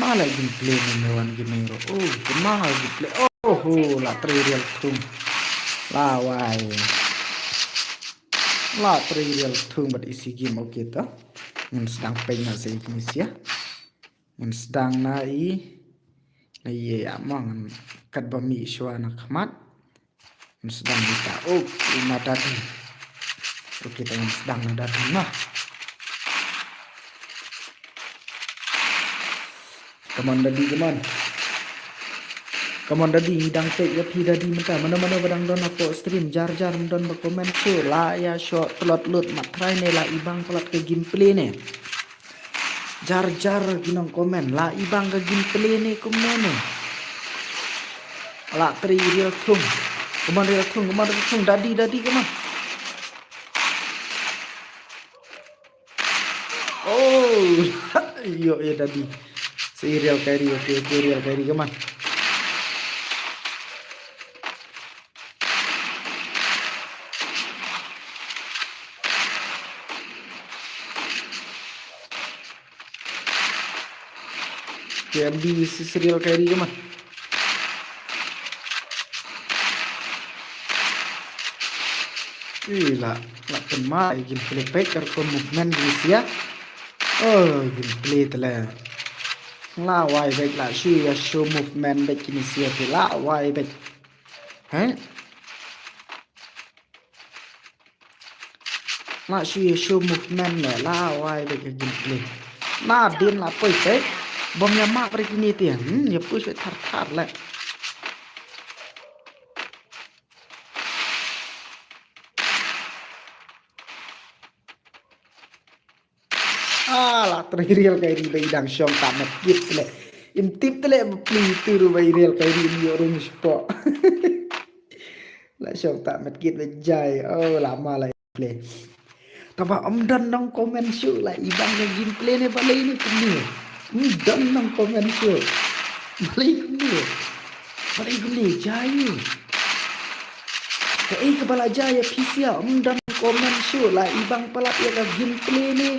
Ma la gameplay ne, Mewan Gaming ruh. Oh, ma la gameplay. Oh, oh, la trei riel thung. La wai. La trei riel thung bad isi game, okay ta. Ngin sdang peit na sa i kine sia. Ngin sdang na i. Na i ïa ma ngan kat ba mih shuwa na khmat. Ngin sdang ita. Oh, ina dadi. Okay, ta ngin sdang na dadi mah. Come on, dadi, come on. Come on, dadi, ngi dang peit ïa phi, dadi, mynta. Mano mano ba dang don hapoh stream, jar jar, ym don ba comment shuh. La ïa shoh tlot lut, Mat Trai ne, la i bang palat ka gameplay ne. Jar jar ki nong comment, la i bang ka gameplay ne kumne ne. La trei riel thung. Come on, riel thung, come on, riel thung, dadi, dadi, come on. Oh, ïoh, ïoh, dadi. Sa i riel Kyrie, okay, okay, riel Kyrie, come on. K M B versus Real Kyrie, come on. Ih, la, la kynmaw, eh, gameplay peit, ka rukom movement kine sia. Oh, gameplay te la. La wai beit, la shu ïa show movement beit kine sia te, la wai beit. Heh? La shu ïa show movement le, la wai beit ka gameplay. Nadien la poi peit. Bym ïa map re kine te. Hmm, ïa push beit thar thar le. Ah, la trei Real Kyrie ba i dang shong ta medkit le. Im tip te le ba pli tu ruh ba i Real Kyrie im ïoh rung shapoh. La shong ta medkit ba jai. Oh, la ma la play. Tangba ym don nong comment shuh, la i bang ka gameplay ne, balei ne kumne. Ym don nong comment shuh. Balei kumne. Balei kumne, jai. Kaei kaba la jia ïa phi sia, ym don comment shuh, la i bang palat ïa ka gameplay ne.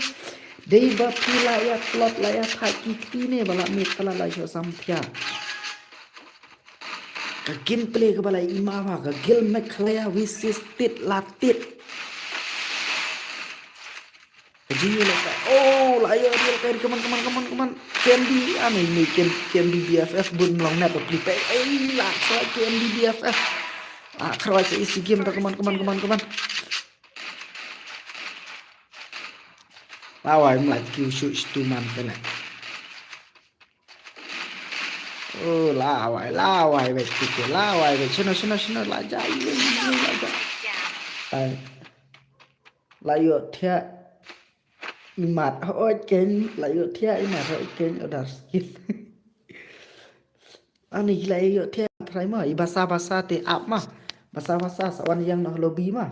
Dei ba phi la ïa tlot, la ïa thait ki kti ne, ba la miet palat, la shoh samthiah. Ka gameplay kaba la i ma ba, ka Gil Meghalaya versus Tit la Tit. Ka jingïalehkai. Oh, la ïoh Real Kyrie, come on, come on, come on, come on. K M B, ani ni K M B, K M B B F F bun long net ba pli peit. Ei, la khroi K M B B F F. La khroi sa isi game ta, come on, come on, come on, come on. La wai, ym lah kiew shuh shitu man te ne. Oh, la wai, la wai beit, kito, la wai beit. Shano, shano, shano, la jai, la jai. Ai. La ïohthiah i mat hooid keiñ, la ïohthiah i mat hooid keiñ, u Darskin. Ani la ïohthiah i mat hooid ma, i basa basa te ap ma. Basa basa sa wan ïeng noh lobby ma.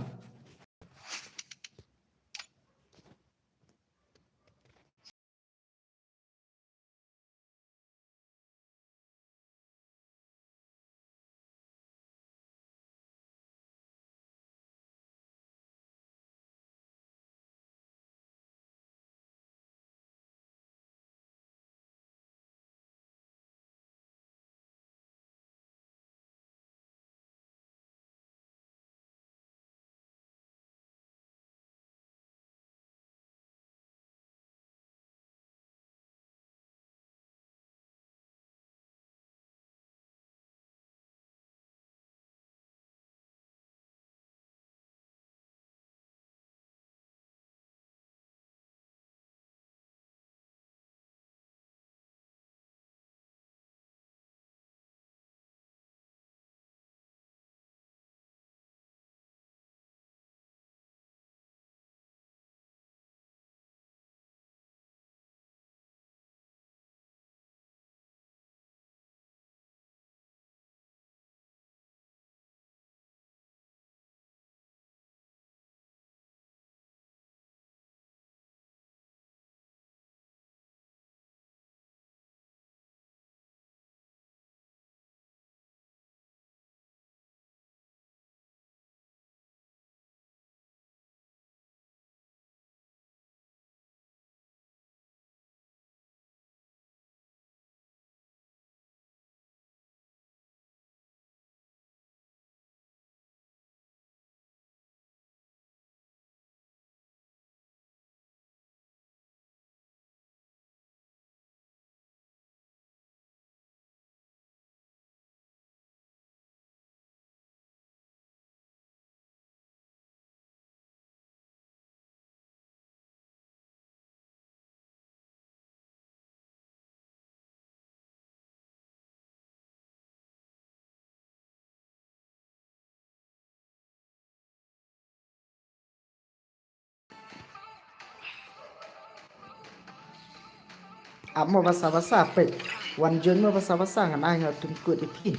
Ap mo basa basa peit. Wan join mo basa basa ngan ai nga u tim kut ïa phi.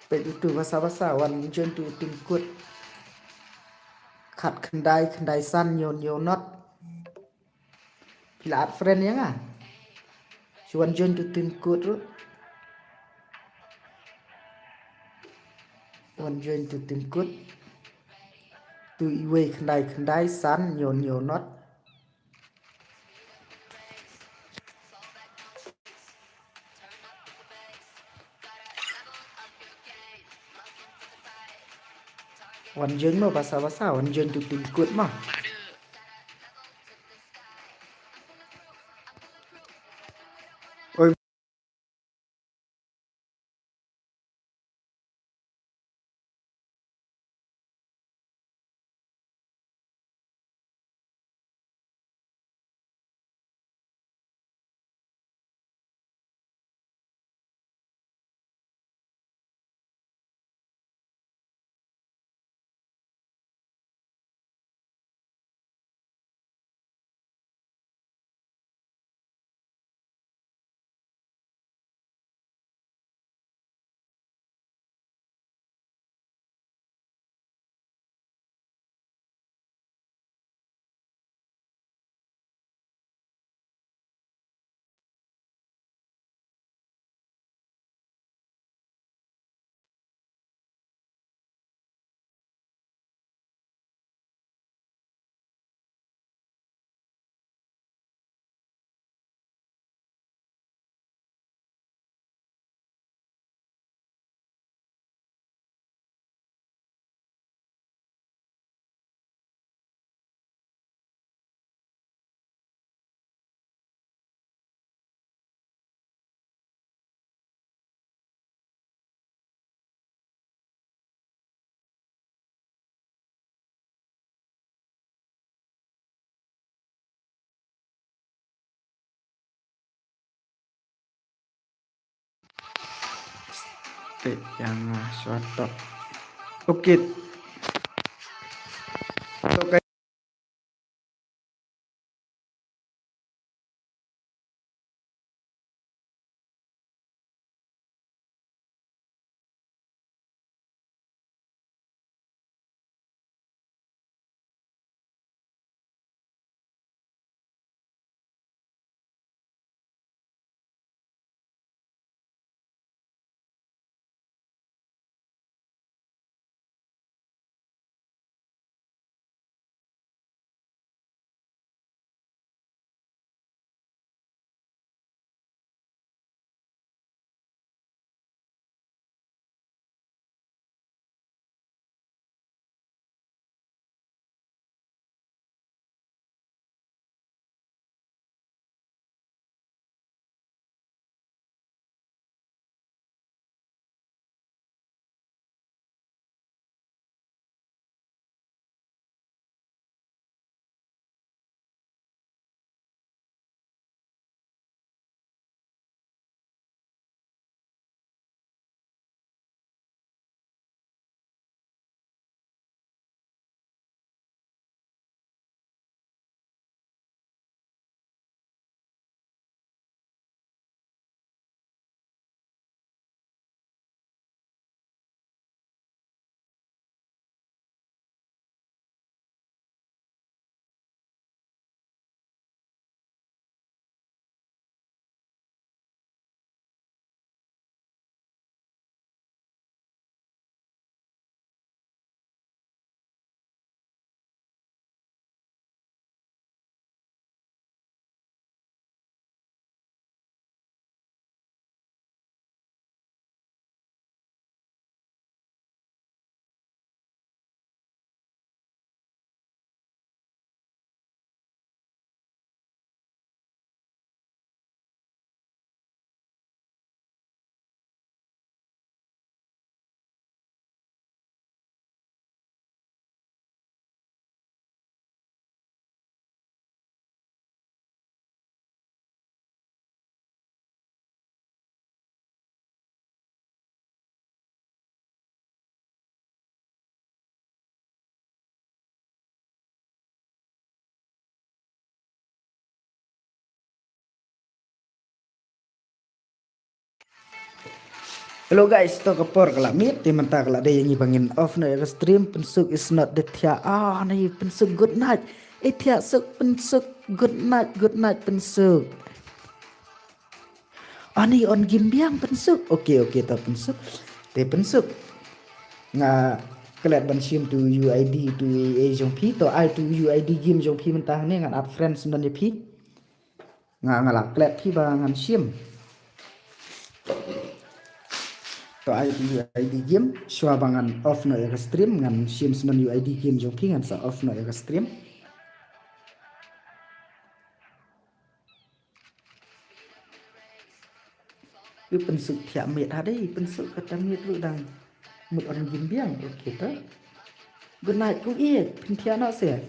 Peit utu basa basa wan join tu u tim kut. Khat khyndai khyndai san hynñiew hynñiew nod. Phi la add friend ïa nga. Shu wan join tu tim kut ruh. Wan join tu tim kut. Tu iwei khyndai khyndai san hynñiew hynñiew nod. Wan join mo basa basa, wan join tu tim kut mo. Oi. Te yang, ah, short talk. Okay. Hello guys, to ka por ka la miet, te mynta ka la dei ïa ngi ba ngin off noh ïa ka stream. Pynsuk is not the thiah. Ah, ni Pynsuk good night. Eh, Thiah Suk, Pynsuk good night, good night Pynsuk. Ah, ni on game biang Pynsuk. Okay, okay, to Pynsuk. Te Pynsuk, nga klet ban shim tu U I D tu A A jong phi, to ai tu U I D game jong phi mynta hangne, ngan add friends don ïa phi. Nga, nga la klet phi ba ngan shim. To ai tu U I D game, shuwa ba ngan off noh ïa ka stream, ngan shim snon U I D game jong phi, ngan sa off noh ïa ka stream. U Pynsuk thiah miet ha dei, Pynsuk kata miet ruh dang mut on game biang, okay to. Good night kong ïeit, phin thiah noh se.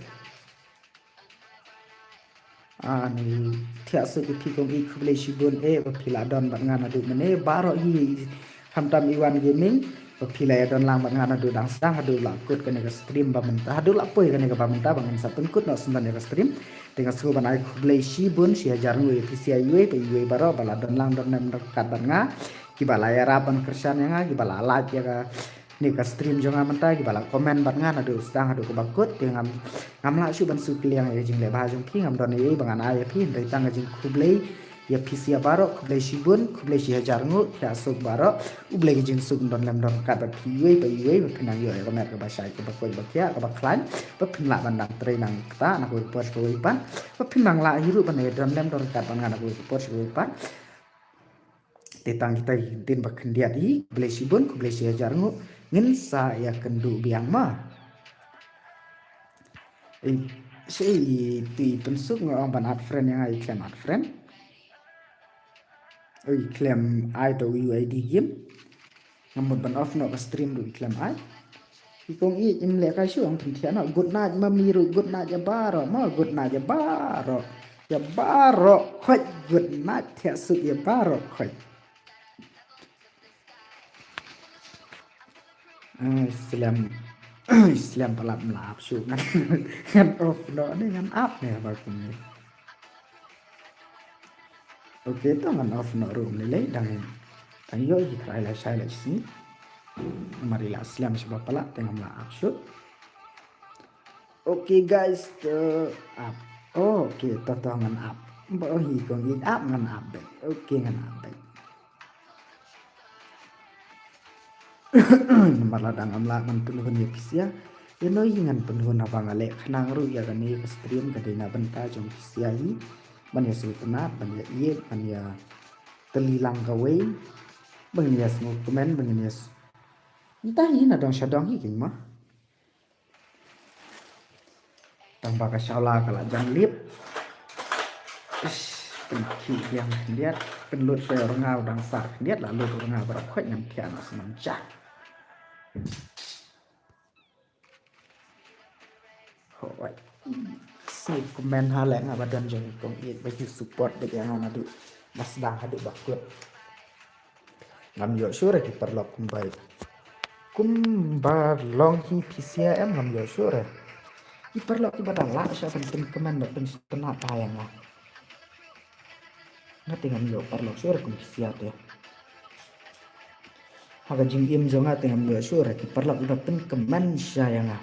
Ah, ni Thiah Suk ïa phi kong ïeit, khublei shibun eh ba phi la don bad nga naduh mynne baroh hi. Khamtam Iwan Gaming, ba phi la ïa don lang bad nga naduh dang sdang haduh la kut kane ka stream ba mynta, haduh la poi kane kaba mynta ba ngin sa pynkut noh sngewbha ïa ka stream. Te nga sngew ban ai khublei shibun shi hajar nguh ïa phi sha iwei pa iwei baroh ba la don lang don lem don ryngkat bad nga, kiba la ïarap ban kyrshan ïa nga, kiba la like ïa kane ka stream jong nga mynta, kiba la comment bad nga naduh sdang haduh kaba kut. Te ngam, ngam lah shuh ban shu kylliang ïa ka jingleh bha jong phi, ngam don ei ei ba ngan ai ïa phi hynrei tang ka jingkhublei ïa phi sha baroh, khublei shibun, khublei shi hajar nguh. Thiah Suk baroh, U Blei ka jingsuk don lem don ryngkat bad phi iwei pa iwei, ba phin nang ïoh ïa ka met kaba shai, kaba koit, ba khiah, kaba khlaiñ, ba phin lah ban dang trei nang ktah na kawei ka por sha kawei pat, ba phin nang lah hi ruh ban ïa don lem don ryngkat bad nga na kawei ka por sha kawei pat. Te tang kita ki ktien ba khyndiat hi, khublei shibun, khublei shi hajar nguh, ngin sa ïakynduh biang ma. Ei, shi, tu i Pynsuk nga ong ban add friend, ïa nga i khlem add friend. Ei, i khlem ai to U I D game. Nga mut ban off noh ka stream ruh i khlem ai. I kong ïeit im leh kai shuh, ong phin thiah noh. Good night ma mi ruh, good night ïa baroh ma, good night ïa baroh. Ïa baroh khoit, good night, Thiah Suk ïa baroh khoit. Ai, slem. Slem palat, mlap shuh ngan. Ngan off noh ne ngan ap ne ba kumne. Okay, to ngan off noh ruh ym lei lei, dang, dang ïoh hi trai lashai lashisngi. Namar i la slem shuh ba palat te ngam lah ap shuh. Okay guys, to ap. Okay, to, to ngan ap. Ba ong hi kong ïeit ap ngan ap beit. Okay, ngan ap beit. Namar lada ngam lah ban pynhun ïa phi sha, ïa noi ngan pynhun haba nga leh khnang ruh ïa kane ka stream ka dei na bynta jong phi sha hi. Ban ïa sngewtynnat, ban ïa ïeit, ban ïa tylli lang kawei, ban ïa sngewkmen, ban ïa s-, nta hi na dong sha dong hi king ma. Tang ba ka shawla ka la jang lip. Ish, pynkhih biang khyndiat, pynlut shuwa u rnga u dang sah khyndiat, la lut u rnga baroh khoit, ngan thiah noh sngewbha. Hooid. Sngewkmen ha leh nga ba don jong i kong ïeit ba ju support beit ïa nga naduh ba sdang haduh ba kut. Ngam ïoh shuh re ki paralok kumba, kumba long hi phi sha em, ngam ïoh shuh re. Ki paralok kiba da lah shuh ban pynkmen bad pynsngewtynnat ïa nga. Nga te ngam ïoh paralok shuh re kum phi sha te. Ha ka jingim jong nga te ngam ïoh shuh re ki paralok kiba pynkmen sha ïa nga.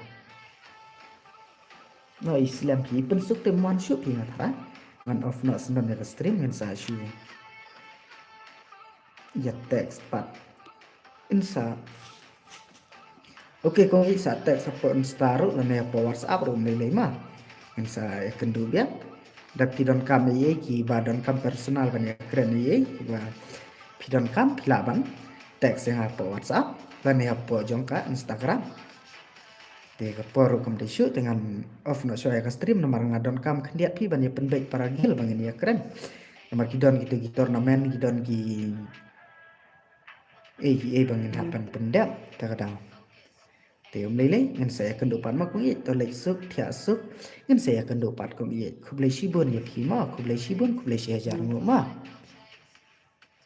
Nga i slem phi, i Pynsuk te mon shuh phi nga tharai. Ngan off noh sngewbha ïa ka stream, ngan sa shu ïa text pat. Ngan sa, okay, kong ïeit sa text hapoh Insta ruh lane hapoh WhatsApp ruh ym lei lei ma. Ngan sa ïakynduh biang. Lada phi donkam ei ei, kiba donkam personal ban ïakren ei ei, kiba phi donkam phi lah ban text ïa nga hapoh WhatsApp lane hapoh jong ka Instagram. Te ka por ruh kam dei shuh te ngan off noh shuwa ïa ka stream namar nga donkam khyndiat phi ban ïa pynbeit para gel ba ngin ïakren. Namar ki don kito ki tournament, ki don ki, eh, ki, eh, ba ngin hap ban pyndep ta ka daw. Te ym lei lei, ngan sa ïakynduh pat ma kong ïeit, to leit suk thiah suk, ngan sa ïakynduh pat kong ïeit. Khublei shibun ïa phi ma, khublei shibun, khublei shi hajar nguh ma.